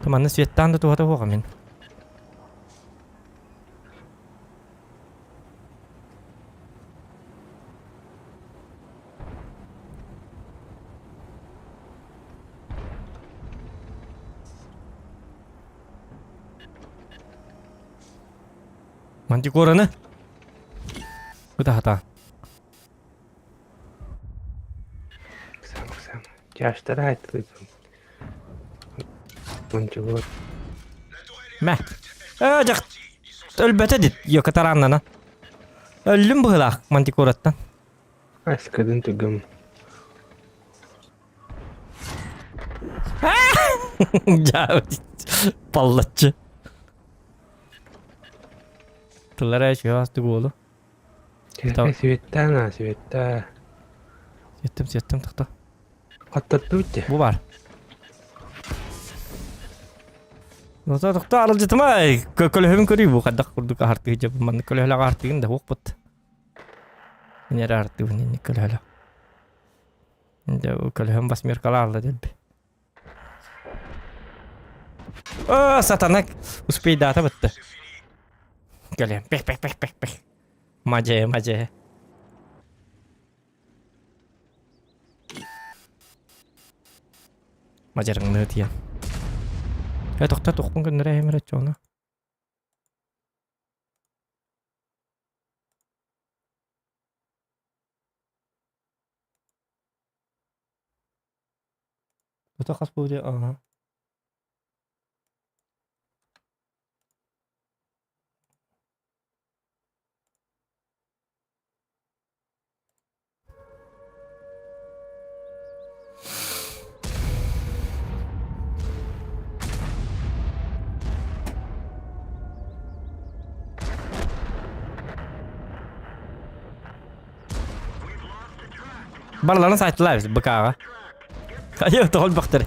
Туманны светтаан да туһата суоҕа мин. Мантикораны Ытаһата. Сам, сам. Чаштара айттылыйбын. Мантикор. Мэ. Ээ, дьах. Өлбөтө дит. Йока тарааннана. Өллүм быһылаах мантикораттан. Аскадын түгүм. Дьаа, паллаччы. Тыллара үчүгэй астык уолу. Светтаа на, светтаа. Сиэттим, сиэттим, тохто. Хаттаттыбыт дии. Бу бар. Тохто, тохто, аралдьытыма, көлөһөбүн көрүй бу хайдах курдук аһартыы дьэ маннык көлөһөлөөх аһартыгын да уохпут. Мин эрэ аһартыыбын инник көлөһөлөөх. Дьэ көлөһөм восьмеркалаалла дэлби. О, сатана успейдаата бытты. Кэлиэм, пех пех пех пех пех. Мадьэ, мадьэ. Мадьарыҥныы тиийэн. Э, тохто тухпун көннөрө эһэмэр оччоҕуна. Ото хас буолуо ааһа. Барыларын сайтылар эбит БК-ҕа. Айы, тоҕо өлбөхтөр.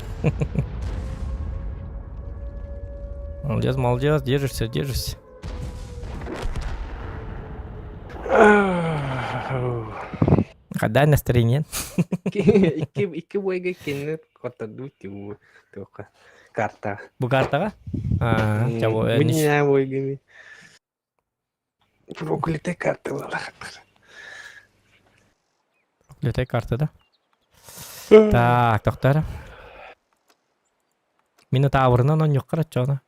Молодец, молодец, держишься, держишься. Когда настроение? Икки икки бойга кинини хоттордуу туу туохха карта. Бу картаҕа? Аа, Мне бойгами. Проклятая карта была. Проклятая карта, да? Так, тохтор. Мин таабырынан онньуккар оччоҕуна.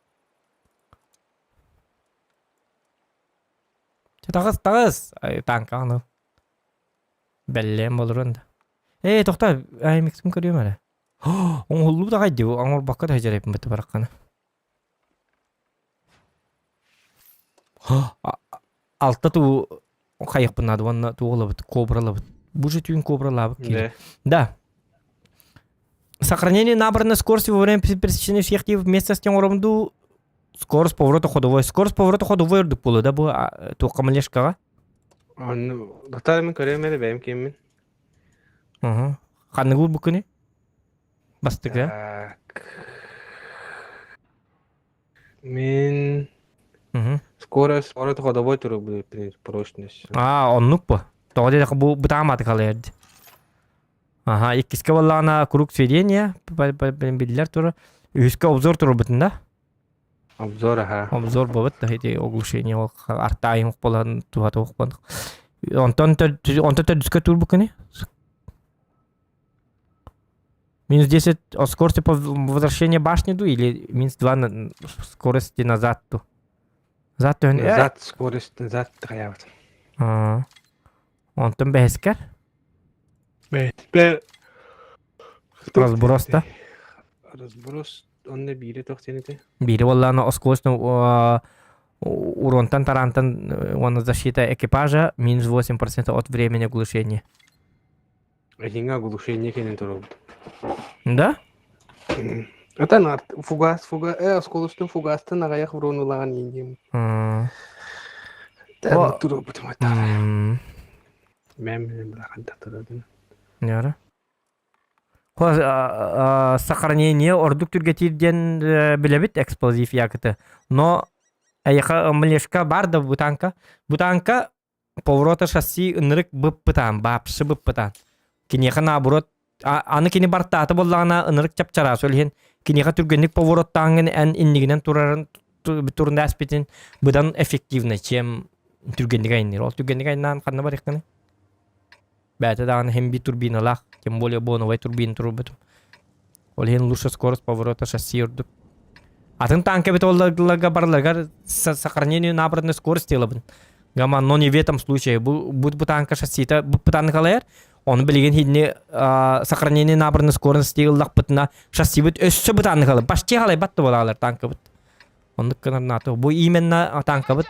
Таҕыс, таҕыс! Танка аны. Бэллээн болурун да. Ээ, тохтоо, аймиксым көрүөм эрэ. Оҥоһуллубут аҕай дии, оҥорбокко да сылдьар эбиппин бараххана. Алта туу хайыхпын наада уонна туох ылабыт, кобра ылабыт. Бу же түүн кобралаабыт киирэ. Да. Сохранение набранной скорости во время пересечения всех типов местности оҥоробун дуу скорость поворота ходовой. Скорость поворота ходовой үрдүк буолуо да бу туохха малешкаҕа? Онну Татар мин көрөм эрэ бэйэм киэммин. Уһу. Ханныгы булбуккуный? Бастакы. Так. Мин скорость поворота ходовой турук прочность. Аа, оннук бу. Тоҕо диэтэххэ бу бытааматы халайар. Аха, иккискэ буоллаҕына круг сведения биллэр турар. Үһүскэ обзор турбутун да? Обзор аха. Обзор буолбут да ити оглушение ол артаайым болан туһата охпон. Онтон онтон төрдүскэ турбуккуни? Минус 10 от скорости по возвращению башни ду или минус 2 на скорости назад ту? Назад түһэн Назад скорость назад хайаабыт. Онтон бэһискэр? Бэһискэр Разброс да? Разброс онно биири туох диэн этэй? Биири буоллаҕына оскуоласын уронтан тараантан уонна защита экипажа минус 8% от времени оглушения. Эһиҥэ оглушение кэнэн турабыт. Да? Это нарт фугас фуга оскуолустун фугастан аҕыйах уронулаҕан ииниим. Турабытым атаара. Мэм билахан татарадын. Яра. Сохранение ордук түргэтиир диэн билэбит эксплозив якыты. Но эйиэхэ млешка бар да бутанка. Бутанка поворота шасси ынырык быппытаан, баапсы быппытаан. Киниэхэ наоборот аны кини бартаата буоллаҕына ынырык чапчараас ол иһин киниэхэ түргэнник повороттааҥҥын эн иннигинэн турарын турунааспитин быдан эффективно чем түргэнник айанныыр. Ол түргэнник айаннаан ханна барыаххыный? Бэйэтэ даҕаны иһин биир турбиналаах, тем более боновай турбина турбутум. Ол иһин лучше скорость поворота шасси ордук. Атын танка эбит олларга барыларыгар сохранение набранной скорости ылабын. Гама, но не в этом случае. Бу, бу, бу танка шассита бу танка алайар. Оны билигин хинни сохранение набранной скорости ыллахпытына шассибыт өссө бытааннык алар. Почти халайбат да буолалар танкабыт. Оннук гынан НАТО. Бу именно танкабыт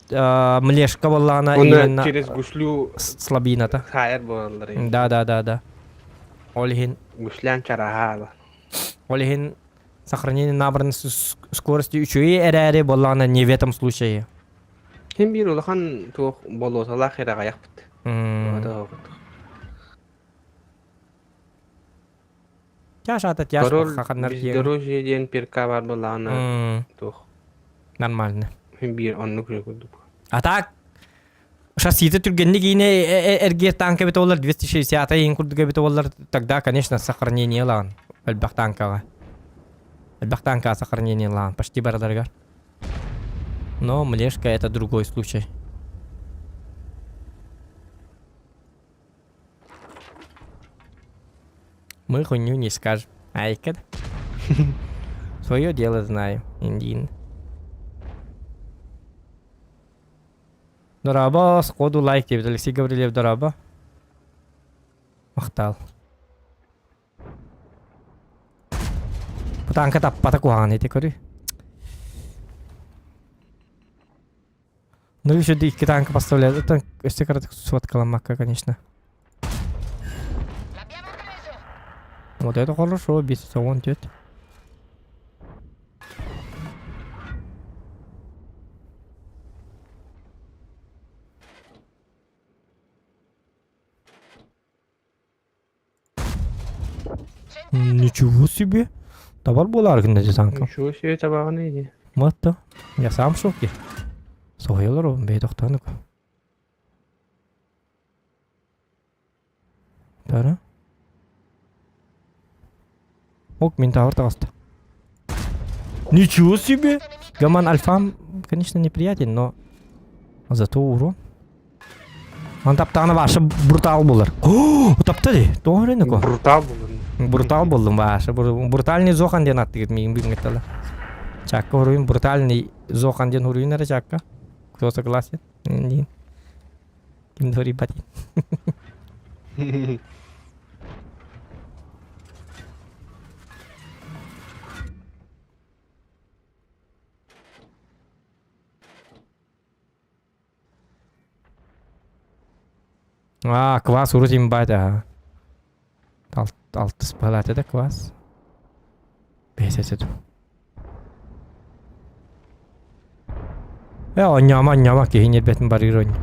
Млешка буоллаҕына именно через гуслю слабината. Хайар буолаллар. Да, да, да, да. Ол иһин гуслян чараһаала. Ол иһин сохранение набранной скорости үчүгэй эрээри буоллаҕына не в этом случае. Ким биир улахан туох болуоталаах эрэ аҕайахпыт. Тяж ата тяж Король хаханнар бездорожье диэн перка бар буоллаҕына туох нормально. Биир оннук же курдук. А так шассита түргэнник иинэ эргиэр танка эбит буоллар 260 иин курдук эбит буоллар тогда конечно сохранение ылаҕын элбэх танкаҕа. Элбэх танкаҕа сохранение ылаҕын почти барыларыгар. Но млешка это другой случай. Мы хуйню не скажем. Айка. Свое дело знаю, Индин. Дорообо, сходу лайк диэбит Алексей Гаврильев дорообо. Махтал. Бутанка таппата куһаҕан ити көрүй. Ну еще икки танка поставляют. Это өссө кыратык сфоткаламмакка, конечно. Вот это хорошо, бесится вон тет. Ничего себе. Табар буолаар гынна дии танкам. Ничего себе табаҕын иди. Вот Я сам в шоке. Соһуйалар ол бэйэ тохтоон Тара. Ок, Ментавр таҕыста. Ничего себе! Гаман Альфам, конечно, неприятен, но зато урон. Он таптаҕына баша брутал булар. Тапта ди. Тоҕо эрэ Брутал булун. Брутал буллум баша. Брутальный Зохан диэн аттыгыт миигин бүгүн ыттала. Чакка уруйун брутальный Зохан диэн уруйун эрэ чакка. Кто согласен? Диин. Ким да Аа, квас урут имбайт аха. Алтыс палата да квас. Бэс этэ Э, онньома, онньома, киһи ньирбэтин барыыр онньо.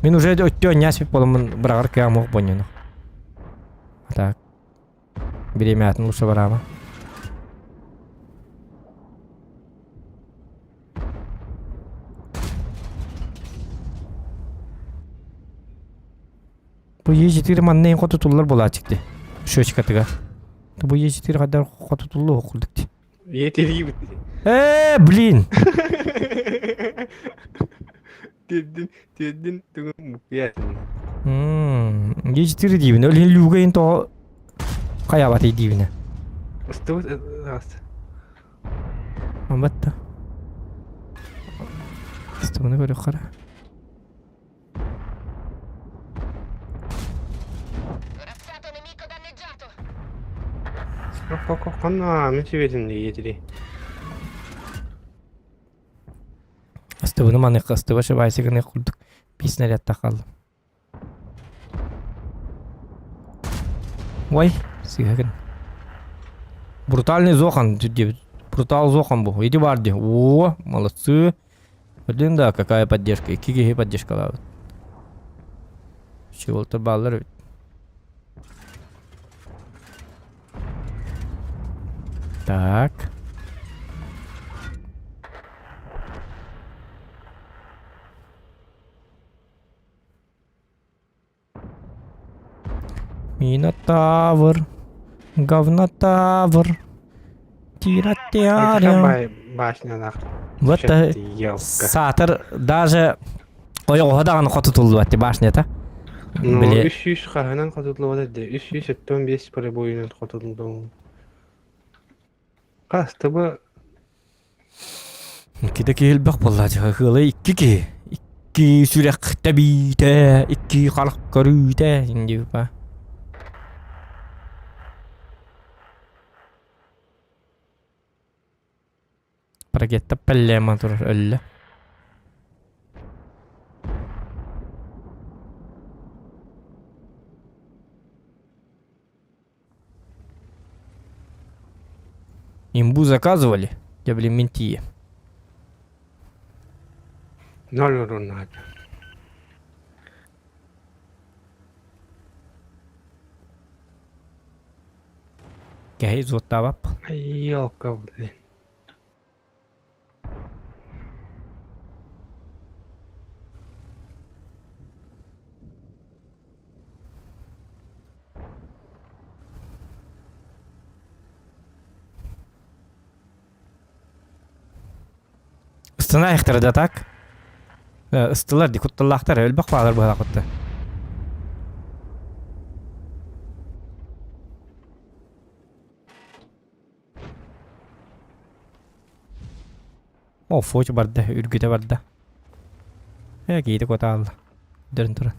Мин уже өттө онньаас буоламмын быраҕар кыаҕым суох бонньону. Так. Бириэмээтин лучше бараама. Бу Е4 манна эн хотутуллар буолааччык дии. Щечкатыгар. Бу Е4 хайдар хотутуллу курдук дии. Е4 Э, блин! Тиэрдин, тиэрдин тугун букуйаатын. Е4 диибин. Ол иһин люга ин тоҕо хайаабатый диибинэ. Устубут аас. Амбатта. Устубуну көрүөххэ. Ханна мин сүбэтин диэтири. Астыбыны манык астыба шыбайсыгыны курдук биир снарядта хааллым. Ой, сыыһагын. Брутальный Зохан диэбит. Брутал Зохан бу. Иди бар дии. О, молодцы. Блин, да, какая поддержка. Икки киһи поддержкалаабыт. Чего-то баллар эбит. Так. Минотавр. Говнотавр. Тираттиария. Башнялаах. Вот саатар даже ойоҕоһо даҕаны хотутуллубат башнята. Ну, 300 хаһынан хотутуллубат этэ. 375 пробойунан хотутуллубут. Хас тобо Иккитэ киһи элбэх буолла дьэ ыала икки киһи. Икки сүрэх тэбиитэ, икки харах көрүүтэ диэбиппа. Ракета пеллема турар өллө. Имбу заказывали? Я, блин, ментие. Ноль уруннаат. Кэһэй зуоттаабап. Елка, блин. Ыстана айахтара да так? Ыстылар ди кутталлаахтар өлбөх баалар быһалаах О, фоч барда, үргүтэ барда. Э, киһитэ куотаалла. Дөрүн туран.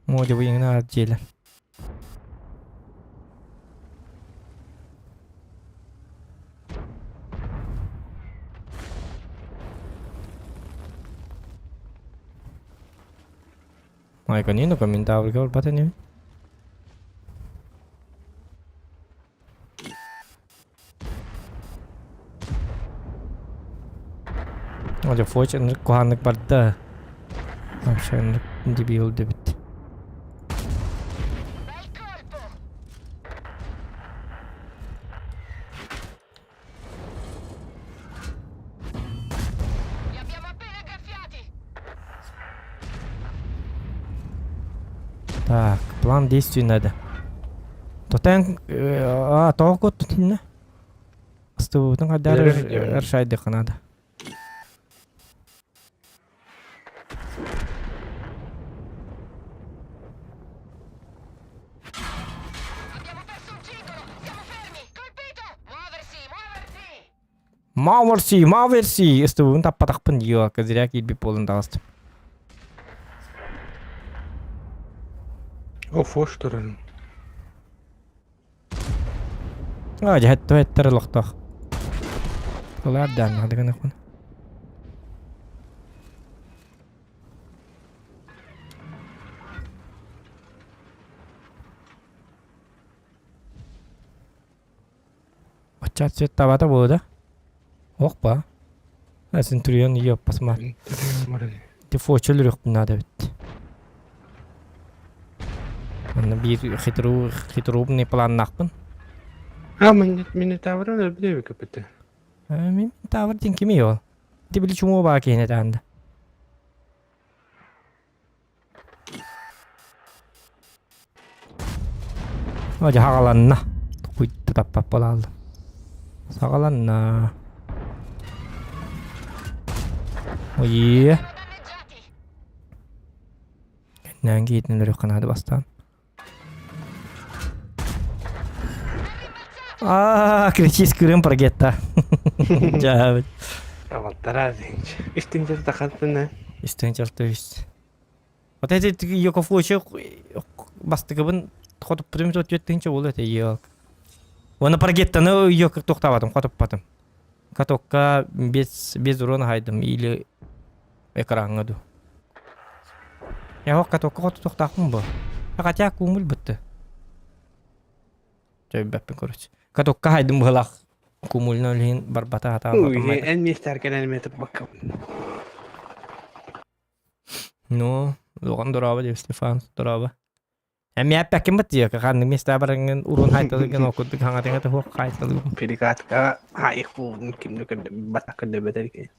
Модя быйыҥна дьиэлэр. Айканину комментарийга барбат инибин. Дьэ Фоч ынырык куһааннык барда. Вообще ынырык дебил дебит. Так, план действий надо. Тотен, а, тоҕо куттутунна? Астыбытын хайдаар эр надо. Мауэрси, Мауэрси! Ыстыбыбын таппатахпын дио, зря киирбит буолан таҕыстым. О, фош туран. А, дьэ, хэттэр олохтоох. Тылаар дааннаах дыгынахпын. Оччо цвет табата буолуо да? Ох ба. Центурион ее посмотри. Ты фочел үрүөхпүн наада эбит. Манна биир хитру хитроумный планнаахпын. А, мин таврын өлбүтэ көпөтө. Мин тавр дин кими ол? Ти били чумуо баа киһини таанда. Дьэ хаҕаланна. Куйта таппат буолаалла. Саҕаланна. Ой. Кэннээн киһитин өлөрүөххэ наада бастаан. Аа, кричи скырым прогетта. Дьаабыт. Авалтара Истинчер тахантына. Истинчер то есть. Вот эти Яков-Лучи бастыгыбын хотуппутум түөттүнчэ буолуо этэ еок. Уонна паргеттаны еок тохтаабатым, хотуппатым. Катокка без без урона хайдым или экраҥҥа ду. Яһок катокка хоту тохтаахпын бу. Хотя куумул бытты. Төйбөппүн короче. Катокка хайдым быһылах кумульна үлһин барбата хатаабатым. Эн миэстэр кэлэн метр бакка. Ну, улахан дорообо диэбит Стефан, дорообо. Эмиэ эппэккин быт диэки ханнык миэстэ бараҥҥын уруун хайталыгын ол курдук хаҥатыҥа туһуох хайталыгын. Перекатка хайых буолун кимне көрдөбөт көрдөбөтөр ки.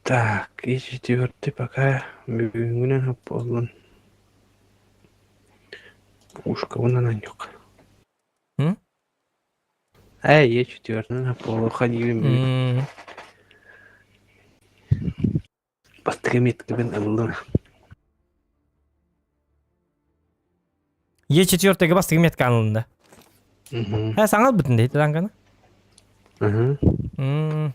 Так, и четвертый пока бүгүҥҥүнэн буоллун. Ушкабынан анньык. М? Ээ, е четвертый полуха диибин бүгүн. Бастакы меткабын ыллым. Е четвертыйга бастакы метка анылынна. Э, саҥа ылбытын дии танканы. М.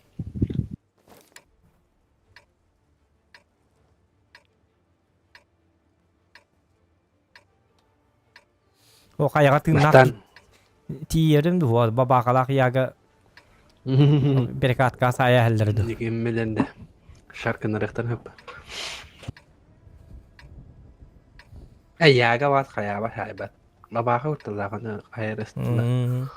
О хайаҕа тыыннаах Бастаан тиийэрим дуо бабаакалаах яга перекатка саайа иһэллэрэ дуо? Никиммилэн да шаркынарыахтан хөп. Эйяга баат хайаабат хайбат. Бабааха урталааҕына хайарыстыла.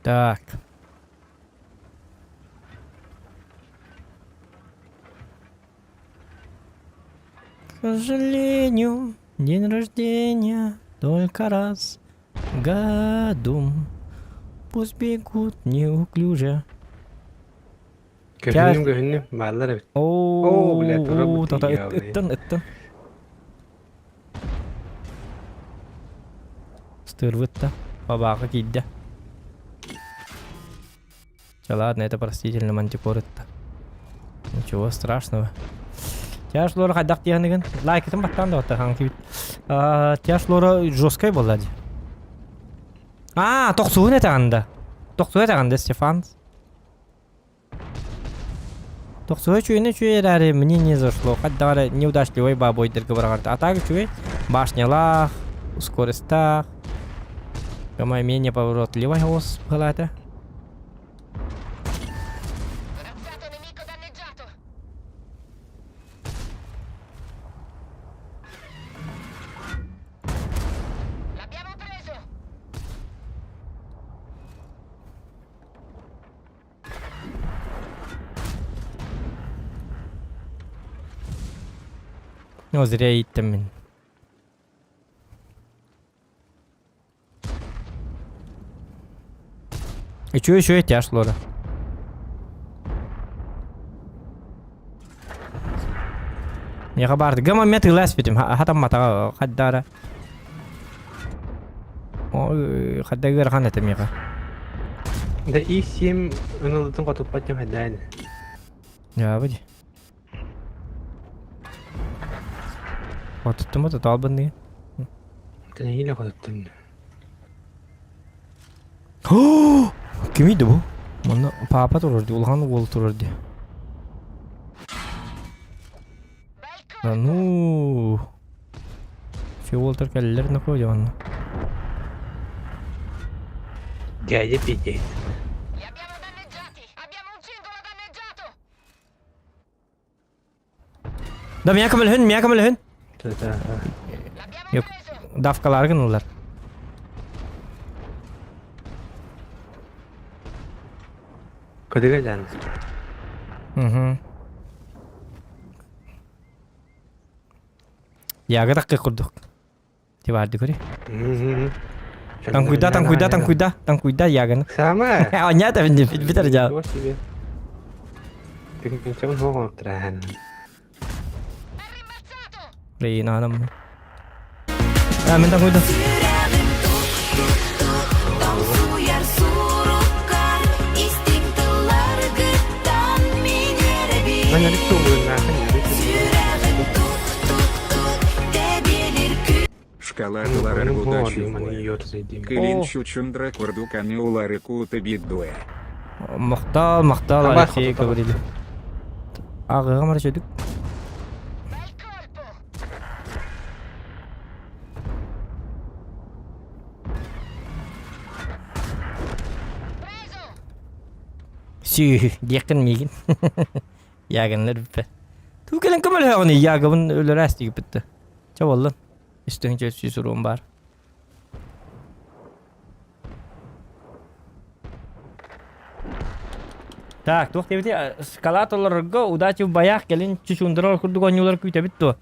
Так. К сожалению, день рождения только раз в году. Пусть бегут неуклюже. Көһүннүм көһүннүм бааллар эбит. Оо, блядь, тура оо, тата бытыйа, ыттан, ыттан. Стырвытта. Бабааҕа киирдэ. Чэ, ладно, это простительно, мантикор ытта. Ничего страшного. Тяж лора хайдах диэхиныгын? Лайкытын баттаан да баттахан кибит. Тяж лора жесткай буолла дии. Аа, тохсуһун этэҕин да. Тохсуһу этэҕин да, Стефан. Тохсуһа үчүгэйин үчүгэй эрээри мне не зашло. Хайдах эрэ неудачливай баабойдарга быраҕарда. А так үчүгэй. Башнялаах, скоростаах. Кама менее поворотливай ос быһалаата. Ну, зря ииттим мин. Үчүгэй үчүгэй тяж Лора. Миэхэ баарды гама мэ тыыласпитим хатамматаҕа хаддаара. Ой, хадда ыарахан этэ миэхэ. Да И7 ынылытын хотуппат дьон хайдаан. Дьаабы дии. Хотуттум ото таалбын Тэнэһиилэ хотуттум. Кимий да бу? Манна папа турар дии, улахан уол турар дии. Да ну. Все уолтар кэллэр нахуй дьэ манна. Дядя Петя. Да меня көмөлөһүн, меня көмөлөһүн. Yok, давкалары гыналар. Көдүгө дьан. Угу. Яга таккы курдук. Тибарды көрі. Танкуйда, танкуйда, танкуйда, танкуйда яганы. Сама. Анята битер жа. Блин, анам. А, мен танкуйда. Шоколад удачи Кылин чучундра курдуканы улары кута бидуэ. Махтал, махтал, Алексей говорили. Ағыға мара чөдүк. Сүү, диэххин миигин. Ягыннар бүппэ. Туу кэлэн көмөлөһөҕүнүй Ягабын өлөрөөс диэбиттэ. Чэ буоллун. Үстүһүн сүүс уруум баар. Так, туох диэбитий шоколад олорорго удачи в боях кэлин чучундурар курдук оонньуулар күүтэбит дуо?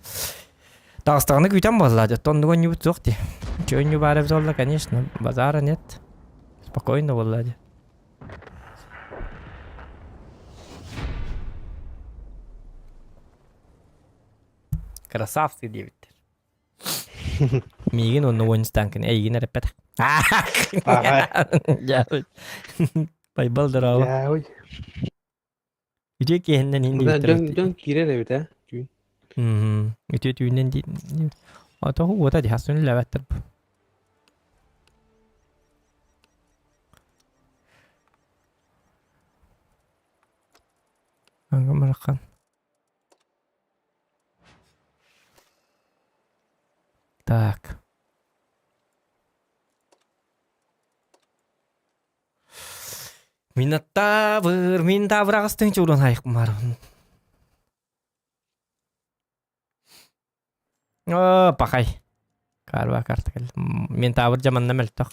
Таҕыстаҕына күүтэн буолла, оттон оннук оонньуубут суох дии. Үчүгэй оонньуу баар эбит буолла, конечно, базара нет. Спокойно буолла дии. Красавцы диэбиттэр. Миигин уонна уончтаанкын эйигин эрэппэтэх. Байбал здорово. Үтүө киэһэннэн иһин диэбиттэр. Дьон киирэр эбит ээ түүн. Үтүө түүннэн дии. Ото уота дии хасын үлэлээбэттэр. Аңгамархан. Так. Минотавр, Минотавр аҕыстыҥ чуурун айыкмарбын. Оо, пахай. Карва карта кэллэ. Ментавр дьэ манна мөлтөх.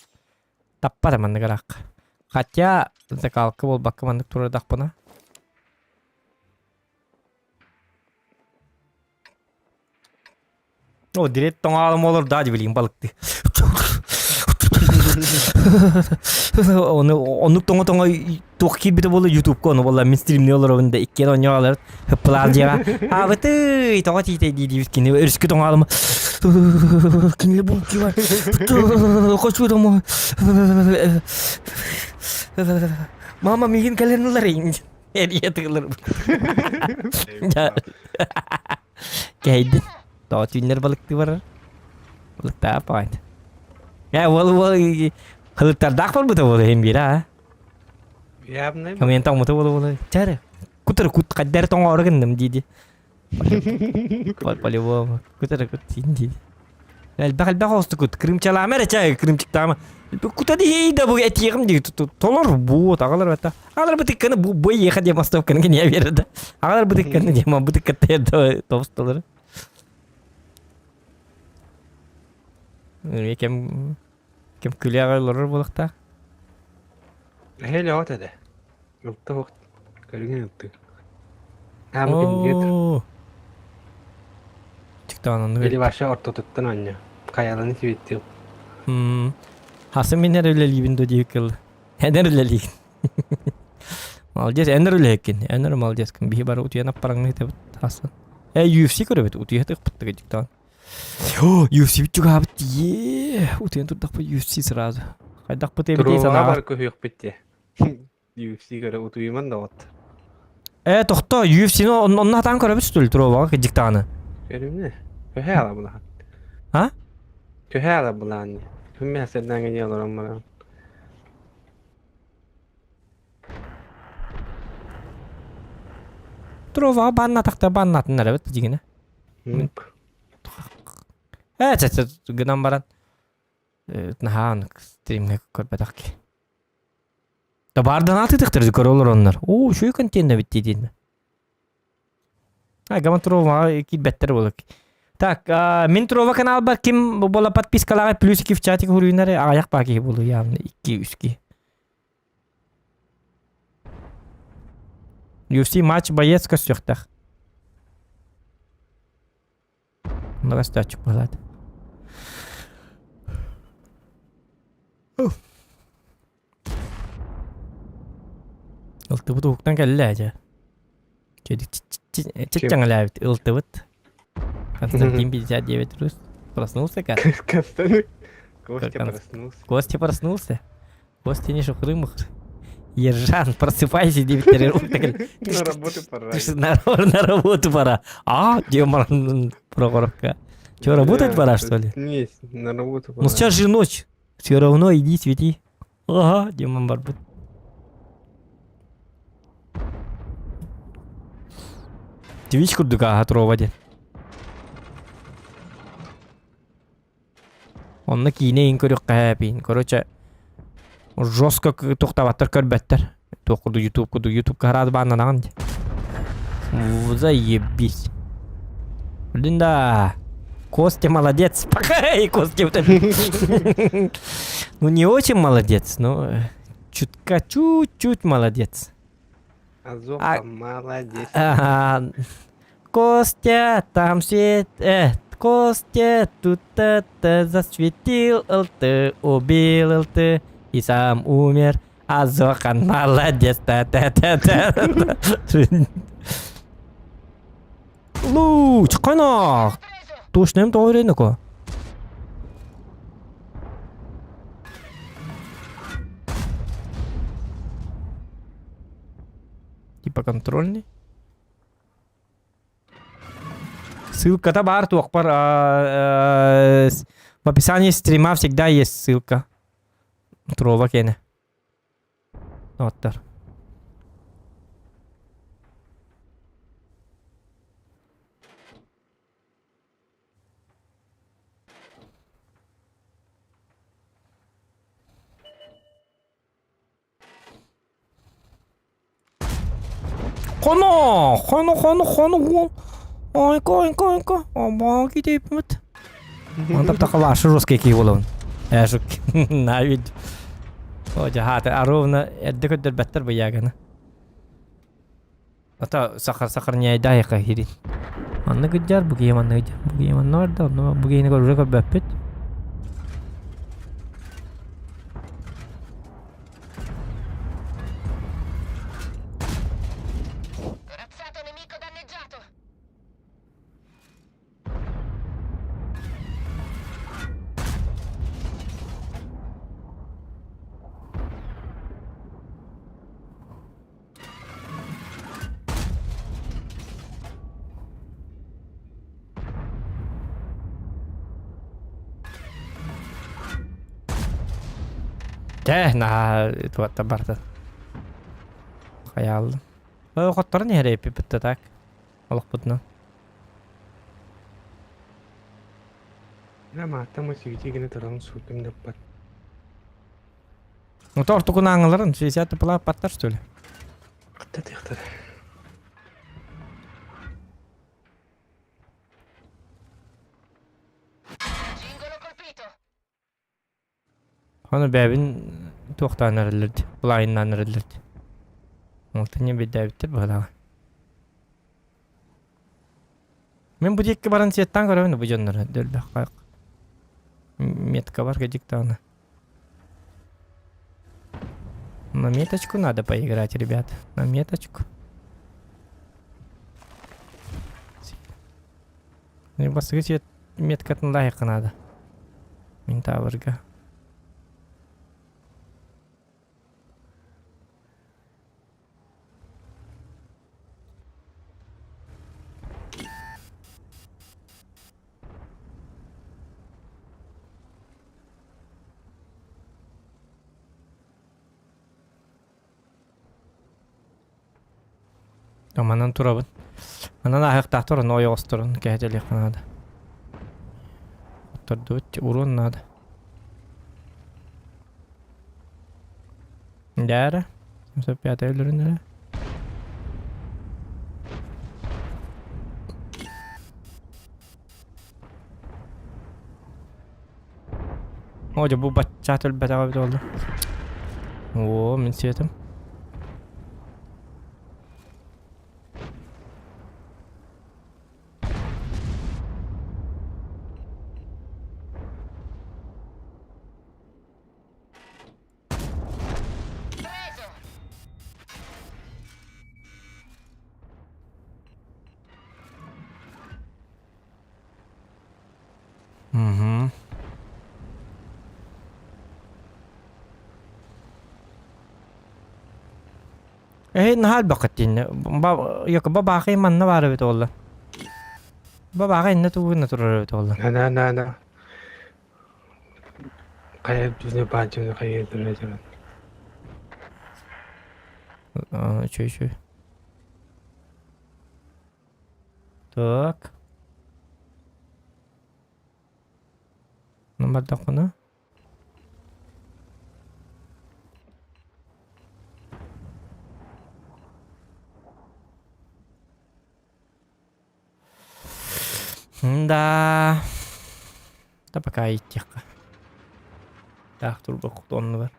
Таппата маннык ыраах. Хотя закалка буолбакка маннык турардахпына. О, дирет тоҥоолум олор да билигин балыкты. Ону оннук тоҥо-тоҥо туох киирбитэ буолла ютубка ону буолла мин стримни олоробун да иккиэн оонньоолор хыппылаал дьиэҕэ аабытый тоҕо тиитэй дии диибит кини өрүскү тоҥоолум кинилэ булкива хочу домой мама миигин кэлэн ылар эрийэ тыылар Кэһэйдин. Тоҕо түүннэр балыктыы барар? Балыктаах баҕайыт. Ээ, уол уол хылыктардаах барбыта буолуо иһин биир аа. Явно. Камен тоҥмута буола буола. Чары. Кутары кут хайдары тоҥоору гынным дии-дии. По-любому. Кутары кут дии. Элбэх элбэх оостукут. Крымчалаама эрэ чай, крымчиктаама. Кута дии да бу этиэҕим дии. Толор бу аҕалар бата. Аҕалар бытыкканы бу бу эйиэхэ диэн мостовканы киниэ биэрдэ. Аҕалар бытыкканы диэн бытыккатта тобусталар. Кем кем күлэҕэ олорор буолуохтаах. Эһэл оҕот этэ. Ылта ох көрүҥүн ылты. Аамы кинигэ Тиктаан оннук. Или вообще ортотуттан оонньо. Хайаланы сибиттиим. Хасым мин эрэ үлэлиибин до диэки кыл. Эн эрэ үлэлиигин. Молодец, эн эрэ үлэһиккин. Эн эрэ молодецкин. Биһи бары утуйан аппараҥны ыытабыт хасан. Э, UFC көрөбүт. Утуйа тыкпыттыга диктаан. UFC бүтүгаабыт е утуйан турдахпыт UFC сразу. Хайдахпыт эбитий Туруоҕа санааҕар. бар көһүөхпүт дии. UFC көрө утуйуман да от. Э, тохто, UFC-ни онно хатаан көрөбүт что ли, туруобаҕа кыдьыктаҕына. Көрүмнэ. Төһө ала булахан? А? Төһө ала булаан? Күн сэрдээҥҥэ дии олорон баран. Трова баннатахта баннатын эрэ бит дьигинэ. Ээ, чэ, гынан баран наһаа стримҥэ көрбөтөх ки. Табаардан атытыктар көрө олороннор. Оо, үчүгэй контент эбит диэтин. Гаман Трова киирбэттэр буолук. Так, мин Трова каналбар ким буола подпискалаҕа плюс 2 в чатик хуруйнары аҕыйах баа киһи буолу явно 2 3 киһи. UFC матч боец көстүөхтэх. Много стачек быһалаат. Ылтыбыт уһуктан кэллэ дьэ. Чиччэҥэлээбит ылтыбыт. Константин 59 рус. Проснулся как? Константин. Костя проснулся. Костя проснулся. Костя не шухры-мухры. Ержан, просыпайся, 9 На работу пора. На, работу пора. А, где Прохоровка? Че, работать пора, что ли? Нет, на работу пора. Ну сейчас же ночь. Все равно иди свети. Ага, Димон Барбут. Твич курдук ааха туруоба диэн. Онно киинэ иһин көрүөххэ эпиин. Короче, жестко туохтаабаттар көрбөттөр. Туох курдук ютуб курдук ютубка хараат бааннанаҕын дии. Заебись. Блин да. Костя молодец. Пока и Костя. Ну не очень молодец, но чутка чуть-чуть молодец. Азоха молодец. Ага. Костя там свет, Костя тут то засветил, ты убил ты и сам умер. Азохан молодец, та-та-та-та. Луч, қана. Точно тоҕо Типа контрольный. Ссылка-то бар туохпар в описании стрима всегда есть ссылка. Трова кене. Оттар. Хоно! Хоно, хоно, хоно, Ойко, ойко, ойко. Обаки тиипмит. Онтон такалашы жесткий кии буолабын. Ээ, навид. О, дьаһаата, ровно эрдэ көрдөрбөттөр бу яганы. Ата сахар сахар ньайдаайха хирин. Манна гыдьар, бу киһи манна гыдьар. Бу киһи манна барда, онно бу киһини көрүрэ көрбөппүт. Дьэ, наһаа туотта барда. Хайааллым. Хотторон иһэр эппиппит так. Олохпутунан. Дьэ, мааттан сүүтүү гына туран суутум даппат. Ну, тортукун ааҥыларын 60 тыпылааппаттар, что ли? Кытта тыахтар. Аны бэйэбин туохтаан эрэллэрди, былаайыннаан эрэллэрди. Алтынньы биэрдээбиттэр быһалааҕа. Мин бу диэки баран сиэттаан көрөбүн бу дьоннору дөлбөх метка бар кэдик даҕаны. На меточку надо поиграть, ребят. На меточку. Бастакы свет меткатын лайыққа надо. Мин тавырга. Манан турабын. Манан ааһыахтаахтар онно ойоҕосторун кэһэтэлиэххэ наада. Оттордубут уруон наада. Дээрэ. 75 өлөрүн эрэ. Оо, дьэ бу бачча өлбөтөҕө эбит буолла. Оо, мин сиэтим. Угу. Эһи наһаа элбэххит дииннэ. Ба бабаахай манна баар эбит буолла. Бабааҕа иннэ тугуна турар эбит буолла. На на на на. Хайа дүнэ баанчыны хайа турар туран. Үчүгэй үчүгэй. Так. Ну бардахпына. Да. Да пока иттиэххэ. Таах турбут оннугар.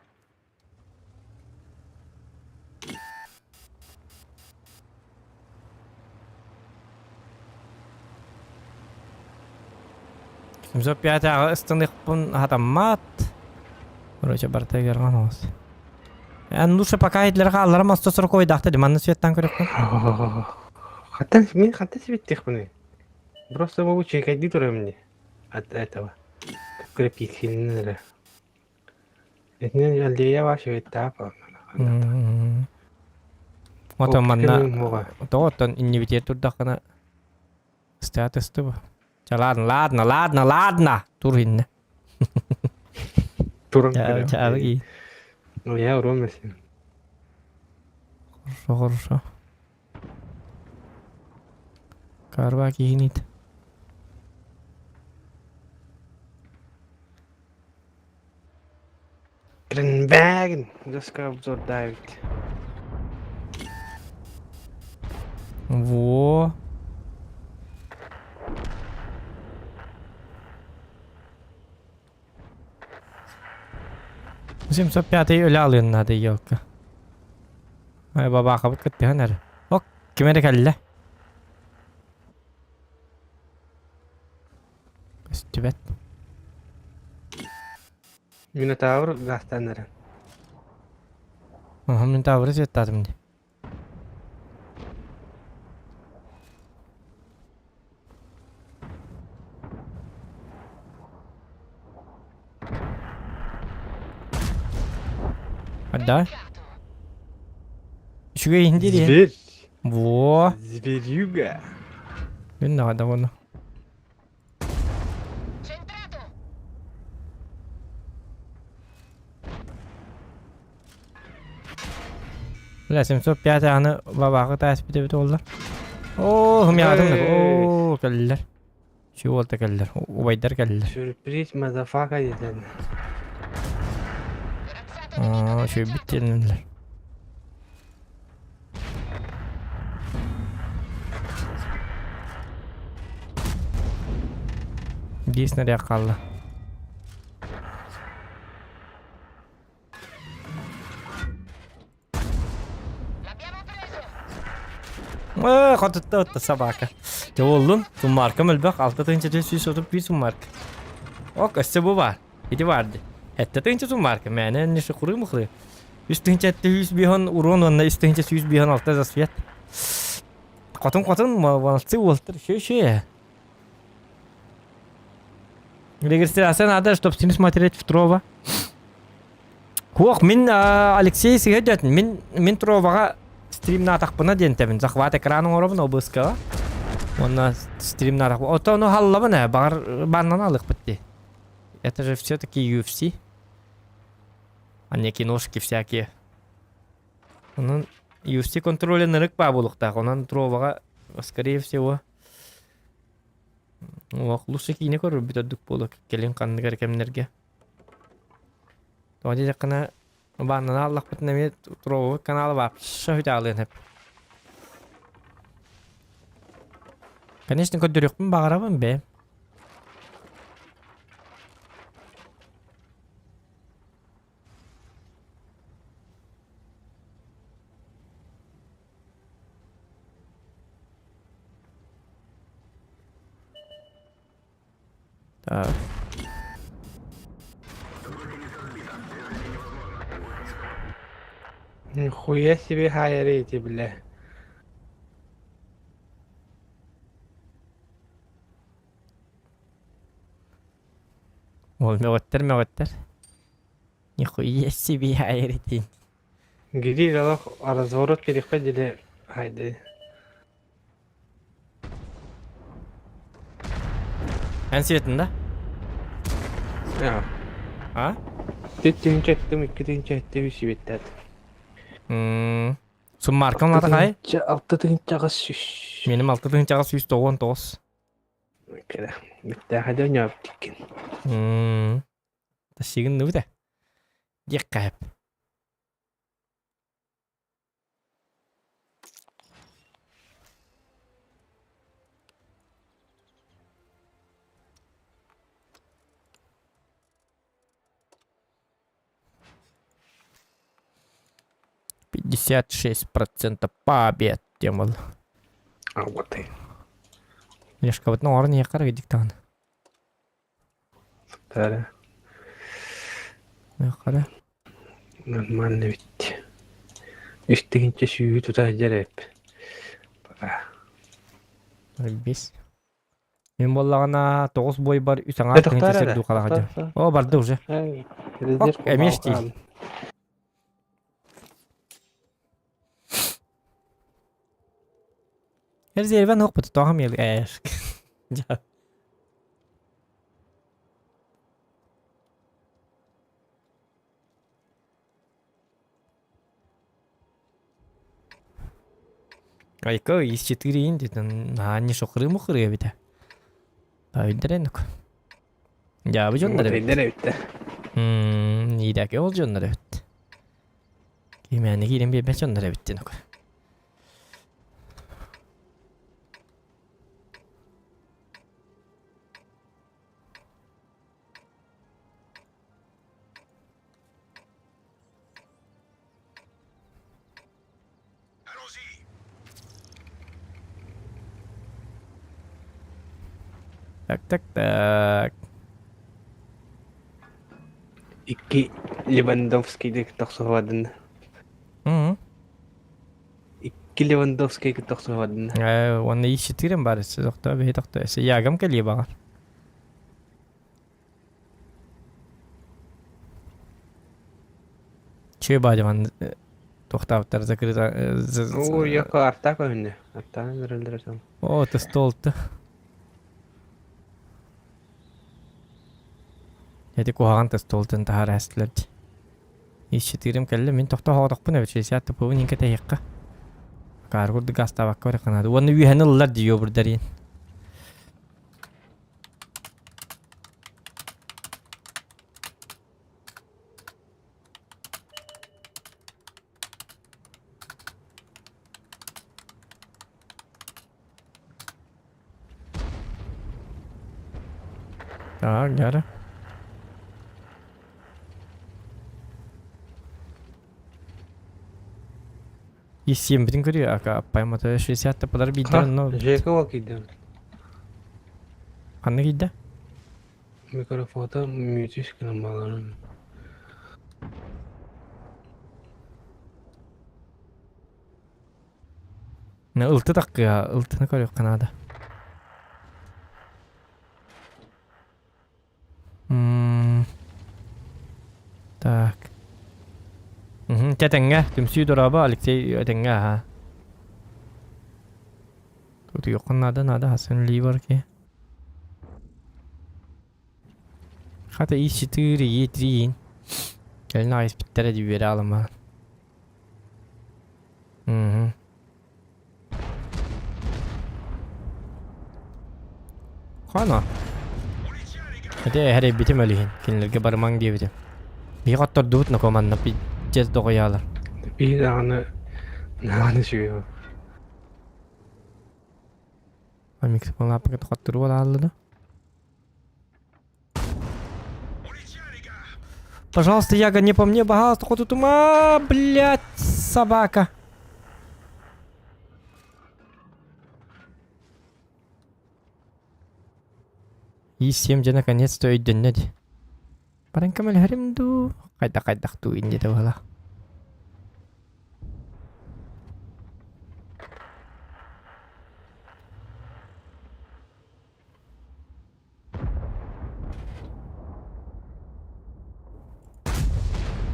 705 ыстаныахпын хатаммат. Короче, барыта ыарҕан оҕус. Эн лучше пока итлер хаалларым осто сороковойдаахта ди манна светтан көрөхпүн. Хаттан мин хаттан сибиттиэхпиний? Просто могу чекайдыы турар мне от этого. Крепительный эрэ. Итинэн аллея ваша этапа. Отон манна тоҕо оттон иннибитигэр турдаххына статус бу. Ча ладно, ладно, ладно, ладно. Тур инне. Туран Ча Ну я урон месин. Хорошо, хорошо. Карва киинит. Гренберген, доска обзор давит. Во. 705 өлө алыан наада елка. Ай бабаахабыт кыттыһан эрэ. Ок, ким эрэ кэллэ. Көстүбэт. Минотавр гаастаан эрэ. Аха, Минотавры светтаатым дии. Да? Үчүгэй иһин диир Зверь. Во. Зверюга. Мин наада уонна. Бля, 705 аны бабаҕы тааспыт эбит буолла. Оо, хымяатым Оо, кэллилэр. Чү уолта кэллилэр. Убайдар кэллилэр. Сюрприз, мазафака диэн. Оо, үчүгэйбит диэннилэр. Биир снаряд хаалла. Ээ, хотутта отта собака. Дьэ буоллун, суммааркам элбэх, 6 431 суммаарка. Ок, өссө бу баар. Ити баар дии. 7 тыһыынча суммаарка, мээнэ инниши курыы-мухрыы. 3 тыһыынча 705 урон уонна 3 тыһыынча 156 за свет. Хотун-хотун, молодцы уолтар, еще-еще. Регистрация надо, чтобы с ним смотреть в Трова. Хуох, мин Алексей сыһа мин мин Троваҕа стримнаатахпына диэн тэбин захват экран оҥоробун ОБС-ка. Уонна стримнаатахпына. Ото ону халлабын ээ, баҕар баннан алыахпыт дии. Это же все-таки UFC. А не киношки всякие. Онон. UFC контроле нырык баа буолуохтаах. Онон Троваҕа, скорее всего, Олох лучше киинэ көрөрбүт ордук буолуо кэлин ханнык эрэ кэмнэргэ. Тоҕо диэтэххинэ, бааннана аллахпытына эмиэ Тровабыт канала вообще үтаалыан сөп. Конечно, көрдөрүөхпүн баҕарабын бэйэм. Так. Нихуя себе хайры эти, бля. Ол мөҕүттэр мөҕүттэр. Нихуя себе хайрытин. Гири олох разворот кириэххэ диэри хайды. Эн сиэтин да? Аа. А? Титтинчэ эттим, икки тыһыынча үс сибиттээт. М, Суммаркам лата хай? 6 800. Меним 6899. Кэрэ. Бүттээхэ дьонньообуттиккин. М, Тасигын ныбыта. Диэххэ сөп. 56% побед диэн А вот и. Лешкабытын оҥорон иһиэххэ эрэ диктаҕына. Сыттара. Иһиэххэ Нормально ведь. 3 сүүһү тута сылдьар эбиппин. Пока. Бис. Мин буоллаҕына тоҕус буойбар үс аҥаар тыһыынча Тохтоор эрэ. сирдуу Тохтоор, хараҕа тохтоор. О, барды уже. Эй, Ок, резерв эмиэ штиль. Резервен охпут тоҕом ел эш. Дьа. Айка из 4 инди наһаа не шохры-мухры эбитэ. Өйдөрөнүк. Дьаабы дьоннор эбит. Өйдөр эбиттэ. Мм, иирээки ол дьоннор эбит. Кимээни киирэн биэрбэт дьоннор эбит диэн Так, так, так. Икки Левандовскийды кытта охсуһабадын. Мм. Икки Левандовскийы кытта охсуһабадын. Уонна ищетирем бар өссө тохтоо бэһи тохтоо өссө ягам кэлиэ баҕар. Чүө баадьаман туохтаабыттар закрыта Оо, якка артаа көһүннэ. Артаан өлөрөллөр сон. О, это стол-то. Эти куһаҕан столтан таһаар эстилэр дии. Ищетирим кэллэ мин тохто хоҕотохпун эбит 60 тупуубун иҥкэ тэһиэххэ. Акаары курдук гаастаабакка барыхханаады. Уонна үөһэни ыллар дии йобурдариин. Так, дьара. Исиэммитин көрүө, ака аппаймата 60 тапалар биирдэ онно Жека ол киирдим. ханна киирдэ? Микрофото мютүс гынан баларын. Ылты таккыа, ылтыны көрүөххэ наада. М Так. Мгм, тэтэҥҥэ, түмсүү дорообо, Алексей этэҥҥэ аһаа. Утуйуоххун наада, наада, хасан ливер ки. Хата и 4, и 3. Кэлин аҕай испиттэрэ дии үөрэ аламаан. Мгм. Хана. Ити эһэрэйбитим өлүһүн. Кинилэргэ барымаҥ диэбитим. Биһи хоттордубут нокоманна пиздец доҕуйаалар. Биир даҕаны нааны үчүгэй. Микрофон лааппыга хотторуу алаалла да. Пожалуйста, Яга, не по мне, пожалуйста, хоть тут ума, блядь, собака. И всем дьэ наконец-то өйдөннө дии. Баран көмөлөһөрүм дуу, хайдах-хайдах дуу инньэ да буола.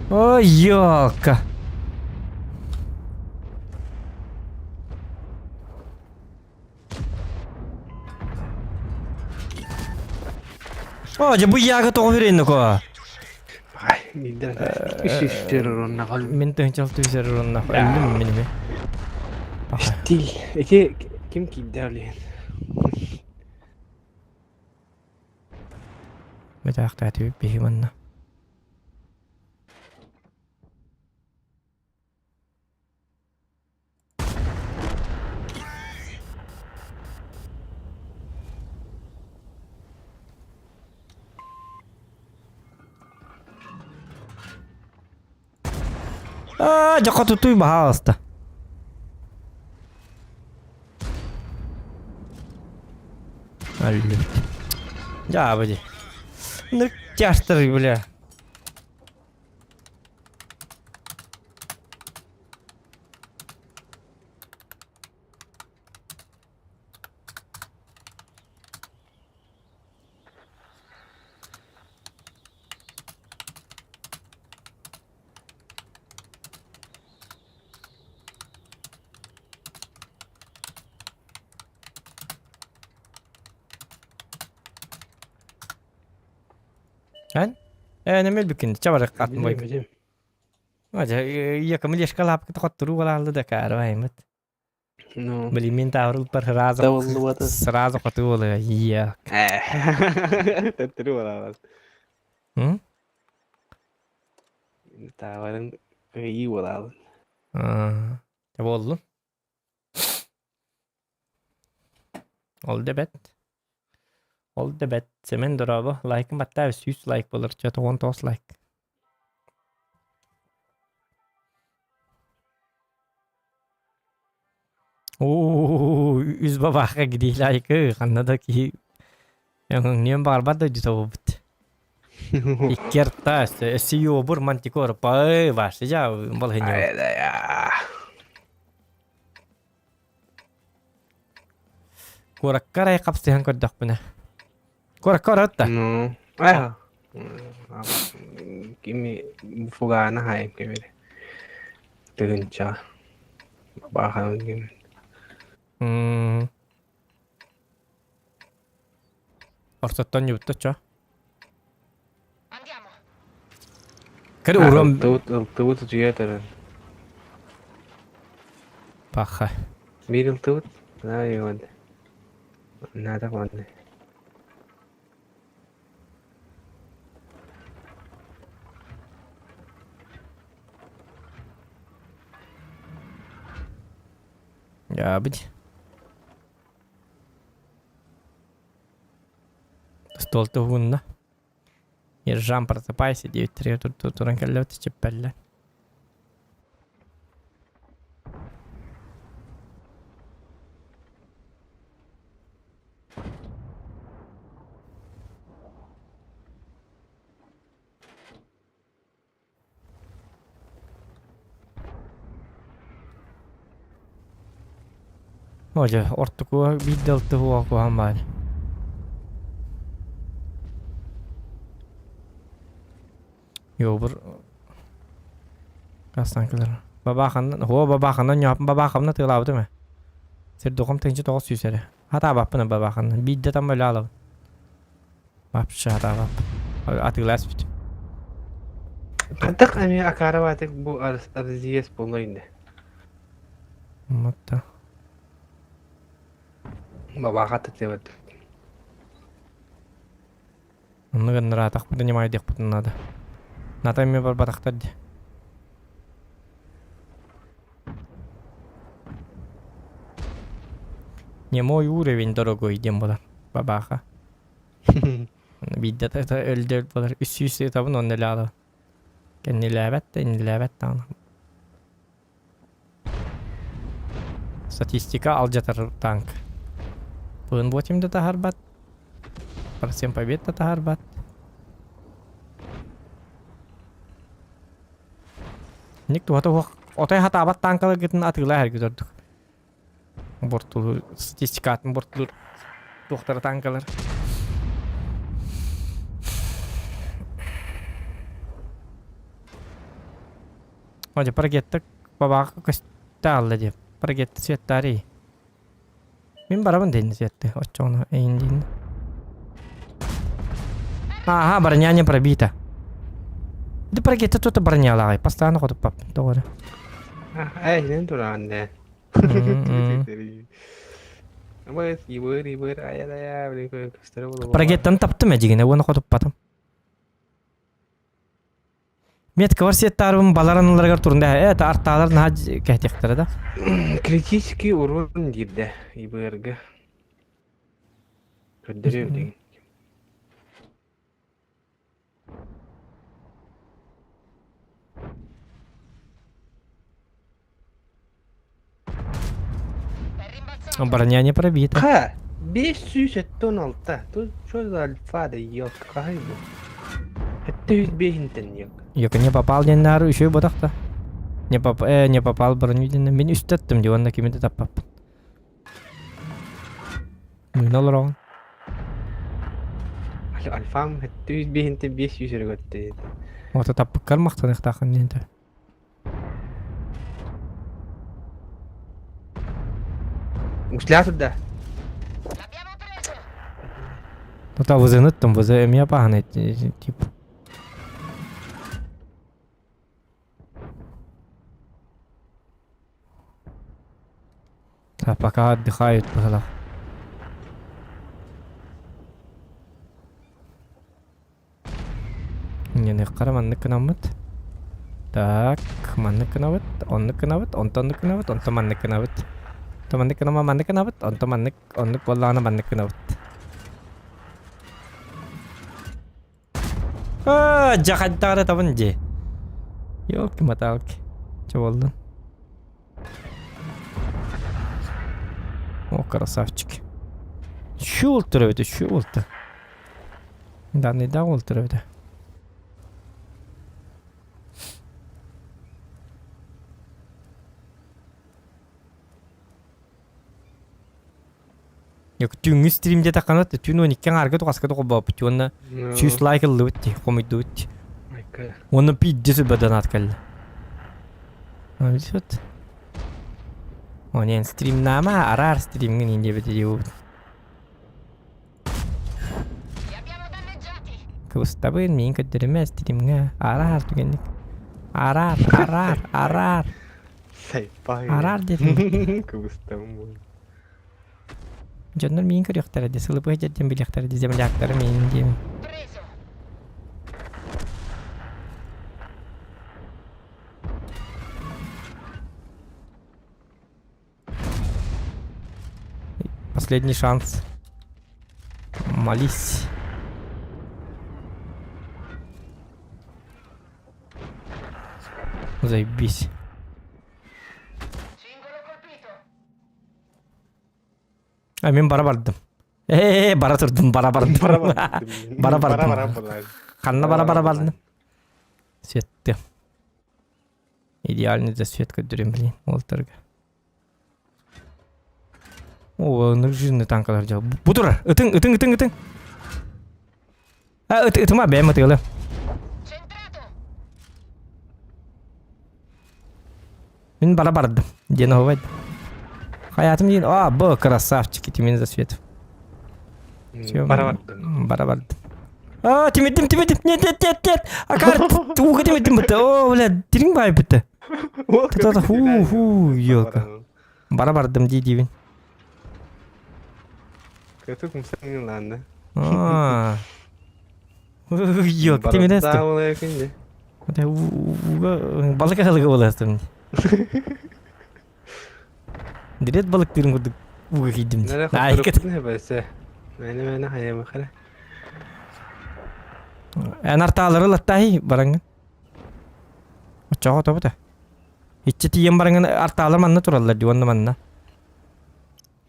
Ой, ёлка! О, дьэ бу яга тоҕо үрэннэ Ай, миндер үс урунна кол. Мин тыһынчал түһэр урунна. Өллүм мин ми. Стиль. Ити ким киирдэ олиһин? Бэтээхтээтибит биһи манна. Аа, дьэ хотутуй баһаалыста. Өллүбүт. Дьаабы дии. Ну, тяжтар, бля. Эн? Ээ, нэмэл бүккүн. Ча барык атын бой. Билим. Ажа, я млешка лапка хоттору балаалды да каарбаймыт. Ну. Блин, мен таабырыл бар сразу Табыллыбата. сразу хоту болы. Иә. Төттөрү балаалар. М? Таабарын кыйыы балаалар. Болду. Ол да бэт. Ол да бэт. Семен дорообо. Лайкын баттаа 100 лайк болар. Чё-то 19 лайк. Оо, үс бабаахха гидии лайкы ханна да киһи өҥөҥнүөн баҕарбат дойдута буолбут. Икки арта өссө юобур мантикор пай ваше дьа балаһынньа. Куоракка арай хапсыһан көрдөхпүнэ. Куоракка барат да. Ну, а, кими фугаана хайым кимири. Тыгынча. Бахан ким. Ортоттон юбутта чо. Кэр урам Ылтыбыт утуйа Паха. Биир ылтыбыт. На Надо ладно. Ябыть. Стол туһунна. Ержан просыпайся, 9-3 тут туран кэллэбит чиппелле. О, дьэ, ортокуга биир да алтыһыа куһаҕан баар. Йобур Астаҥкалар. Бабааханнан, һуо бабааханнан ньооппун бабаахамна тыалаабытым ээ. Сирдухам тыһыынча тоҕус сүүс эрэ. Хатаабаппын бабааханнан. Биирдэ там өлө алабын. Вообще хатаабаппын. Атыыласпыт. Хантах эмиэ акаарабаатык бу арзиес буолла инде. Матта. Бабаха тытыбыт. Онно гыннараатахпыт ньамайдыахпытын наада. Ната эмиэ барбатахтар дии. Не мой уровень, дорогой, диэн буолар. Бабаха. Биирдэ өлдөр буолар. Үс сүүс ытабын онно өлө Кэннилээбэт да иннилээбэт даҕаны. Статистика алдьатар танк. Пын 8 да таһарбат. Процент побед да таһарбат. Ник туһата уох отой хатаабат танкаларгытын атыылаа эргит ордук. Бортулуур статистикатын бортулуур туохтара танкалар. Одя парагетта бабаах көстө алла дип. Парагетта светтари. Мин барабын дейін светты. Оччоҕуна эйин дейін. Ага, броня не пробита. Да парагетта тут бронялаҕай. Постоянно хотуппаппын. Тоҕо эрэ. Ээ, тураан дээ. Парагеттан таптым эдьигинэ уонна хотуппатым. Метка бар сиэттаарбын баларан ыларыгар турунда ээ артаалар наһаа кэһэтиэхтэрэ да. Критический урон диирдэ ИБРга. Көрдөрүө билигин. Броня не пробита. Ха! 576. Тут что за альфа да ёлка? Хаһый бу? 705 ёлка. Ёка не попал диэннээр үчүгэй ботахта. Не поп не попал броню диэн мин үстэттим дии уонна кими да таппаппын. Мыына олороҕун. Альфам 705 500 эрэ көттө. Ото таппыккар махтаныахтааххын диэн этэ. Ушля туда. Тута вызыныттым, вызы эмиэ паһаны тип. А пока отдыхают быһылах. Инньэниэххэ маннык гынаммыт. Так, маннык гынабыт, оннук гынабыт, онтон оннук гынабыт, онтон маннык гынабыт. Онтон маннык гынама маннык гынабыт, онтон маннык, оннук буоллаҕына маннык гынабыт. Аа, дьэ хайдах эрэ табын дии. Ёлки-моталки. Чэ буоллун. О, красавчик. Şu ultra öte, şu ultra. Данныйдаах ултура эбитэ. Түүҥҥү стрим диэтэххинэ түүн уон икки аҥаарга туҕаска тоҕолбооппут уонна сүүс лайк ыллыбыт дии хомуйдубут дии. Уонна пиздец сүрбэ донат кэллэ. Вот. Онен стримнама араар стримҥин диэбит диэбит. Кыбыстабын, миин көрдөрүмэ стримҥэ. Араар түгэнник. Араар, араар, араар. Сайпай. Араар диэтим. Кыбыстабын буолла. Дьоннор миин көрүөхтэрэ дии, сылыбыа дьэрдэн билиэхтэрэ дии, земляктары миин диэм. Последний шанс. Молись. Заебись. А мен бара бардым. Э, бара турдум, бара бардым. Бара бардым. Бара бардым. Бара бара буолар. Ханна бара бара бардым. Светты. Идеальный засветка көрдөрүм, блин, уолтарга. О, жирный танкалар дьэ. Бу турар. Ытыҥ, ытыҥ, ытыҥ, ытыҥ. А, ыт, ытыма, бэйэм ытыалым. Мин бара бардым. Диэн оһубайд. Хаятым диин, а, б, красавчик, ити мин засветов. Все, Бара бардым. Бара бардым. А, тимирдим, тимирдим. Нет, нет, нет, нет. Акар, ууга тимирдим бытта. О, бля, дириҥ баай бытта. Та-та, ху, ху, ёлка. Бара бардым дии диибин. Көтүк мусаҥ лаанна. Аа. Йок, ты меня Барда буолуо күндү. Балык аһылыга буоластым. Дирет балыктыырын курдук ууга киирдим. Нэрэ Аайка. хотторукпутун хэбэсэ. Мээнэ мээнэ хайамахара. Эн артаалары латтааһый бараҥҥын. Оччоҕо тобута. Иччи тиийэн бараҥҥын артаалар манна тураллар дии уонна манна.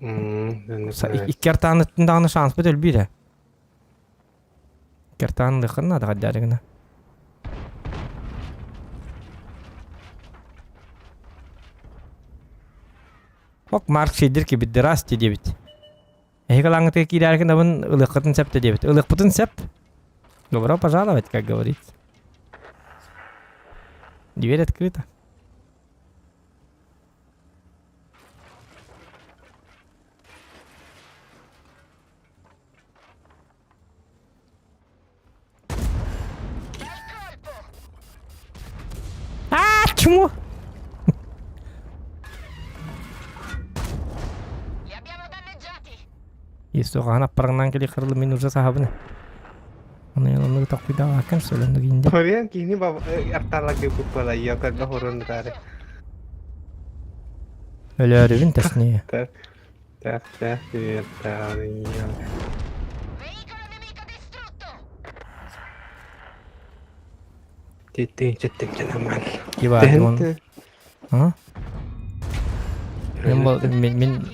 Икки артааныттан даҕаны шанспыт өлбүүр ээ. Икки артаан ылыаххын наада хайдаары гына. Ок Марк сидир кибит здрасте диэбит. Эһиги ылааҥҥытыгар киирээригин абын ылыаххытын сөп да диэбит. Ылыахпытын сөп. Добро пожаловать, как говорится. Дверь открыта. А, чему? Если аппарынан кели кырылы мин уже сахабын. Оны оны такуйда акын сөленді кейінде. Хориан кини арталарга куппала йокарга хорон тары. Өлөрүбүн тесне. Так, так, так, так, Титтин, Кибар он. А? Мен бол мен мен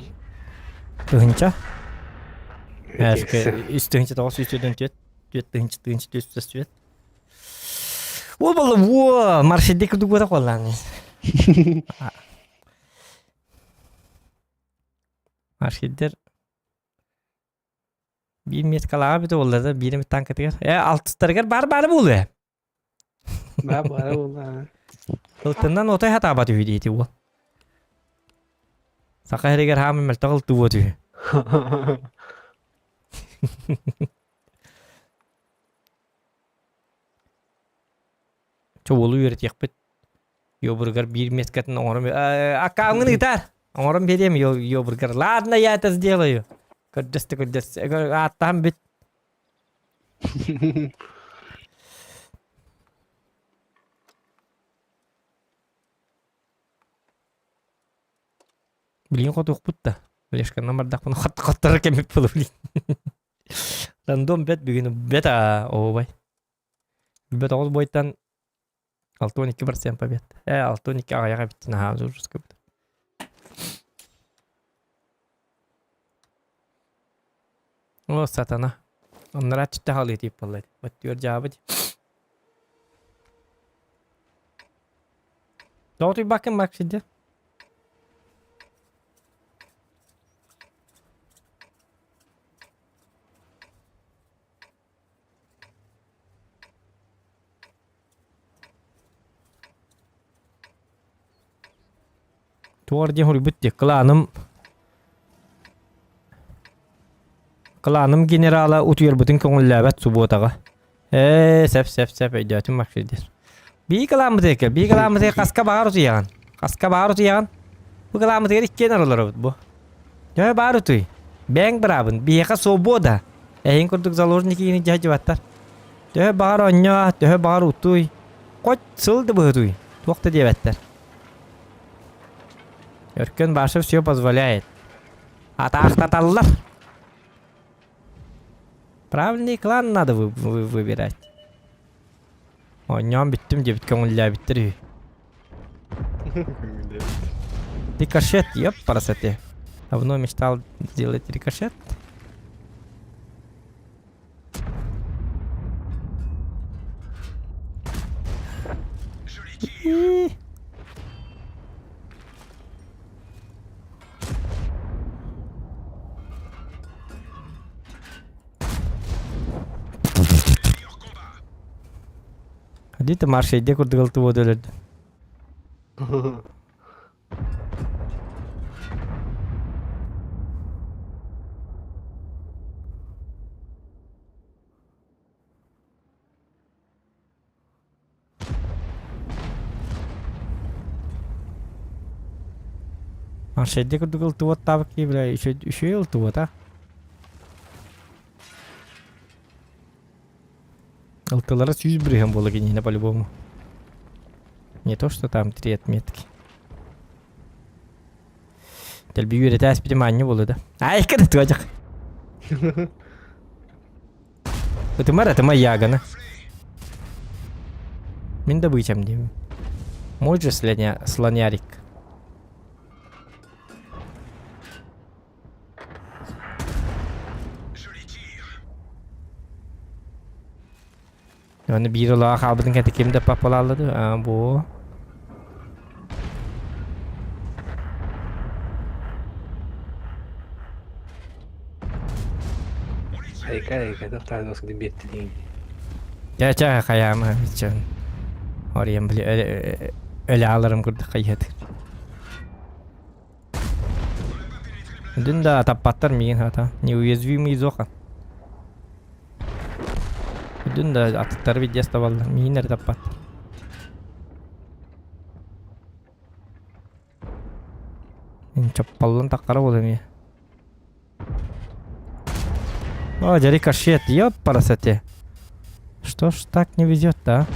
тыһынча. Әске үс тыһынча тоҕус үс төрдөн түөт түөт тыһынча тыһынча түөт түөт түөт. О болла во маршидде курдук буота коллаан. Маршиддер биир меткалаға бүтө болла да биир танкатыгар. Э алтыстарыгар бар бары буолуо. Ба бара буолла. Ылтыннан отой хатаабат үһү диэти уол. Саха эригэр хаамын мөлтөҕөл тууот үһү. Чобулу үөрэтиэхпит. Йобургар биир меткатын оҥорон аккаамҥын ыытаар. Оҥорон биэриэм йобургар. Ладно, я это сделаю. Көрдөстө көрдөс. Ааттаһан бүт. Билигин хотуохпут да. Билешканнан бардахпына хаттара кэммит буолуо билигин. Рандом бэт бүгүн бэт аа ообай. Бэт оҕус бойтан 62% побед. Э 62 аҕыйах эбит наһаа ужас кыбыт. О сатана. Оннара түттэ халыы тип буолла. Баттүөр дьаабыт. Тоҕо туйбаккын Марк сидде? Туор диэн хоруйбут диэ кылааным Кылааным генерала утуйарбытын көҥүллээбэт субуотаҕа. Ээ, сөп, сөп, сөп, өйдөөтүм Максим диэн. Бии кылааммытыгар, бии кылааммытыгар хаска баҕар утуйаҕын. Хаска баҕар утуйаҕын. Бу кылааммытыгар иккиэн олоробут бу. Төһө баар утуй? Бэйэҥ быраабын, биһиэхэ свобода. Эһиҥ курдук заложник игини дьаһдьыбаттар. Төһө баҕар оонньоо, төһө баҕар утуй. Хоть сыл да быһытуй. Туох да диэбэттэр. Өркөн Башев все позволяет. Атаахтаталлар. Правильный клан надо вы, вы, выбирать. Оонньоон бүттүм диэбит көҥүллээбиттэр үһү. Рикошет, ёп, парасоте. Давно мечтал сделать рикошет. И... Где-то маршейде курдук ылтыбыт өлөрдү. Маршайде курдук ылтыбыт ки бля еще еще ылтыбыт а. Ылтылара сүүс бырыһан буола киниһинэ по-любому. Не то, что там три отметки. Дэлби үөрэтээспитим аанньа буолла да. Айка да туожах. Ытымар ытыма ягона. Мин да бычам деймин. Мой же слоня, слонярик. Оны биир олоҕо хаалбытын кэнтэ ким да паппалааллады. А, бу. Айка айка тохтаан оскудун биэртилиин. Чэ чэ хайаама чэ. Ориен били өлө аларым курдук хайыһат. Дün да таппаттар миигин хата. Неуязвимый зоха. Дün да атыттары видеос табаллар. Миигин эрэ таппаттар. Мин чоппаллан таххара буолуом эмиэ. О, дьэ рикошет, ёппарасоте. Что ж так не везет-то, а?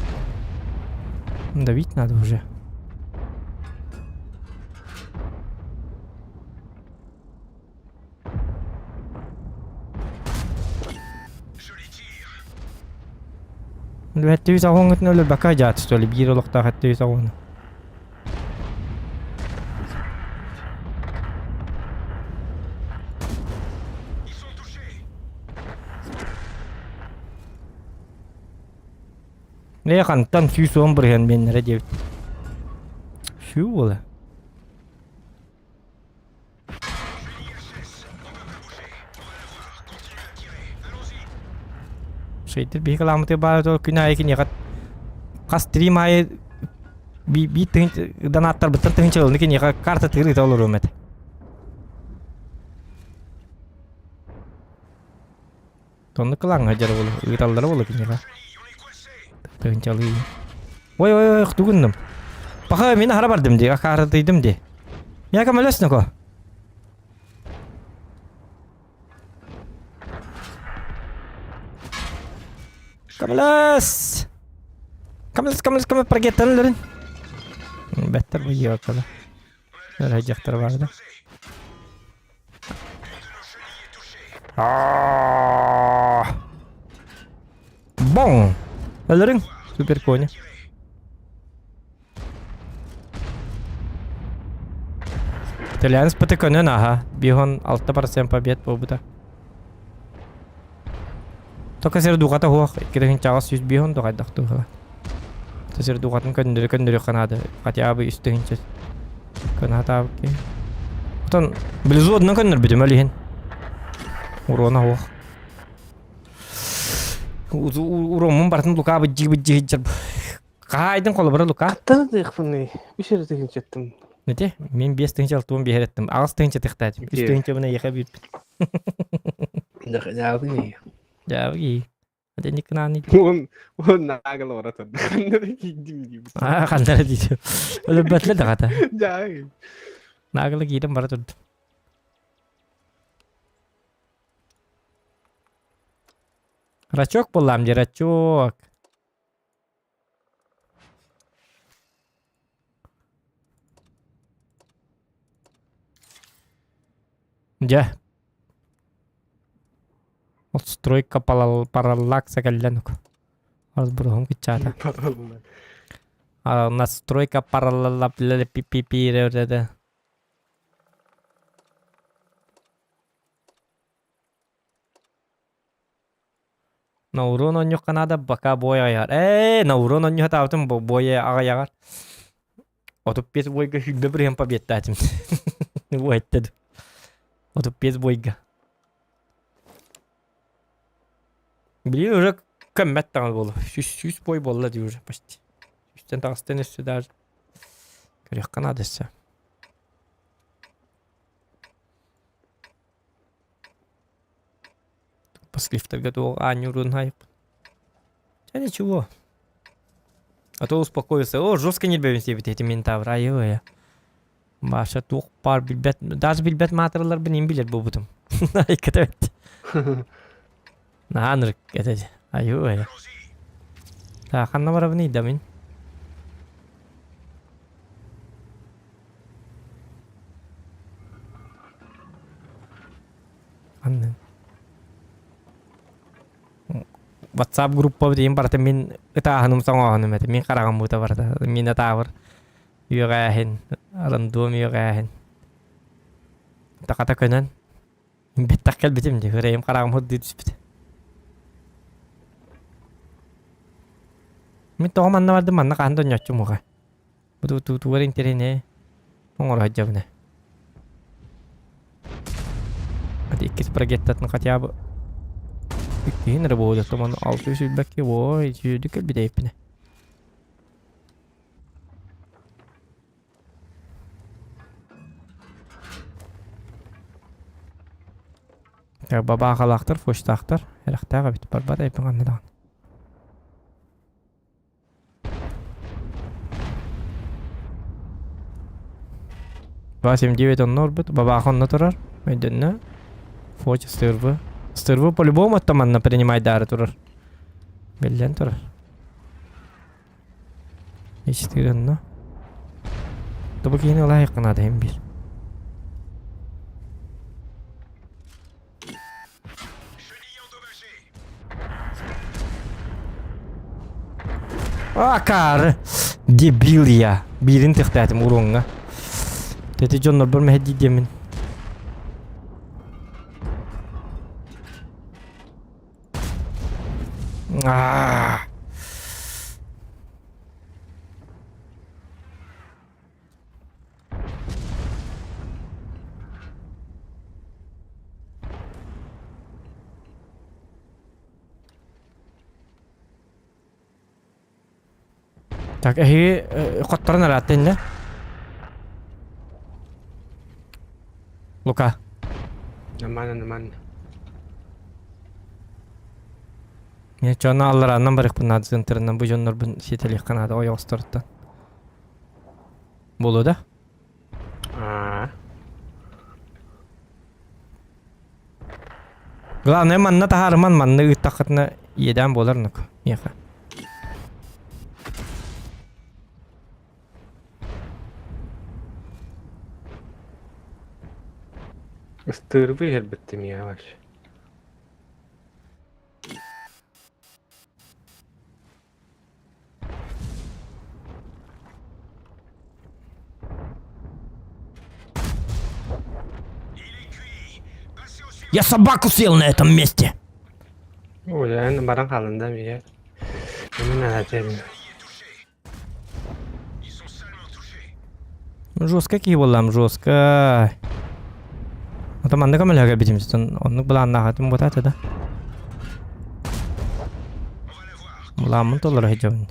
Давить надо уже. Үһэттүүс аҕуоҥҥутун өлөрбөккө дьаат что ли биир олохтоох эттүүс аҕуону. Ээ хантан 110% биэннэрэ диэбит. Сүү буола. Шейтер биһи кылааммытыгар баара туох күн аайы киниэхэ хас стрим аайы биир тыһыынча донаттарбыттан тыһыынча ылыны киниэхэ карта тыыр ыыта олоруом этэ. Тонну кылааҥҥа дьара буолу ыыталлара буолу киниэхэ. Тыһыынчалыы. Ой ой ой тугуннум. Паха мин аһара бардым дии, акаарытыйдым дии. Я көмөлөс ноко. Көмөлөс! Көмөлөс, көмөлөс, көмөлөс, прогеттан Бэттер бу йокала. Өрө дьахтар бар да. Бон! Өлөрүҥ, супер кони. Итальянец пыты көнөн аха. Бихон 6% побед буолбута. Тока сир духата хуох, иккитин чаҕас сүүс бихон тухайдах туһа. Сир духатын көннөрү көннөрү канады. Хотя бы үстүһүнчэ көнатаабыт. Отон близу одна көннөрбүтүм өлүһүн. Урона хуох. Уроммун бартын Лука быдьы быдьы Хаайдын холобура Лука. Аттан ытыахпыный. Үс эрэ тыһыынчаттым. Нете, мен 5 тыһыынча алтуон биһэр эттим. 8 тыһыынча тыхтаатым. 3 тыһыынча бына ехе бүүрпүт. Дьаабы Дьаабы Ати кынааны. Он он наагал оратан. Ханнара киирдим диибит. Аа, ханнара диибит. Өлөрбөтлө даҕата. Дьаабы. Наагала киирэн бара турдум. Рачок буоллаам дии, рачок. Дьэ. Отстройка параллакса кэллэн Разброһум кыччаата. Настройка параллала пи-пи-пи Наурон оонньуохха наада пока бой аҕыйаҕар. Ээ, Наурон оонньуу сатаабытым бой аҕыйаҕар. 35 бойга 101 победтаатым. Уһэттэ ду. 35 бойга. Блин, уже көммөт даҕаны буолла. Сүүс, сүүс бой буолла дии уже почти. Сүүстэн таҕыстан өссө даже. Көрүөххэ наада өссө. Паскрифтарга туох аанньуурун хайыппын. Чэ ничего. А то успокоился. О, жестко нельбэбин сиэбит эти ментавр. Айы-ой. Маша туох баар билбэт, даже билбэт маатыраларбын им билэр буолбутум. Айката бэт. Наһаа ынырык этэ. Айуу айа. Та ханна барабыный да мин? Ханна? WhatsApp группабыт иһин барыта мин ытааһыным соҥооһунум этэ. Мин хараҕым буута барыта. Мин атаабыр үөҕээһин, рандом үөҕээһин. Таката көнөн бэттэх кэлбитим дии, ырайым хараҕым һырдыы түспүтэ. Мин тоҕо манна бардым, манна хаһан да онньооччум уха. Бу тугар интэриэһинэй оҥоро сылдьабын ээ. Ати иккис прогеттатын хотя бы иккиһин эрэ буолуо томон алты сүүрбэкки ой сүүрдүк кэлбит эйиппинэ. Бабаахалаахтар, почтаахтар, эрэхтээх эбит барбат эйпин ханна даҕаны. Два семь девять онно орбут, бабааха онно турар, өйдөннө. Фоча стырбы. Стырбы по-любому оттон манна принимайдаары турар. Биллэн турар. Четыре онно. Тобу киһини ылаайыкка наада иһин биир. Акаары! Дебил я! Биирин тыхтаатым уруоҥҥа. Тэти дьоннорбор мэһэйдии диэммин. Аа! Так, эһиги хотторон ыраатта иннэ. Лука. Нормально, нормально. Мен чона алларааннан барыахпын наада центрынан бу дьоннорбун сиэтэлиэххэ наада ойоҕосторуттан. Буолуо да? Аа. Главное манна таһаарыман манна ыыттаххытына иэдээн буолар нук миэхэ. Ыстыырбы иһэрбиттим я вообще. Я собаку съел на этом месте. Үлээн баран хаалын да эмиэ. Мин анаатым. Жестко киһи буоллам, жестко. Ото маннык көмөлөһө кэлбитим оннук былааннаахатым буотаата да. Былааммын толоро сылдьабын.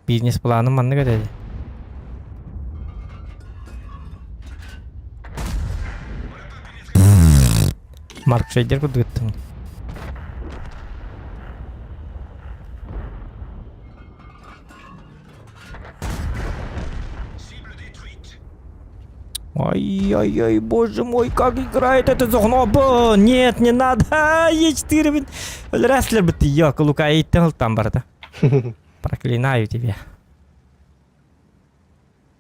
Бизнес-планым маннык этэ дии. Маркшейдер курдук ыттым. Ай-яй-яй, боже мой, как играет это Зогноба! Нет, не надо! Е4, блин. Рестлер бы ты, ёка, Лука, иттен там барда. Проклинаю тебя.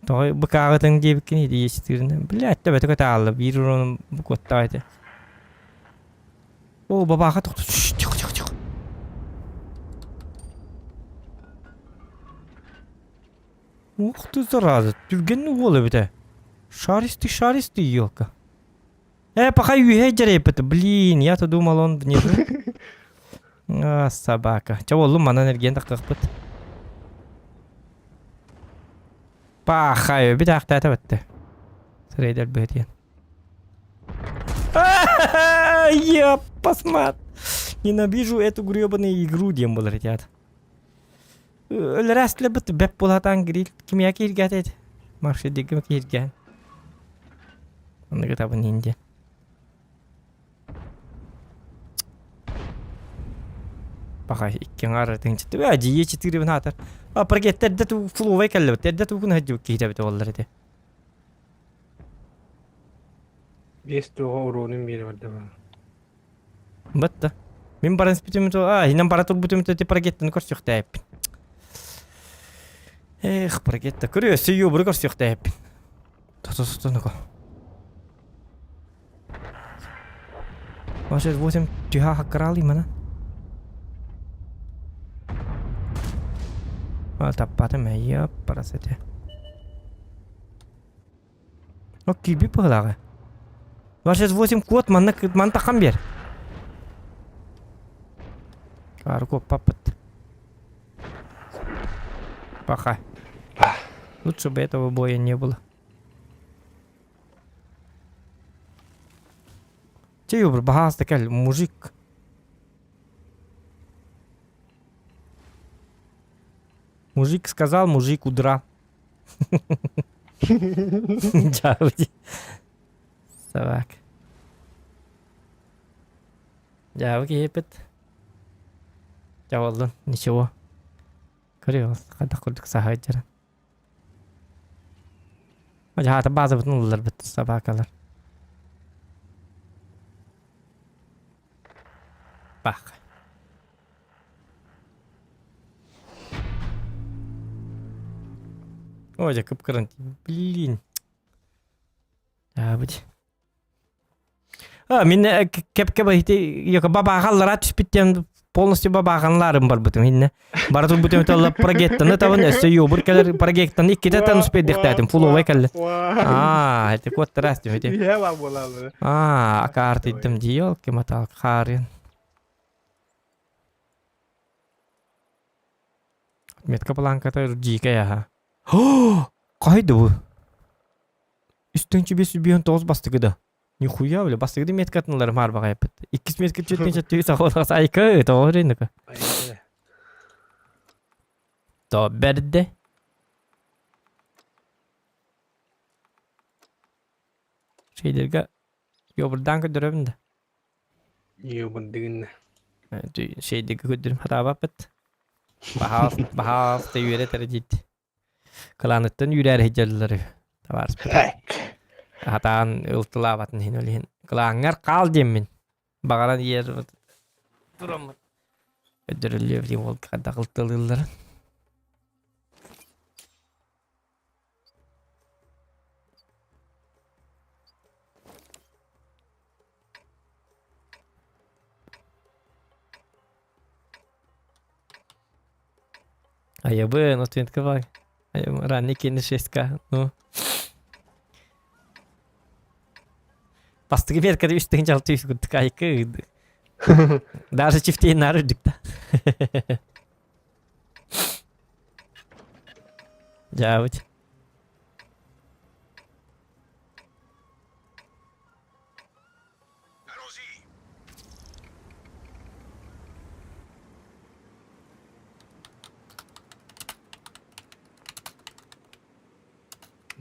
Тоҕо быкааҕытыҥ диэбиккин иди Е4-нэн. Блядь, төбөтө көтө биир уронум куоттаҕа этэ. О, бабаха тохто. Тихо, тихо, тихо. Ух ты, зараза, түргэн уол эбит ээ. Шаристый, шаристый, елка. Пока үөһэ дьэрэйбит. Блин, я-то думал, он внизу. А, собака. Чэ, уоллум манан эргиэн тахтахпыт. Пахай, бит аахтаата бэтте. Сырайдар быһытыйан. Я посмат. Ненавижу эту гребаную игру, диэн буолар этият. Өлөрөөстүлэрбит бэп буолатаан гриль кимиэхэ кииргээтэ ити? Маршрутдиккэ кииргээн. Оннук ытабын иһин диэн. Паха икки аҥаар тыһыынча ээ дьиэ четыре аатар. А прогеттер эрдэ туу фловай кэллибит. Эрдэ туукун сылдьыбыт киһитэ эбитэ буоллар ити. Биэс туоҕа уруунун биэрэ барда баа. Батта. Мин баран испитим то а инэн бара турбутум то прогеттаны көрсүөхтээппин. Эх, прогетта көрүө өссө юбру көрсүөхтээппин. То-то-то-то 88 түһэ хаккараалый мана. А, таппатым эйэ, парасете. О, киирбит быһыылааҕа. 28 код манна ман таххан биэр. Каары куоппаппыт. Пока. Лучше бы этого боя не было. Чэ, юбр, баһааста кэл, мужик. Мужик сказал, мужик удрал. Дьаабы Собак. Дьаабы киһипит. Дьэ ничего. Көрүө, хайдах курдук саһайдьара. Дьаата баазабытын ылларбыт собакалар. Бах. Ой, дьэ кып-кыран. Блин. Аабыт. А, мин кэпкэ баһити яка бабааҕаллара түспүттэн полностью бабааҕанлаарым барбытым инне. Бара турбутум толла прогеттаны табын өссө юбур кэлэр прогеттаны иккитэ тан успейдихтаатым фуловай кэллэ. Аа, это кот тарастым эти. Аа, акаартыйдым диел кематал харын. Отметка планката дьиикэй аһа. Хайда бу? Үстүнчү бес үбүйэн тоҕус бастыгы да. Нихуя, бля, бастыгы да меткатыналарым харбаҕа эппит. Иккис метка чөттүн чөттү сахалас айка тоҕо рынка. То берде. Шейдерге йобурдаан көрдөрөбүн да. Йобурдыгын. Шейдерге көрдөрүм хатаабаппыт. Баһаас, баһаас да үөрэтэр дит. Кылааныттан үүрээр сылдьаллар үһү табаарыспыт. Хатаан ылтылаабатын иһин ол иһин кылааҥҥар хаал диэммин баҕаран иэр тураммыт өдөрүллүө диэн уолга хайдах ылтылыылларын. Айабын, ответка бар. Ранний кини 6К. Ну. Бастыгы беркада үс тыһынча алты жүз курдук айкы. Даже чифтейин нары үрдүк да. Жаабыт.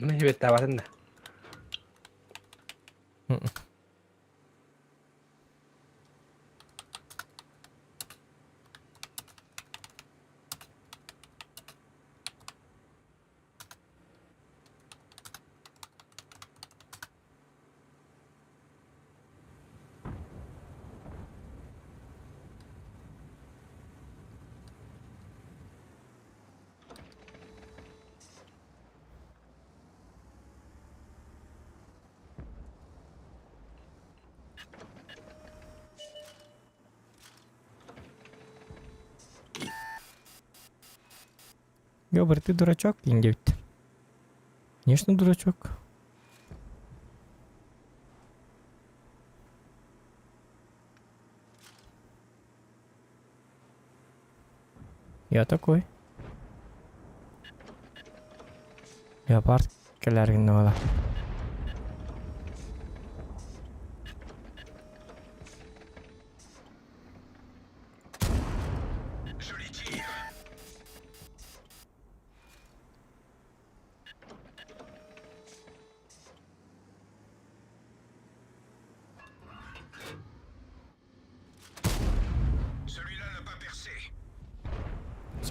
Мына хибеттаабатын да. Ёбар, ты дурачок, диэбит. Конечно, дурачок. Я такой. Леопард кэлэргин буола.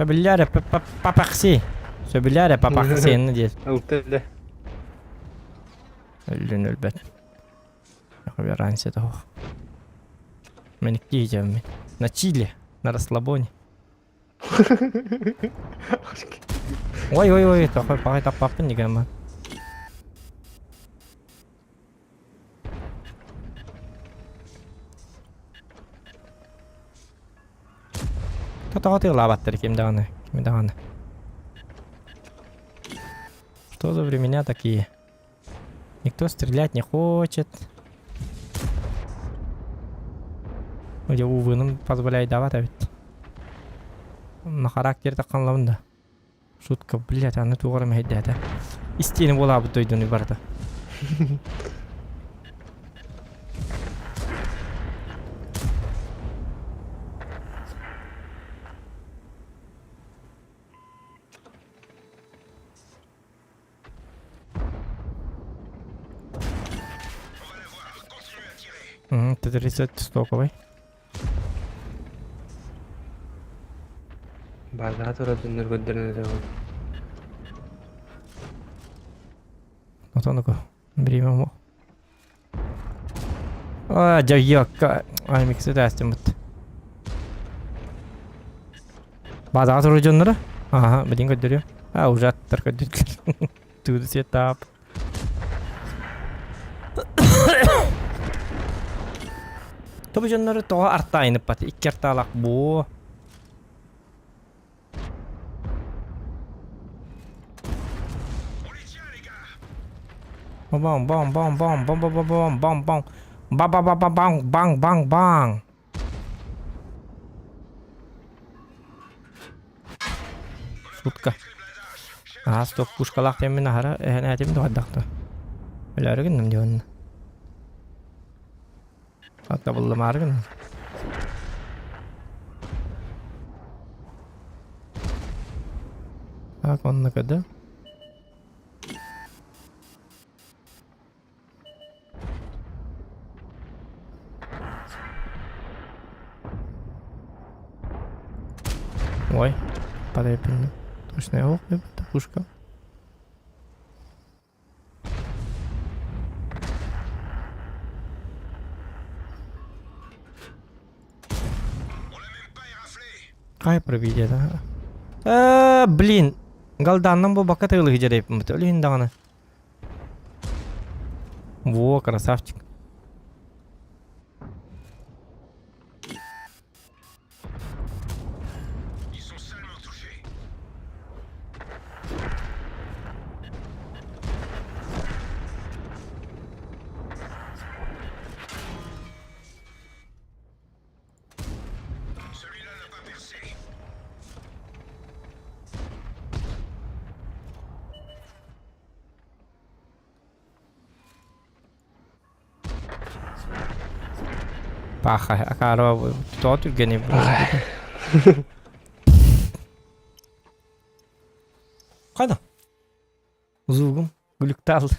Сөбүллээр папахси. Сөбүлээр папахсиэнни диир. Ылта өллө. Өллүн өлбөт. Разница того. Мен икки идем. На чили, на расслабоне. Ой, ой, ой, такой пахай таппаппын дигән Тоҕо тыалаабаттар ким даҕаны, ким даҕаны. Что за времена такие? Никто стрелять не хочет. Где увы, позволяет давать, а ведь. На характер такканлабын да. Шутка, блядь, аны тугара мэһэйдээтэ. Истиэни буолаабыт дойдуну барыта. Т-30 стоковый. Базаҕа турар дьоннор көрдөрөн эрэ Отонуку. Бириэмэ мо. А, дьайыакка. Ай, миксы тээстиммит. Базаҕа турар дьонноро? Аха, билин көрдөрүө. А, уже аттар көрдөрдүлэр. Туду сетап. Тобу дьоннору тоҕо артаайыныппат? Икки артаалаах буо. Бам бам бам бам бам бам бам бам бам ба ба ба ба баң баң баң баң. Шутка. Аа, стоп, пушкалаах диэммин аһара эһэн этим дуһайдахта. Өлөөрү гынным дии онно. Табыллымаары гынным. Так, онно көдө. Ой, падай Точно я это пушка. Хай пробидия да. Блин, галданнан бу бакка тыылы хижерейпин бут. Өлүһүн даҕаны. Во, красавчик. Паха, акаарба тоҕо түргэний Қайда? Звугум глюктал.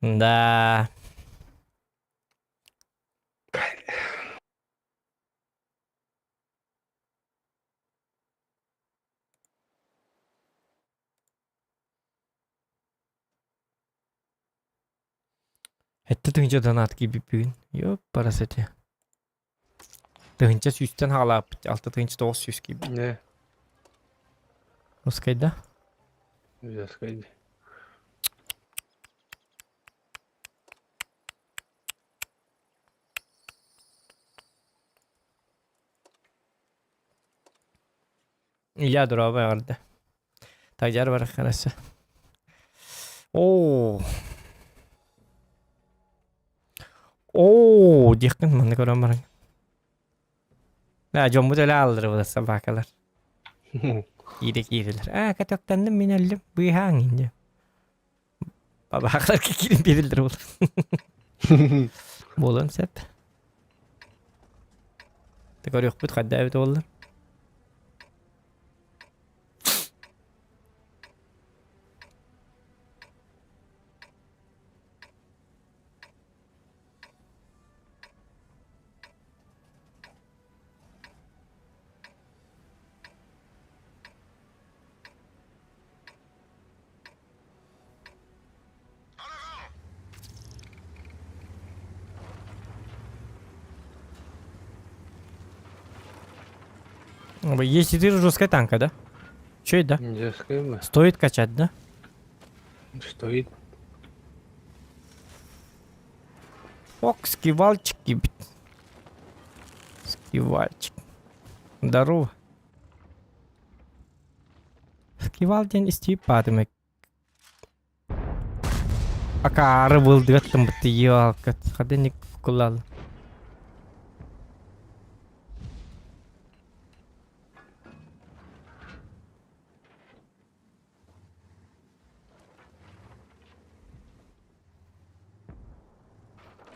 Да. Этте тыһыынча донат киирбиппин. Ёппарасете. Тыһыынча сүүстэн хаалааппыт. 6900 киирбит. Не, Русскайда? Русскайда. Илья дорообо эҕэрдэ. Тагдьар барахханасы. Оо. Оо диэххин манна көрөн баран. Да, дьоммут эле ааллар собакалар. Киирэ киирэлэр. Аа, катактанным мин өллүм. Быыһааҥ инде. Бабаахтар киирин биэрэллэр буолан. Буолуон сөп. Көрүөхпүт хайда эбит буоллар. Е4 жесткая танка, да? Че это? Жесткая бы. Стоит качать, да? Стоит. Ок, скивальчик, Скивальчик. Здорово. Скивал диэн истиип баатым Акаары былдыгаттым бытыйыалкат. Хадыник кулал.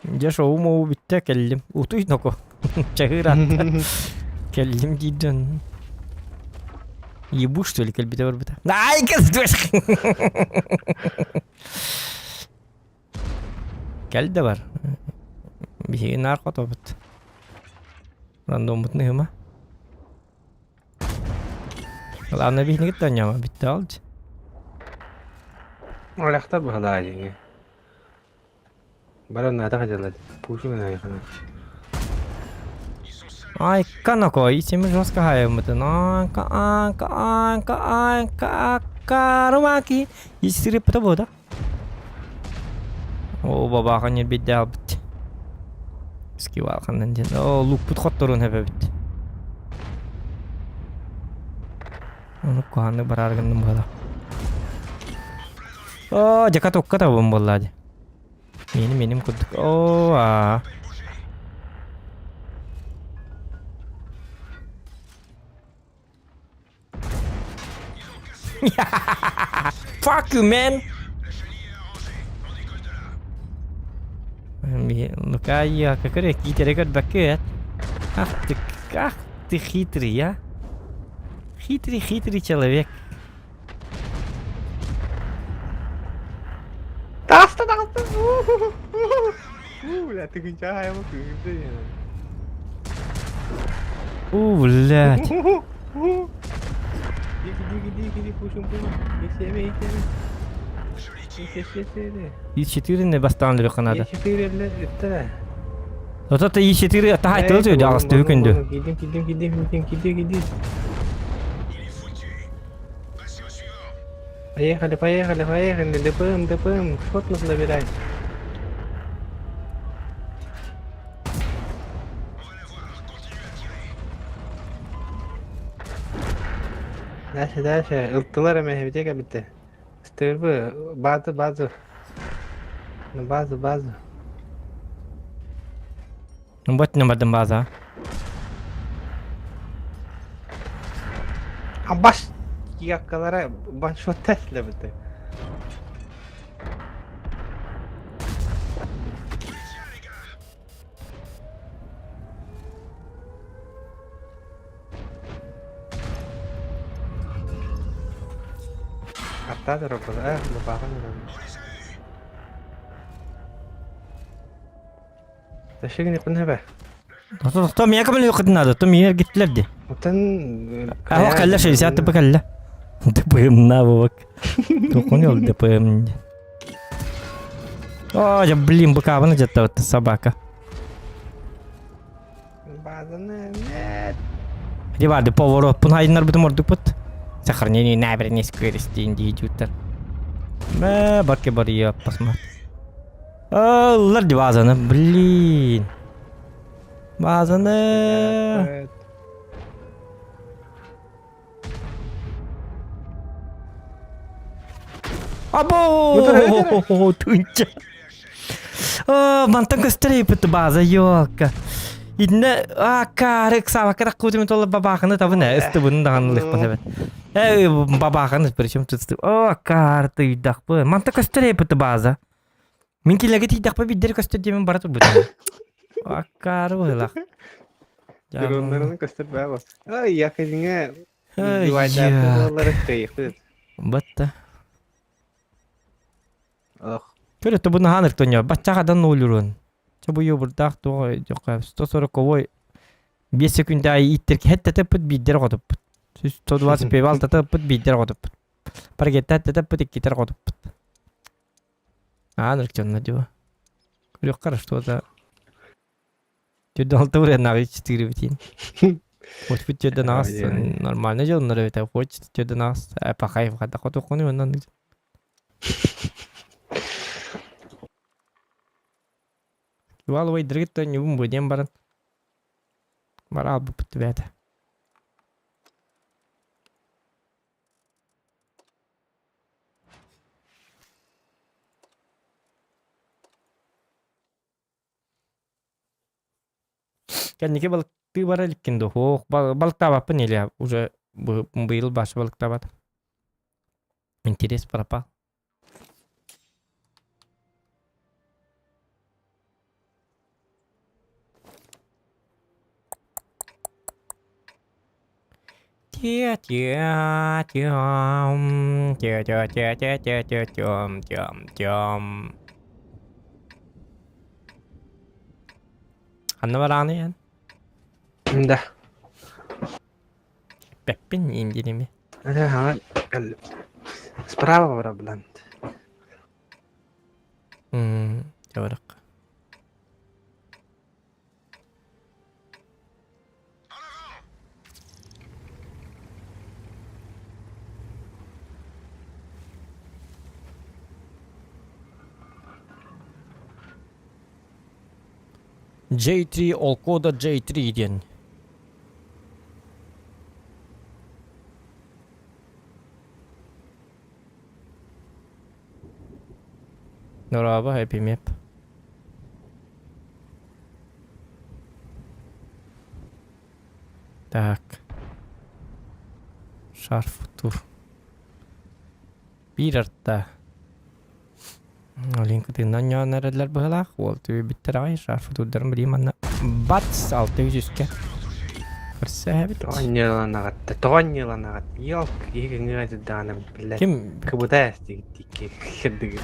Дьэ шоу-моу бүттэ кэллим. Утуй ноко. Чаһыыр атта. Кэллим диир дьон. Ебу что ли кэлбитэ барбыта. Ай кыз Кэл да бар. Биһиги наар хотобут. Рандоммутун ыһыма. Главное биһини кытта оонньоомо бүттэ ол дьэ. Олехтар быһалаа дьиҥэ. Баран наада дьалар. Пушин айхана. Ай, канако, исеми жестко хаяммытын. Анка, анка, анка, анка, аккарумаки. Исири пыта да? О, бабахан нербидде албыт. Скивалханнан диэн. О, лукпут хотторун хэбэбит. Ону куһааннык бараар гынным буола. О, дьака тукка табым буолла дии. Миэним миним курдук. О, аа. Fuck you, man! Ну-ка, я как китере көрбөккө Ах ты, ах ты хитрый, а? Хитрый, хитрый человек. Таста таста. Бля, ты кончаем, У, блядь. И4 бастаан өлүөххэ наада. Ото И4 таһай тыл сөйдө аҕыс түһү күндү. Поехали, поехали, поехали, ДПМ, ДПМ, шот нужно набирать. Дальше, дальше. Ылттылар эмэ эбите кэбитте. Стырбы, база, база. Ну, база, база. Бот нымбардым база. А баш яккалара баншот тэслэбите. Аттаа робот, бабаҕын Ташигин иккун хэбэ. То меня кому выход надо, то меня гитлер ди. Оттон А калла 60 ТП калла. ДПМ на бабак. Понял ДПМ. О, я, блин, быкабын где-то вот собака. Базаны нет. Где барды поворот, пунайнар бутым ордук пут. Сохранение набережной скорости индиидюттар. Мэ, барки барья, посмотри. Лар базаны, блин. Базаны. Або! Тунча. Мантан көстөр ипит база ёлка. Инне акарык сабакара кутуми толы бабаханы табына ыстыбын даҕаны лыхпын эбит. Э бабаханы причем тут О, карты үйдахпы. Манта көстөр ипит база. Мин килэгэ тиийдэхпэ биирдэр көстөр диэмин бара турбутум. Аккаары быһыылаах. Дроннарын көстөр баа. Ай, якыдыңа Ай, Батта. Ох. Көрө тобуна хааныр тоньо. Баччаҕадан нулюрун. Ча бу юбурдаах туох жоққа 140 5 секунд аайы ииттер хэттэтеппит биирдэр хотуппут. 125 алтатаппыт биирдэр хотуппут. Паргеттаттатаппыт иккитер хотуппут. Ааныр чонно дива. Көрүөххэ что-то. Түрдө алта урен 4 битин. Хоть бы тиэрдэн аас, нормально дьоннор эбит, хоть тиэрдэн аас, пахай хайдах хотуоххунуй онон. Валовай дыргыт ньубун бу диэн баран бара албыппыт түбээтэ. Кэнники балыктыы бара иликкин дуо? Ох, балыктаабаппын или уже быйыл башы балыктаабат. Интерес пропал. Тя-тя-тям, тя-тя-тя-тя-тя-тям, тям-тям. Ханна барааны эн? Да. Пеппин индирими. Справа бара бланд. Чабарак. J3 ол кода J3 диэн. Дорообо, Happy Map. Так. Шарф тур. Биир арта. Олин кытыынан ньоон эрэллэр быһылаах. Уол түбүбүттэр аҕай шарф турдарын билиим манна. Бац! Алты үсүскэ. Көрсөһөбүт. Тоҕо анньыаланаҕатта? Тоҕо анньыаланаҕат? Елк, киһи кыҥыа дьырдаҕына биллэр. Ким? Кыбыта эстигит кирдигит.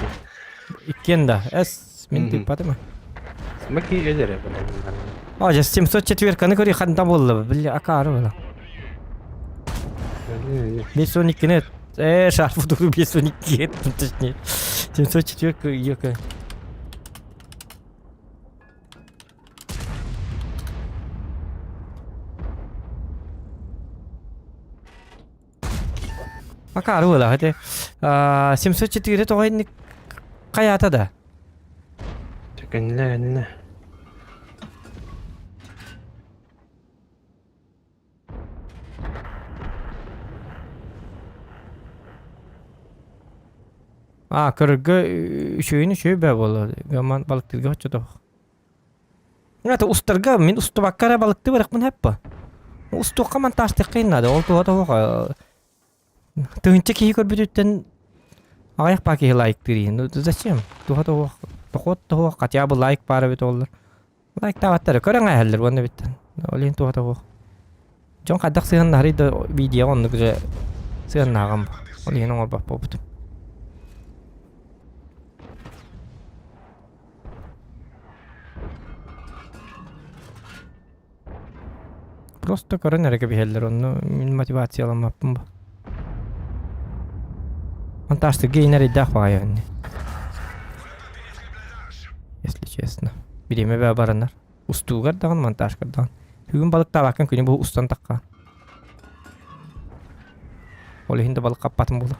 Иккиэн да. Эс, мин тыыппатым. Маки өлөрө А, же 704-каны көрүй ханта буолла. Били акаары була. 512-ни шарф дуру 512 точнее. 704 ёка. Акаары буола, хати 704 тоҕо инник хайаата да? Кэннилэ кэннилэ. А, көрөргө үчүгэйин үчүгэй бээ буолла. Гаман балыктыырга оччотох. Это устарга мин устубакка эрэ балыкты барахпын хэппа. Устуохха монтажтыахха надо. Ол туһа тоһуох тыһынча киһи көрбүтүттэн аҕыйах паа киһи лайктыыр иһин. Ну зачем? Туһа тоһуох дохуот тоһуох хотя бы лайк баар эбит оллар. Лайктаабаттар көрөн ааһаллар уонна бүттэн. Ол иһин туһа тоһуох. Дьон хайдах сыһыаннаһарый да видеоҕа оннук же сыһыаннааҕым. Ол иһин оҥорбот буолбутум. Просто көрөн эрэ кэбиһэллэр, онно мин мотивацияламмаппын бу. Монтажтыга иһин эрэйдээх баҕайы инни. Если честно. Бириэмэ баа баранар. Устуугар даҕаны, монтажкар даҕаны. Бүгүн балыктаабаккын күнү бу устан тахха. Ол иһин да балык хаппатым буолуо.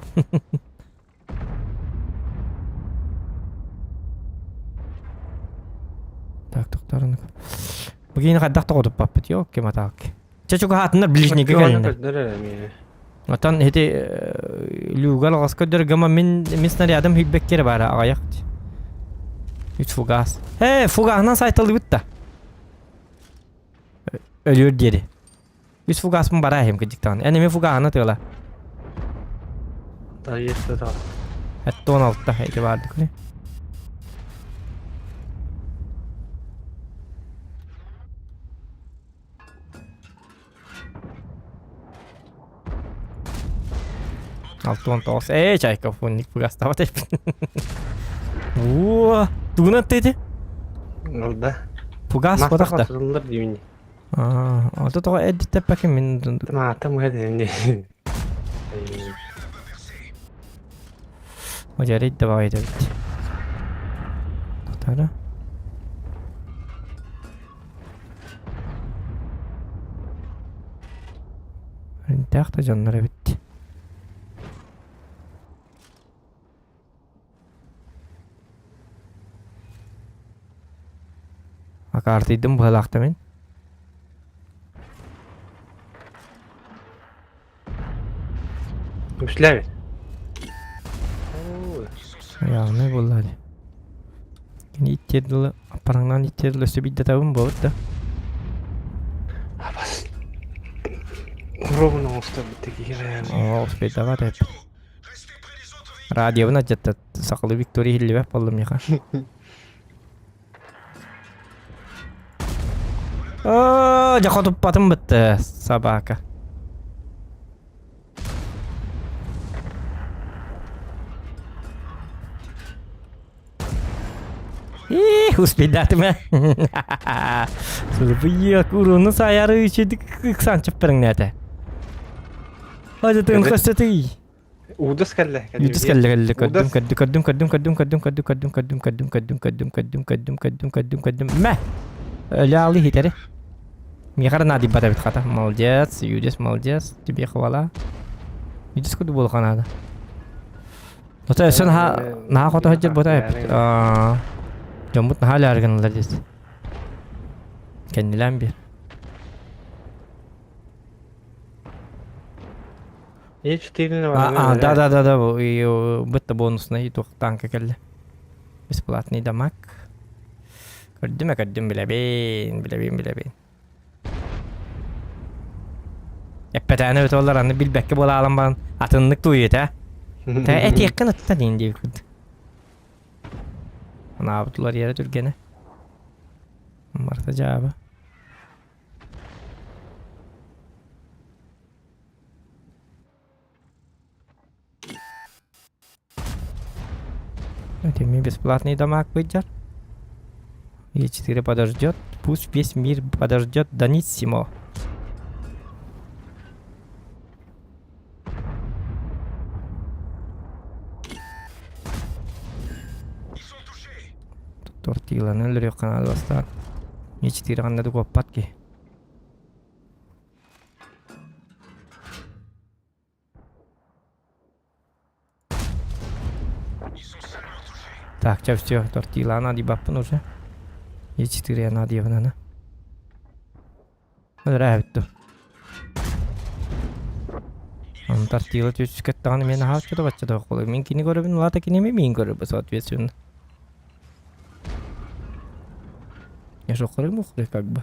Так, тохторун. Бүгүн хайдах тоҕотуппаппыт ёк ким атаак. Чэ чугаһаатыннар ближнийгэ кэлиннэр. Отон ити люгал аҕас көрдөр гама мин мин снарядым хүлбэккер баара аҕайах. Үч фугас. Э, фугаһынан сайталыбыт да. Өлүөр диэри. Үс фугаспын бараа иһим кыдьыктаҕын. Эн эмиэ фугаһына тыала. Таайыста 16 ити баардык не. 69. Ээ, чайка фонник фугастабат эппин. Уо, тугунан тети? Алда. Фугас бодах да. Мастер диюни. Ото тоҕо эрдиттэппэккин мин Маатам уһа Одьарый давай эбит. Тара. Эринтээх да дьоннор эбит. Акаартыйдым быһалаахта мин. Үслэбит. Явный буолла дии. Кини иттиэр дылы аппараҥнаан иттиэр дылы өссө биирдэ табын буолбут да. Абас. Уруогун оҥостор киһи Оо, успейдаҕа тэп. Радиобын алдьатта сахалыы Виктория иһиллибэт буолла миэхэ. Оо, дьэ хотуппатым бытты, собака. Ih, успейдатым ээ. Сылбыйа куруну сайары үчүдүк ыксан чыппырыңнээтэ. Ажытын көстөтүй. Удас кэллэ. Удас кэллэ кэллэ көрдүм көрдүм көрдүм көрдүм көрдүм көрдүм көрдүм көрдүм көрдүм көрдүм көрдүм көрдүм көрдүм көрдүм көрдүм көрдүм мэ Өлөалы хитери. Миэхэ наадыйбат эбит хата. Молодец, Юдис, молодец. Тебе хвала. Юдис куду буолуха наада. Ота өссө наһаа наһаа хото сылдьар буота эппит. Дьоммут наһаа өлөөрү гыналлар диэт. Кэннилээн биэр. Е4 А, да, да, да, да, бытта бонусный туох танка кэллэ. Бесплатный дамаг. Көрдүм, көрдүм, билэбин, билэбин, билэбин. Эппэтээнэ өтө олар аны билбэккэ буолаалан баран атыннык туйута. Та этиэххин аттан иин диэбит. Анаабытылар иэрэ түргэнэ. Марта дьааба. Это бесплатный дамаг выйдет. Е4 подождет. Пусть весь мир подождет Даниссимо. Тортиланы өлөрүөххэ наада бастаан. Е4 ханна да куоппат киһи. Так, чэ все, тортиланы адыйбаппын уже. Е4 надыйабын аны. Өлөрөөбүт дуу. Аны тортила түскэт даҕаны миэнэ аһааччы да бачча да мин кини көрөбүн, улаата кини эмиэ миин көрөр соответственно. Я же охры как бы.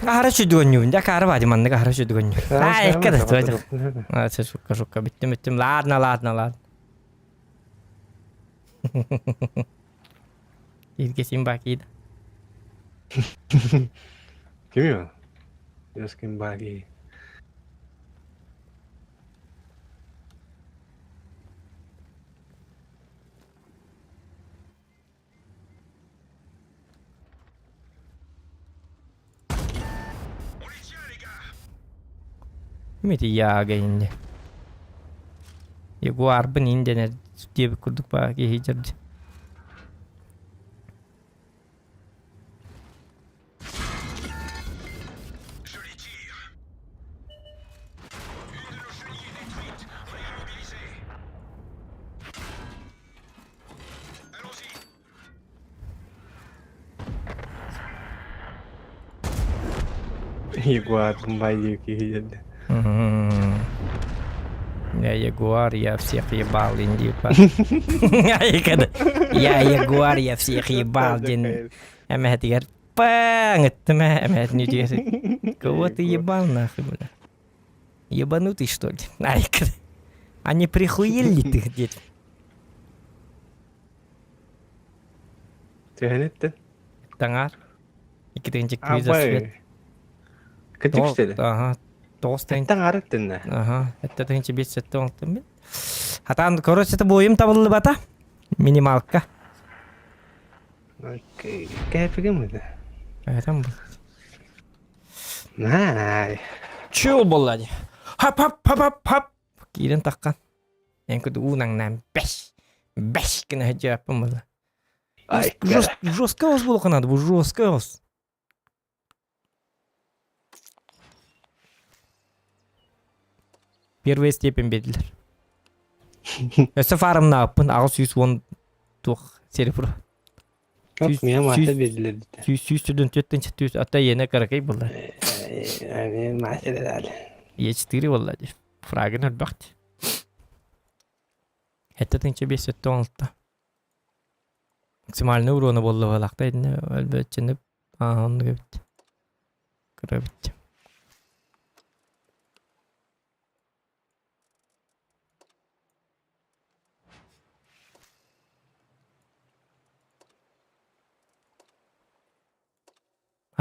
Аһара сүдүгөнньүбүн дьэ акаары баadi маннык аһара сүдүгөнньү. Аа экке да А, шутка, шутка, бүттүм, бүттүм. Ладно, ладно, ладно. Иргесин бакида. Кими ол? Ёскин баки. Мити яага инде. Ягуарбын инденер диэбит курдук баа киһи дьэрдэ. Ягуар бай киһи дьэрдэ. Я ягуар, я всех ебал, инди Я ягуар, я всех ебал, диэн эмэһэтигэр паң ыттым ээ эмэһэтин үтүгэр Кого ты ебал нахуй, бля? Ебанутый, что ли? Ай, а не прихуел ли ты где-то? Түһэн эттин. Таҥар. Икки тыһыынча за свет. Кырдьык истэли. Ага. Тоҕус тыһыынча. Таҥар эттиннэ. Ага. Этте тыһыынча биэс сэттэ оҥтон мин. Хатаан короче это буойум табыллыбата. Минималка. Окей. Кэпигин мыды. Этом. Най. Чуол буолла дии. Хап хап хап хап хап киирэн таххан. Эн куду уунаҥнаан бэс бэс гына сылдьыаппын буолла. Ай, Жестко оҕус буолуохха наада бу жестко оҕус. Первая степень биэрдилэр. Өссө фармнаабыппын 810 туох серебро. Миэ маата биэрдилэр дии. 100 104 тыһыынча ата иэнэ кыракый буолла. Эмиэ маата дедали. Е4 буолла дии. Фрагын өлбөх дии. 7 576. Максимальный урона буолла буолаахта итиннэ өлбөччүнү аа оннук эбит. Кыра эбит.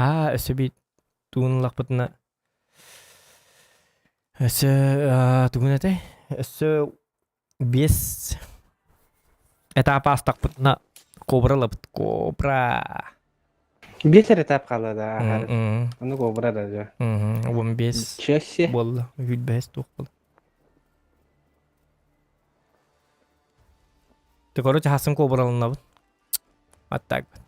Аа өссө биир тугун ыллахпытына өссө тугун этэй өссө биэс этап аастахпытына кобра ылабыт кобра Биэс эрэ этап хаалла да аһары. Ону кобра да дьэ. 15 Чаще. буолла 25 туох буолла Ты короче хасын кобраланабыт вот так вот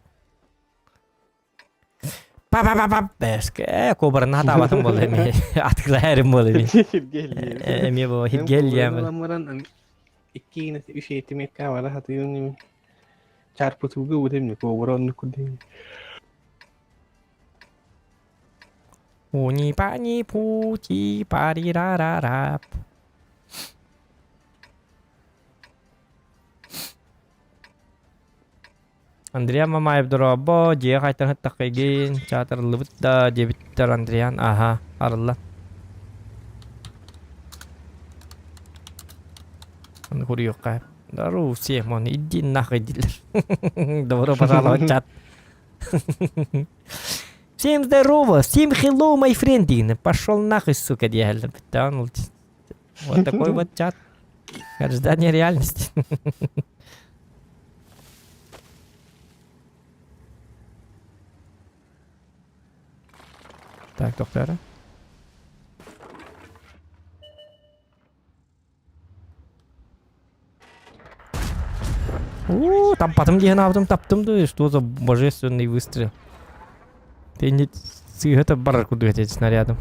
па па па па бэске кобраны хатаабатым буолла эми атыылаһарым буолла эми эми бу хиргеллиэмин Икки үс этимекка бара хатыйын чарпытууга утем кобра оннук курдук. Уни пани пути пари ра ра ра. Андриан Мамаев дорообо, дьиэ хайтан ыттаххайгын, чаатарыллыбыт да диэбиттэр Андриан, аха, арыллан. Аны куруйуохха. Здорово всем, он иди нахуй дииллэр. Добро пожаловать чат. Всем здорово, всем hello, my friend диэн. Пошел нахуй, сука, диэһэллэр. Вот такой вот чат. Ожидание реальности. Так, доктора. У, там потом где навдым таптым да, что за божественный выстрел. Ты не это бар куда эти снарядом.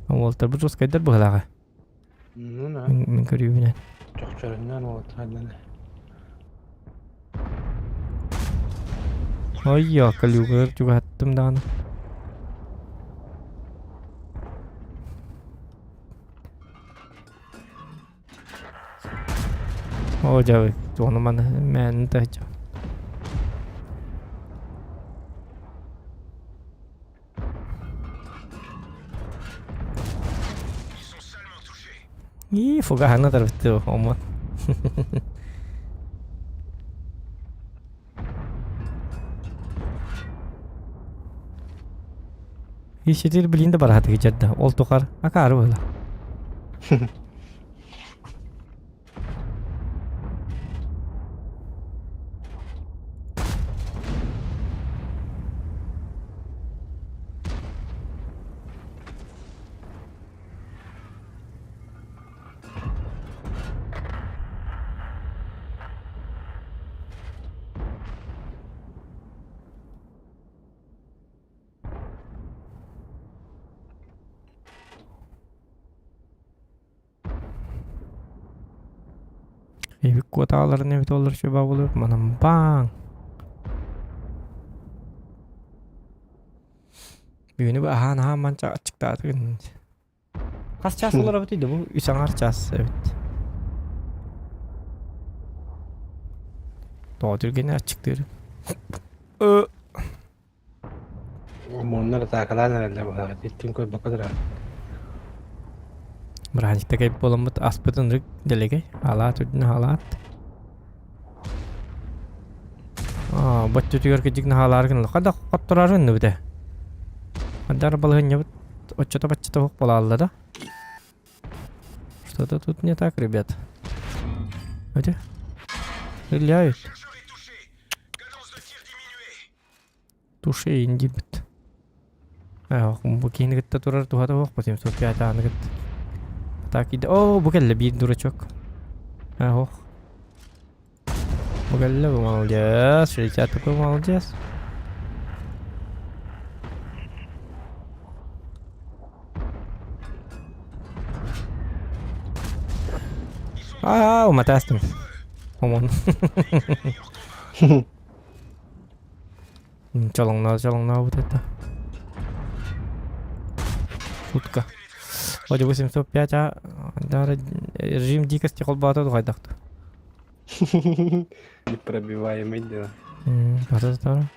Уолтар бу жесткайдар быһылаҕа. Ну да. Мин көрүүбүнэн. Чохчоруннан уолаттар Ой, калюгар чугаһаттым даҕаны. Оо дьэ, туону маны мээнэ таһычча. Ии, фугаһаны тарбытты омон. Ишетир билин да барахаты кичерда. Ол тухар акары була. Куотааларын эбит олор шуба болуп манан баң. Бүгүнү бу аһаан аһаан манча аччыктаатыгын. Хас час олор эбит бу үс аҥар час эбит. Тоҕо түргэнэ аччыктыыр. Омуоннар атаакалаан эрэллэр быһаарар итин көрбөккө турар. Бырааһынньыкта кэлбит буоламмыт аспытын ырык дэлэгэй, халаат үрдүнэ халаат. Аа, боччутугар кыдьык наһаалаары гынна. Хада хотторору иннибитэ. Хадар балаһынньабыт оччото-баччата суох буолаалла да. Что-то тут не так, ребят. Где? Стреляют. Туши индибит. Бу киһини кытта турар туһата суох 705 ааны кытта. Так иде. О, бу кэллэ биир дурачок. Ох. Бу кэллэ, бу молодец. 60 такой молодец. Аа, уматастым. Омон. Чолоҥноо, чолоҥнообут это. Шутка. Вроде 805, а да, режим дикости холбаата тухайдахты. Непробиваемый дела. Бата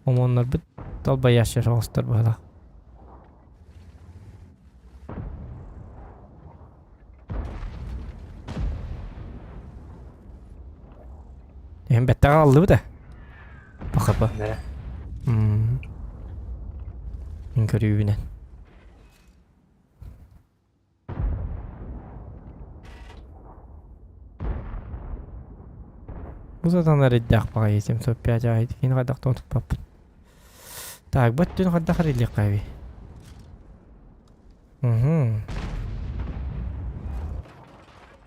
Омоннорбут талбаяща соҕустар быһалаах. Эһэм бэттэҕэ аҕаллыбыт ээ. Пахапа. Да. Мм. Мин көрүүбүнэн. Бу сатан эрэйдээх баҕайы 705 аайы кини хайдах да утуппаппын. Так, бу өттүн хайдах эрэйлиэххэ эбий? Угу.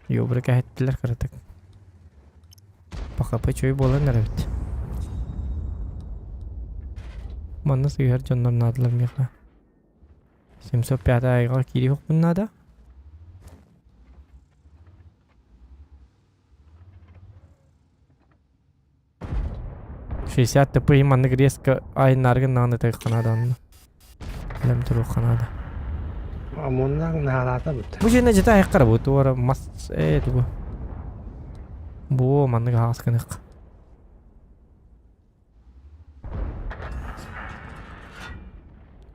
Юбры кэһэттилэр кыратык. Пахапы чөй буолан эрэбит. Манна сыыһар дьоннор наадалар миэхэ. 705 айга киириэхпин наада. 60 ТП маннык резко айыннаргын нааны тайхха наада онно. Билэм туруохха наада. Омуннаах наһаалаата бут. Бу дьиэнэ дьиэтэ айаххара бу туора мас ээ тугу. Бу маннык аһаҕас гыныах.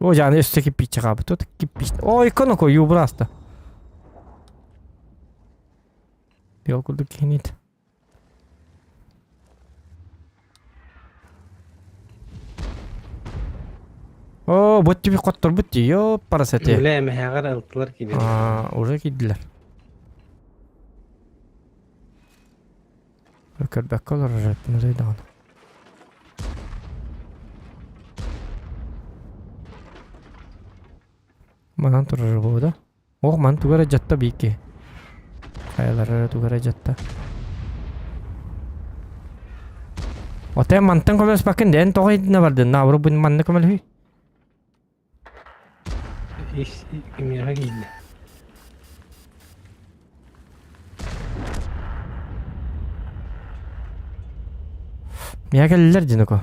О, жаны өссө киппиччэ хаабыт. Тут киппич. Ой, коноко юбраста. Бил курдук киһинит. Оо, бу түбү хотторбут дии, ёп, парасете. Үлэ эмэһэҕэр ылтылар киирдилэр. Аа, уже киирдилэр. Көрбөккө олорор эппин арый даҕаны. Манан турар буолуо да? Ох, ман тугу эрэ дьатта биики. Хайалара эрэ тугу эрэ дьатта. Оте мантан көмөлөспөккүн эн тоҕо итиннэ бардын? Наоборот бу манна көмөлөһүй. Ис кимиэхэ киирдэ? Миэхэ кэллилэр дьиноко.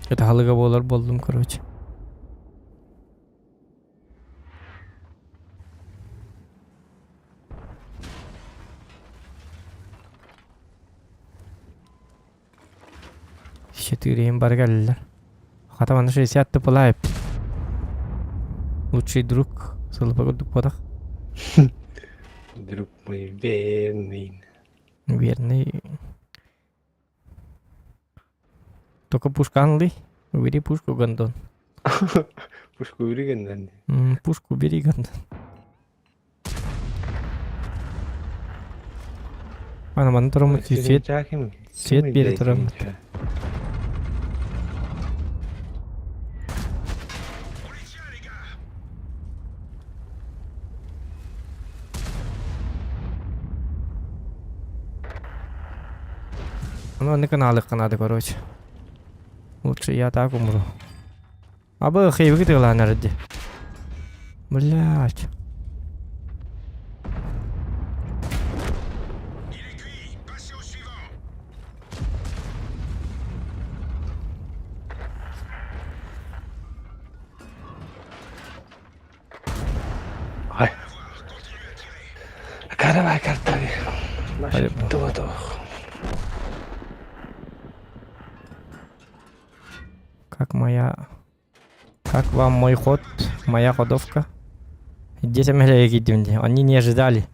Ытаһалыга буолар буоллум короче. Четыре бары кэллилэр. Хата манна 60 тыпылаайып. Лучший друг сылыпа курдук буотах. Друг мой верный. Верный. Только пушка ылый. Убери пушку, гондон. Пушку убери, гондон. Пушку убери, гондон. Ана манна тураммыт свет свет биэрэ тураммыт. Ну, не каналы канады, короче. Лучше я так умру. Абы хейвики тыглаан эрди. Блять. Ай. Каравай картави. Как моя... Как вам мой ход, моя ходовка? Детям Они не ожидали.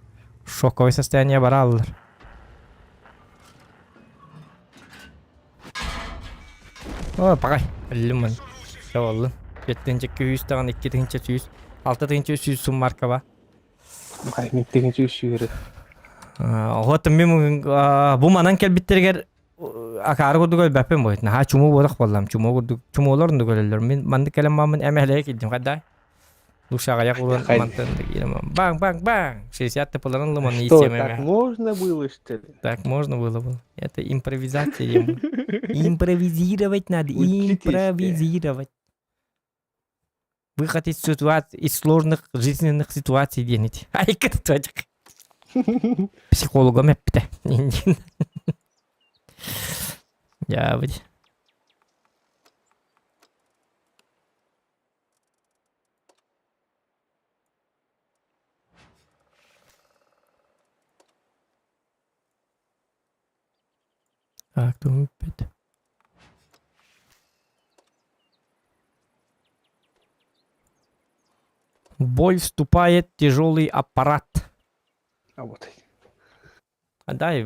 Шоковое состояние бараллар. О, пагай. Өллүм Оллун. Жетинче күүс даҕаны 2 100, 6 100 суммарка ба. Миттигин сүүс Вот мин бу манан кэлбиттэригэр. акаары курдук өлбөппүн буойт. Наһаа чумуу буолах буоллам. Чумуу курдук чумуулар оннук өлөллөр. Мин маннык кэлэн бааммын эмэһэлэйэ киирдим. Хайда? Душаҕайах уран мантан Баҥ, баҥ, баҥ! 60 тыпыларын лыманы Что, так можно было, что ли? Так можно было бы. Это импровизация. Импровизировать надо, импровизировать. Выход из ситуации, из сложных жизненных ситуаций диэн ити. Айка точка. Психологом эппитэ. Я быть. Так, думаю, опять. В бой вступает тяжелый аппарат. А вот. А дай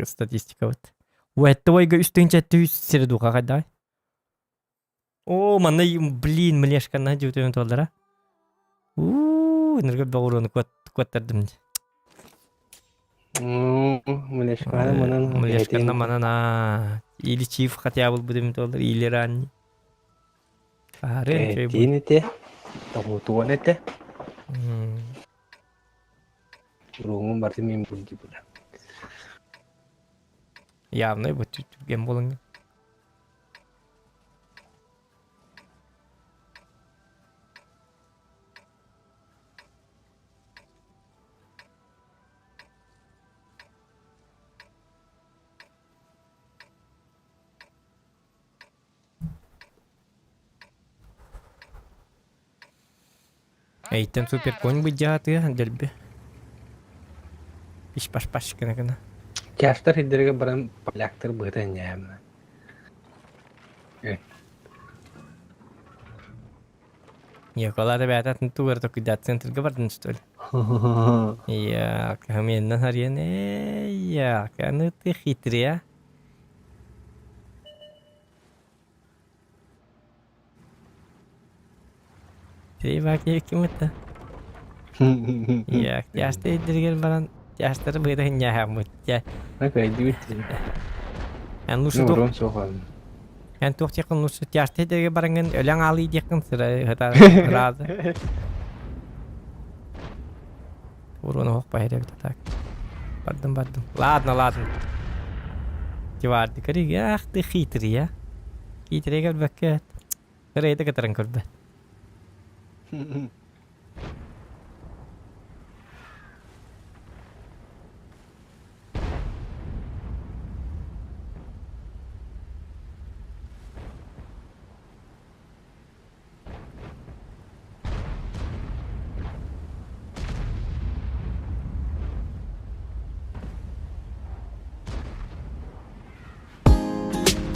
статистика вот. У этого үстүнчэ түс сири духа дай. Оо, манна, блин, млешка на дьүтүн туоллара. Уу, ныргы бөҕүрүөнү куоттардым. Млешканы манан Млешканы манан аа. Или чиф хотя бы будем туоллар, или ранний. Ары, Этиин ите, тоҕутуон этэ. Уруҥун барты мин бурди була. Явно бу түргэн болыңы. Эйтэн супер конь быдьаатыа дэлби. Пиш-паш-паш гына-гына. Чаштар сирдэргэ баран поляктар быһыта энньээмэ. Никола ребята, атын тугар токуйдаат центрга бардын что ли? Я, каменна харьян, я, ну ты хитрый, а? Ким это? Я, тяжты дергер баран, тяжтары быйда хинняхаммыт. Я, эн лучше Ну, туох, урон суох эн туох тиэххин лучше тяжты дергер бараҥын өлөҥ аалый диэххин сыра хата разы. Урон оһох баһыр эбит так. Бардым, бардым. Ладно, ладно. Диварды көрүг, ах ты хитрый, а. Хитрый көрбөккө. Ырыйды кытарын көрбөт.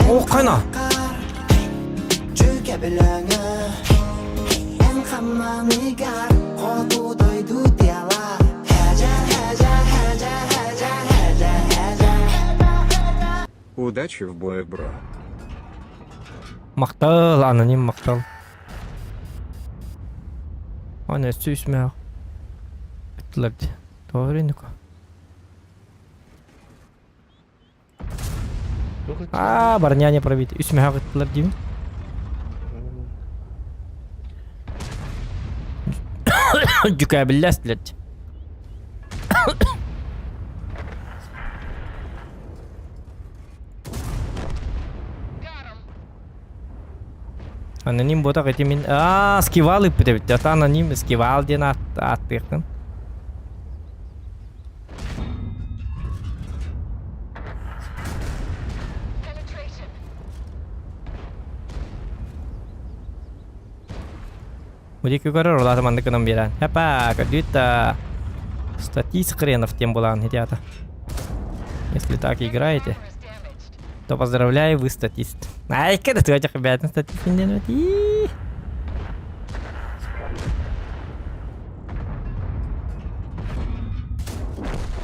О, қайна? Удачи в бою, бро. Махтал, аноним махтал. Аны өссө үс мөөх. Ыттылар дии. Тоҕо өрүнүкө? Аа, барняне пробит. Үс мөһөх ыттылар диибин. Дьүкээбиллэстилэр дии. Аноним ботах ити мин аа скивал ыппыт эбит. Ата аноним скивал диэн ааттыахтын. Удики көрөр, улаата маннык гынан биэрэн. Хапа, көрдүүт статист хренов тем булаан хитята. Если так играете, то поздравляю, вы статист. Ай, когда ты этих ребят статист не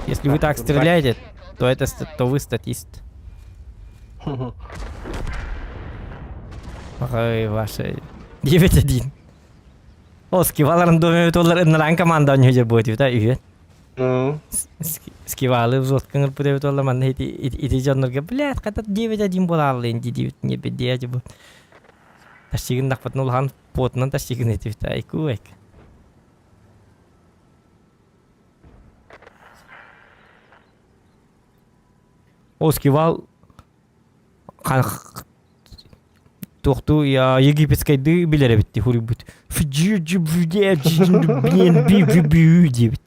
Если вы так стреляете, то это то вы статист. Ой, ваши 9-1. О, скиваларын доме толлар ыннаран команда ньюжер будет, да, үйет. Ну. Скивалы взводка ыҥырбыт эбит уолла манна ити ити дьоннорго блядь хата 9-1 буолааллын дии диэбит не бедиэ бу. Тащигын дахпытын улахан потунан тащигын этибит айку айк. Ол скивал туохтуу египетскайдыы билэр эбит дии хуруйбут. диэбит.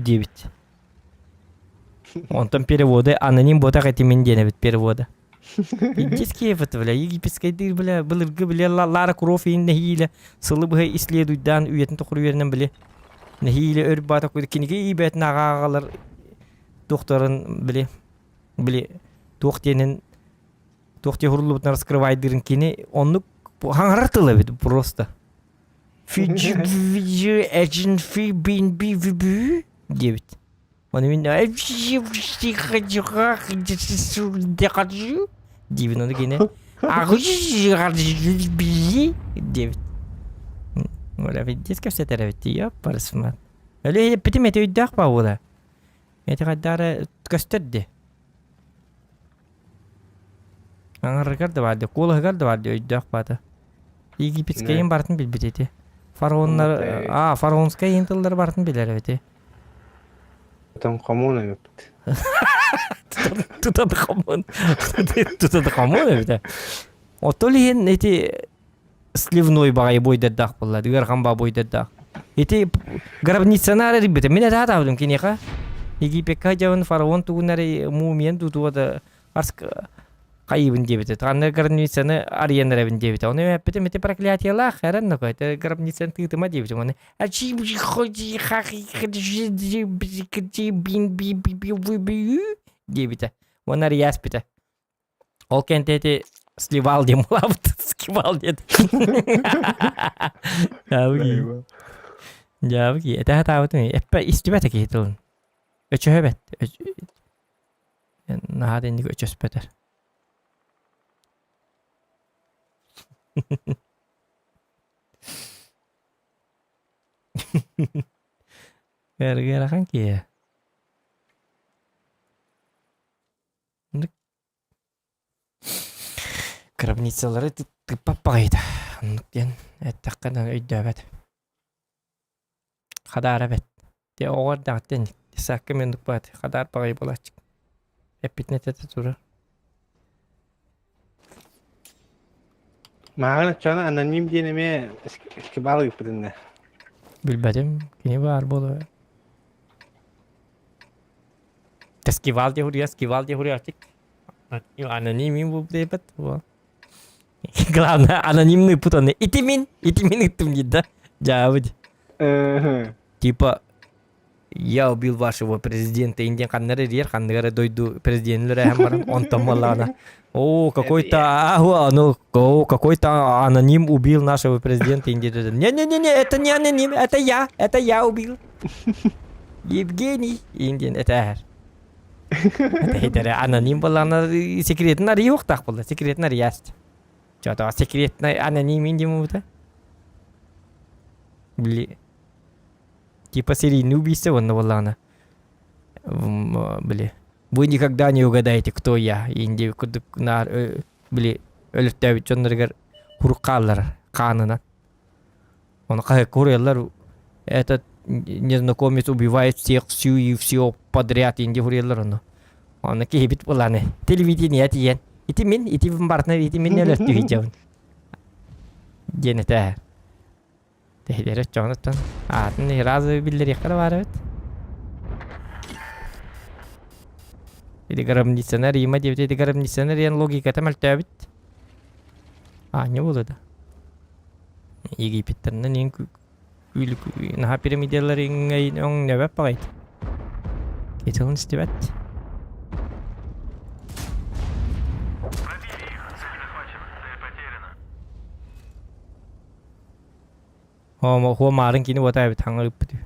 диэбит. Онтон переводы аноним буотах этимин диэн эбит перевода. Индийский это, бля, египетскайдыы, бля, былыргы, бля, Лара Крофт иин нэһиилэ сылы быһа исследуйдаан үйэтин тухары үөрэнэн, били, нэһиилэ өр баата кинигэ иибэтин ааҕалар туохтарын, били, били, туох диэнин, туох диэн хуруллубутун раскрывайдыырын кини оннук хаҥарар тыл эбит просто. Фиджи, эджин, фи, бин, би, ви, бü диэбит. Ону мин диибин ону кини диэбит. Оля пиздец кэпсэтэр эбит ёппарысмат. Өлө эппитим эти өйдөөх баа Эти хайдаары көстөр ди. Аҥарыгар да баар ди, куолаһыгар да баар ди өйдөөх баата. Египетскэйин барытын билбит ити. Фараоннар, а, фараонскай иһин тыллары барытын билэр эбит. Тутан хомуон эбиппит. Тутан хомуон. Тутан хомуон эбит. Отол иһин ити сливной баҕайы буойдардаах буолла, ыарахан баа буойдардаах. Ити гробницаны арыйбыта. Мин этэ атаабытым киниэхэ. Египекка дьабын фараон тугунары мумиян тутуа да хайыбын диэбитэ. Ханна гробницаны арыйан эрэбин диэбитэ. Ону эппитим ити проклятиелаах эрэн нокой. Это гробницаны тыытыма диэбитим. Ону диэбитэ. Уонна арыйааспыта. Ол кэнтэ ити сливал диэн булаабыт. Скивал диэн. Дьаабыки. Дьаабыки. Этэ сатаабытым. Эппэ истибэтэ киһи тылын. Өчөһөбөт. Наһаа да инник өчөспөтөр. Ыарахан киһи. Гробницалары тыыппат баҕайыта. Оннук диэн эттэххэ да өйдөөбөт. Хадаара бэт. Те оҕо эрдэҕиттэн саакка мен баат хадаар баҕайы буолааччы. Эппитин этэ турар. Мааҕын оччоҕуна аноним диэн эмиэ скибал ыыппытынна. Билбэтим, кини баар буолуо. Скивал диye скивал диye хуруйаччык. Аноним бу диэбэт. Главное, анонимный путаны. Ити мин, ити мин ыттым диир да. Дьаабыт. Типа, я убил вашего президента индиан ханнары эрийэр ханныгара дойду президенин эрэһэн баран онтон буоллаҕына о какой-то ну о какой-то аноним убил нашего президента Индии не-не-не это не аноним это я убил Евгений Индиан этээр это аноним буоллаҕына секретин арыйыахтаах буолла секретин арыйааст Что-то секретный аноним индимута били Типа серийный убийца уонна буоллаҕына били вы никогда не угадаете кто я Индия курдук наар били өлөртөөбүт дьонноругар курук хаалларар хаанынан ону хаһыакка уруйаллар этот незнакомец убивает всех всю и все подряд Индия уруйаллар ону ону киһибит буланы телевидение тиийэн ити мин ити барытына ити мин өлөртүү диэн этэ Тэһилэрэ оччоҕуна аатын разовый биллэриэххэ да баар эбит. Или гробницаны Рима диэбит, или гробницаны диэн логиката мөлтөөбүт. Аанньа буолуо да. Египеттэринэн иин күлүк наһаа пирамидалар иҥҥэйин өҥнөбөт баҕайыт. Итилин истибэт. Хуо маарын кини уота эбит хаҥа ыыппыт үһү.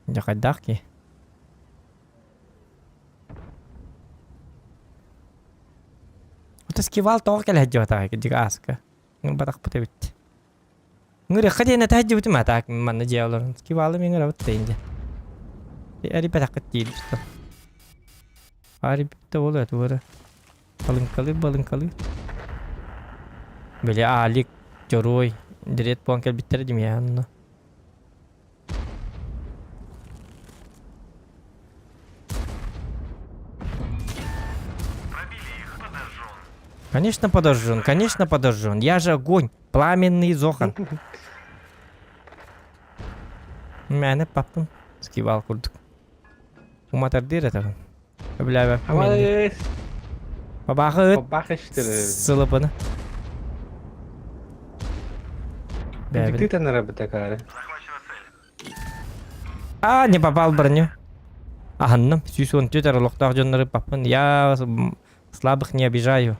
Дьэ хайдах ки? Это скивал тоҕо кэлэ сылдьыбатаҕай кырдьык ааска. Батахпыт эбит. Ыҥырыахха диэн этэ сылдьыбытым а так манна дьиэ олорон. Скивалы мин ыҥырабыт да инде. Арипатаххыт диир Арипта буолуо туора. Балыҥкалыы балыҥкалыы. Били Алик, Дьоруой, Дирет буолан кэлбиттэрэ димиэ онно. Конечно подожжен, конечно подожжен. Я же огонь, пламенный Зохан. Мээнэ паппын скивал курдук. Уматардыыр этэ. Бля, Бабахы ыт. Сылыпыны. Ты танарабыта А, не попал броню. Аһынным. 114 олохтоох дьоннору паппын. Я слабых не обижаю.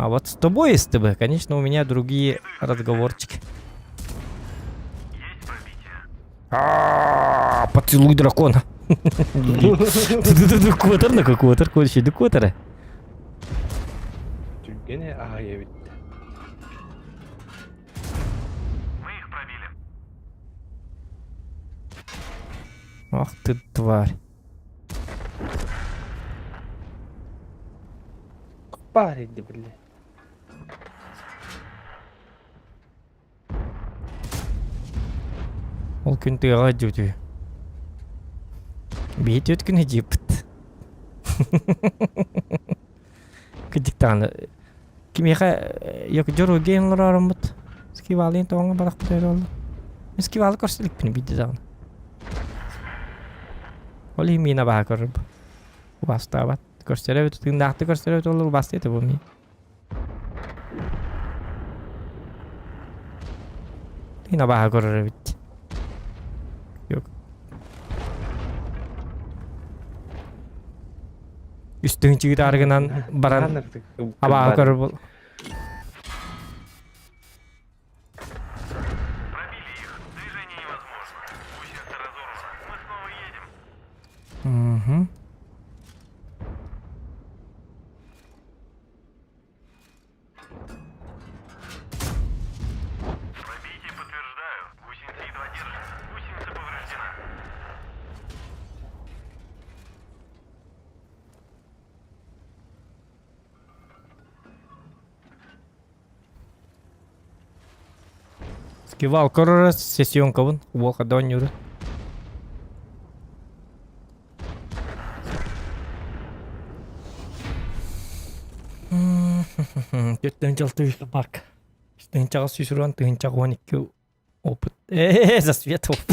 А вот с тобой СТБ, конечно, у меня другие разговорчики. А, поцелуй дракона. Квотер на квотер, короче, квотера. Түргене аайа битте. Ах ты тварь. Баар иди бile. Ол күн тыаҕа дьүтү. Биһи түөрт күн дьиэппит. Кырдьык даҕаны кимиэхэ дьоруойга олороороммут скивалыын тоҕоҥҥо барахпыт эрэ буолла. Мин скивалы көрсө иликпин биирдэ даҕаны. Ол иһин миин абааһы көрөрбүт. Убаастаабат. Көрсөрө эбит, тыыннаахтык көрсөрө эбит буоллар убаастыа этэ буо миин. Тыын абааһы көрөр эбит. Yok. Үстүн чыгытааргынан баран абааһы көрөр бол. Угу. Скивал көрөрө сессионкабын уол хада оонньууру. Түөрт алты үс парк. Тыһынчаҕа сүүс уруон тыһынчаҕа уон икки опыт. Ээ, за свет опыт.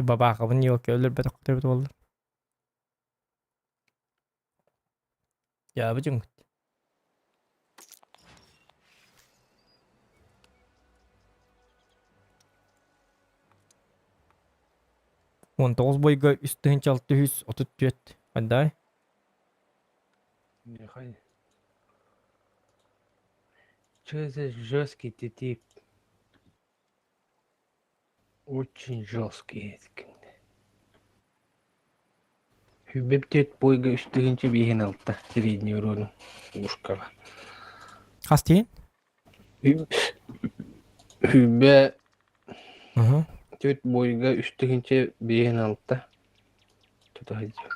Бабаахабын елка өлөрбөтөх эбит буолла. Дьаабы дьоҥҥут. 19 бойга 3634 Отдай. Нехай. Че за жесткий ты тип? Очень жесткий Сүүрбэ бойга үс тыһыынча биэһин алта средний уруону ушкаҕа. Хас тиин? Сүүрбэ түөрт бойга үс тыһыынча биэһин алта тута сылдьар.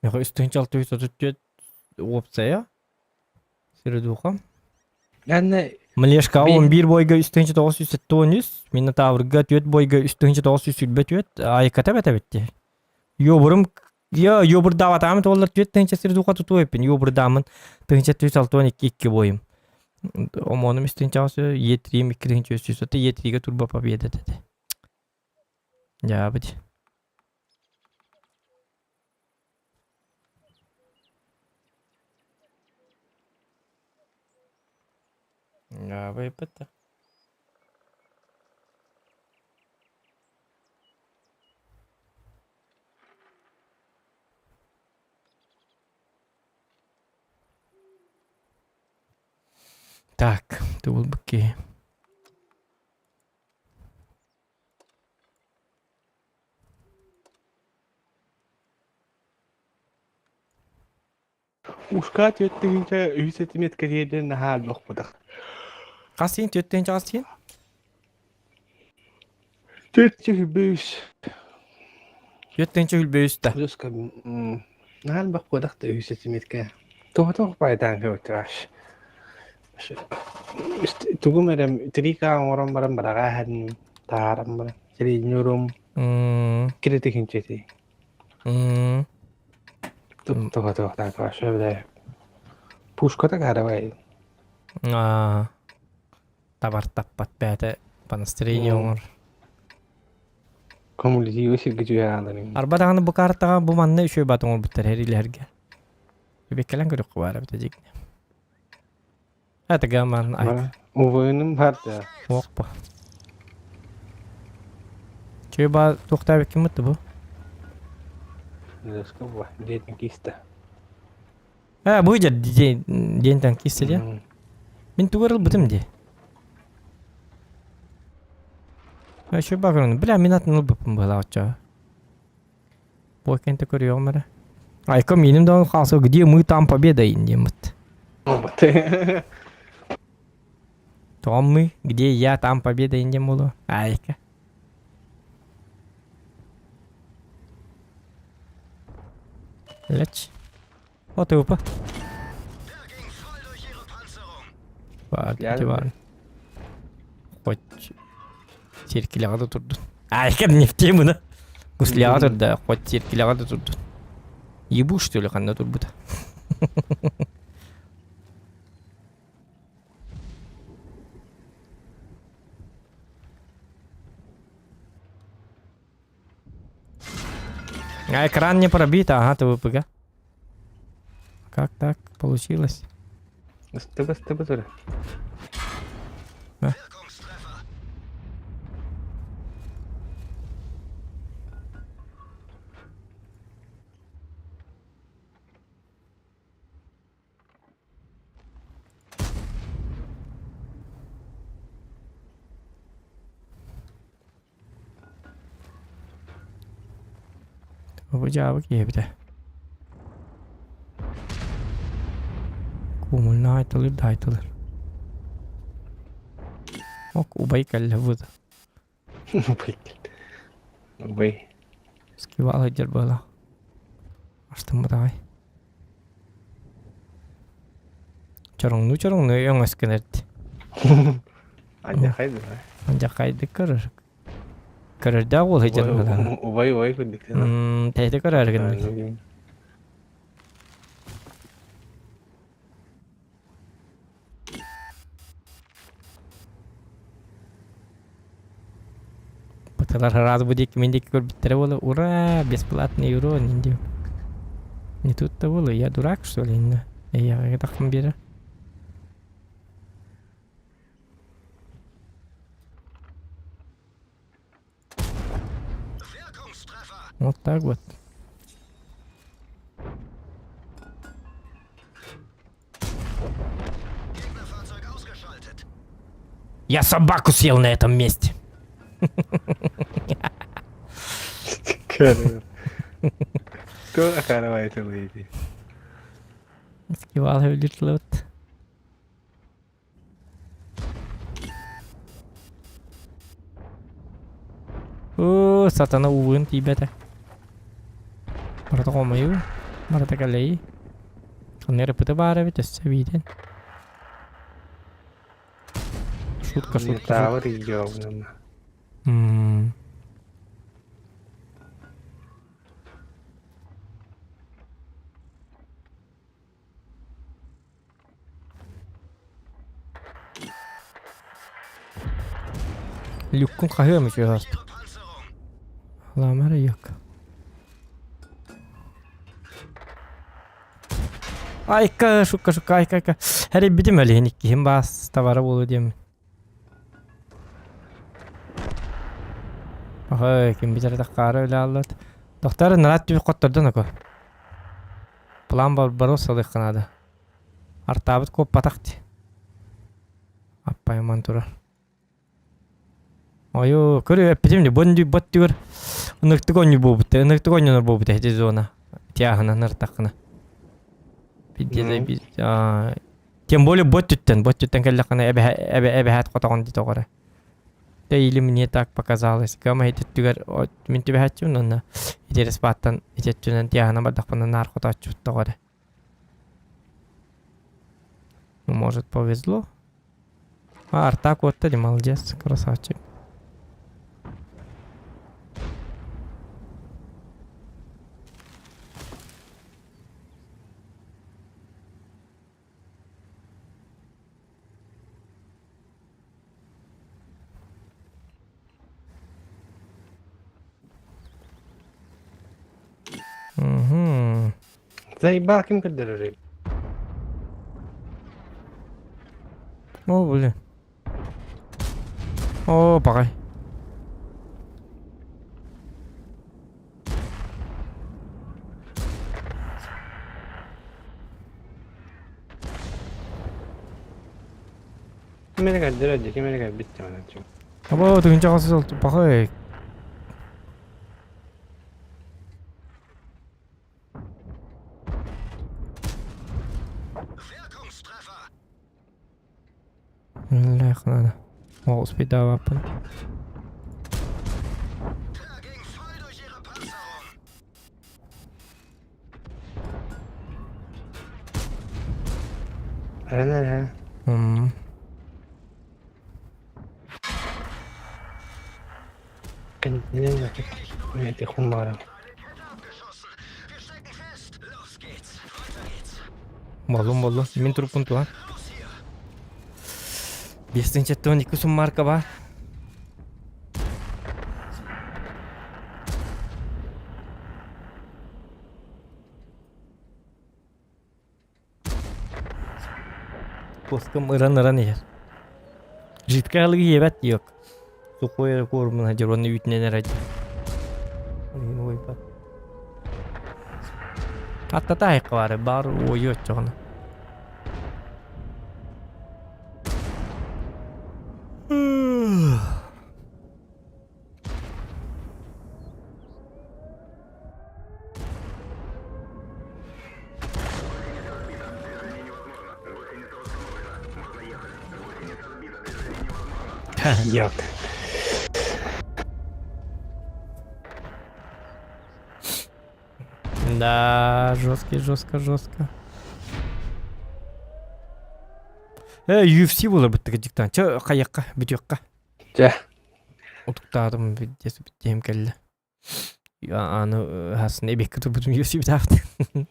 Миэхэ үс тыһыынча алта үс отут түөрт уопсайа. Сиредуха. Янна Млешка 11 бойга 3973, Минотаврга 4 бойга 3924, Айката бэтэбитти. Йобурум я йобурдаабатаамын туоллар 4 тыһынча сиредуха тутуу эппин йобурдаамын тыһынча 462 икки бойум. Омонум үс тыһынчаҕа Е3 2 тыһынча 300 Е3-ге турбо победа этэ. Дьаабыт. Дьаабыйбыт да. Так, тубулбут киһи. Ушка 4 300 сантиметр диэн наһаа элбэх Хас син 4 хас син? 403. 4 үлбөйүс да. Плюска наһаа элбэх буолах да үс сантиметргэ. Тоҕо байтаан көтүраш. Тугум эрэ 3К оҥорон баран бараҕа иһэн тааран баран среднюрум киритихинчети. Тоҕо тоҕо таатааш бля. Пушката каравай. Аа табар таппат бэйэтэ по настроению оҥор. Кумулятивы сиргэ түһэ Арба даҕаны бу картаҕа бу манна үчүгэй бат оҥорбуттар эрилэргэ. Беккелен көрүөххэ баар эбит дьиҥ. Это гаман айт. Увыным бар да. Оппа. Чөй ба туохтаабыт ким бу? Леска бу, день киста. А, бу дьэ день танкиста дии. Мин тугар ылбытым дии. Еще багрын. Бля, мин атын ылбыппын быһалаах оччо. Бу кенте көрүөҕүм эрэ. Айка миним да хаалса где мы там победа диэммит. Тоҕо мы, где я там победа диэн буолуо. Айка. Леч. Вот и упа. Бар, бар. Хоть сиркилэҕэ да турдун. Айка не в тему, да? Гусляҕа турда, хоть сиркилэҕэ да турдун. Ебу, что ли, ханна турбута? А экран не пробит, ага, ТВПГ. Как так получилось? Ыстыбы ыстыбы тур. Да. Бу дьаабы киһибитэ. Кумульна айтылыр да айтылыр. Ок, убай кэллэ быда. Убай кэллэ. Убай. Скивал сылдьар быһалаах. Астыммытаҕай. Чороҥнуу-чороҥнуу өҥөс гынар дии. Андьахай да. Андьахайдык көрөр. Көрөрдөөх уол сылдьар быһалаах. Убай убай курдук. Тэһитэ көрөөрү гыннар. Быталар сразу бу диэки мин диэки көрбүттэрэ буола ура бесплатный урон диэн Не тут-то было, я дурак что ли инна эйиэхэ таххан биэрэр Вот так вот. Я собаку съел на этом месте. Кто охаровает леди? Скивал өлүтлөт. Оо, сатана уугун тиийбэтэ. Барыта хомойуу, барыта кэлэйии. Ханна эрэ пыта баар эбит өссө биитин. Шутка, шутка. Таабыр идиомнан. М. Люккун хаһыам үчүгэй ааспыт. Лаамара юк. Айка, шукка, шукка, айка, айка. Хэрийбитим өлүһүн иккиһин баас табара буолуо диэммин. Ой, ким билэр таххаара үлэ ааллат. Дохтор нараат түбүк хоттордон око. План Барбаросса ылыахха наада. Артаабыт куоппатах дии. Аппайыман турар. Ойоо, көрү эппитим дии, бу бот түгэр ыныктык оонньуу буолбут, ыныктык оонньонор буолбут эти зона. Тиаһынан ыртаххына. Биирдэ биир Тем более бот түттэн, бот түттэн кэллэххинэ эбэһэ эбэ эбэһээт хотоҕун дии тоҕо эрэ. Да или мне так показалось. Гама ити өттүгэр мин түбэһээччибин уонна ити респаттан ити өттүнэн тиаһына бардахпына наар хотооччубут тоҕо эрэ. Ну, может, повезло. А, Артак уотта ди, молодец, красавчик. Угу. Заебал ким көрдөрөрүй? О, блин. О, баҕай. Ким эрэ көрдөрөр дии, ким эрэ көрбүт дии. Або, тыгынча хасыс баҕай. Лэх надо. О, успейдаабаппын. Эрэн эрэ. М. Кэннинэн Эти хуммара. Боллум боллу. Мин труппун туһан. 5 12 суммарка бар. Куоскам ыран-ыран иһэр. Жидкай аһылыгы иэбэт диэк. Сухой эрэ куорумун сылдьар уонна үүтүнэн эрэ уойбат. Аттата айыкка баары баар уойуо оччоҕуна. Як. Да, жестко, жестко, жестко. Э, UFC буолар быттыга диктант. Чэ, хайыахха, бүтүөххэ. Чэ. Утуктаатым, бүттиэм бүттиэм кэллэ. Аны хасын эбиэккэ турбутум UFC бүтаахтын.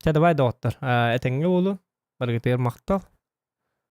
Чэ, давай доҕоттор. Этэҥҥэ буолун. Барыгытыгар махтал.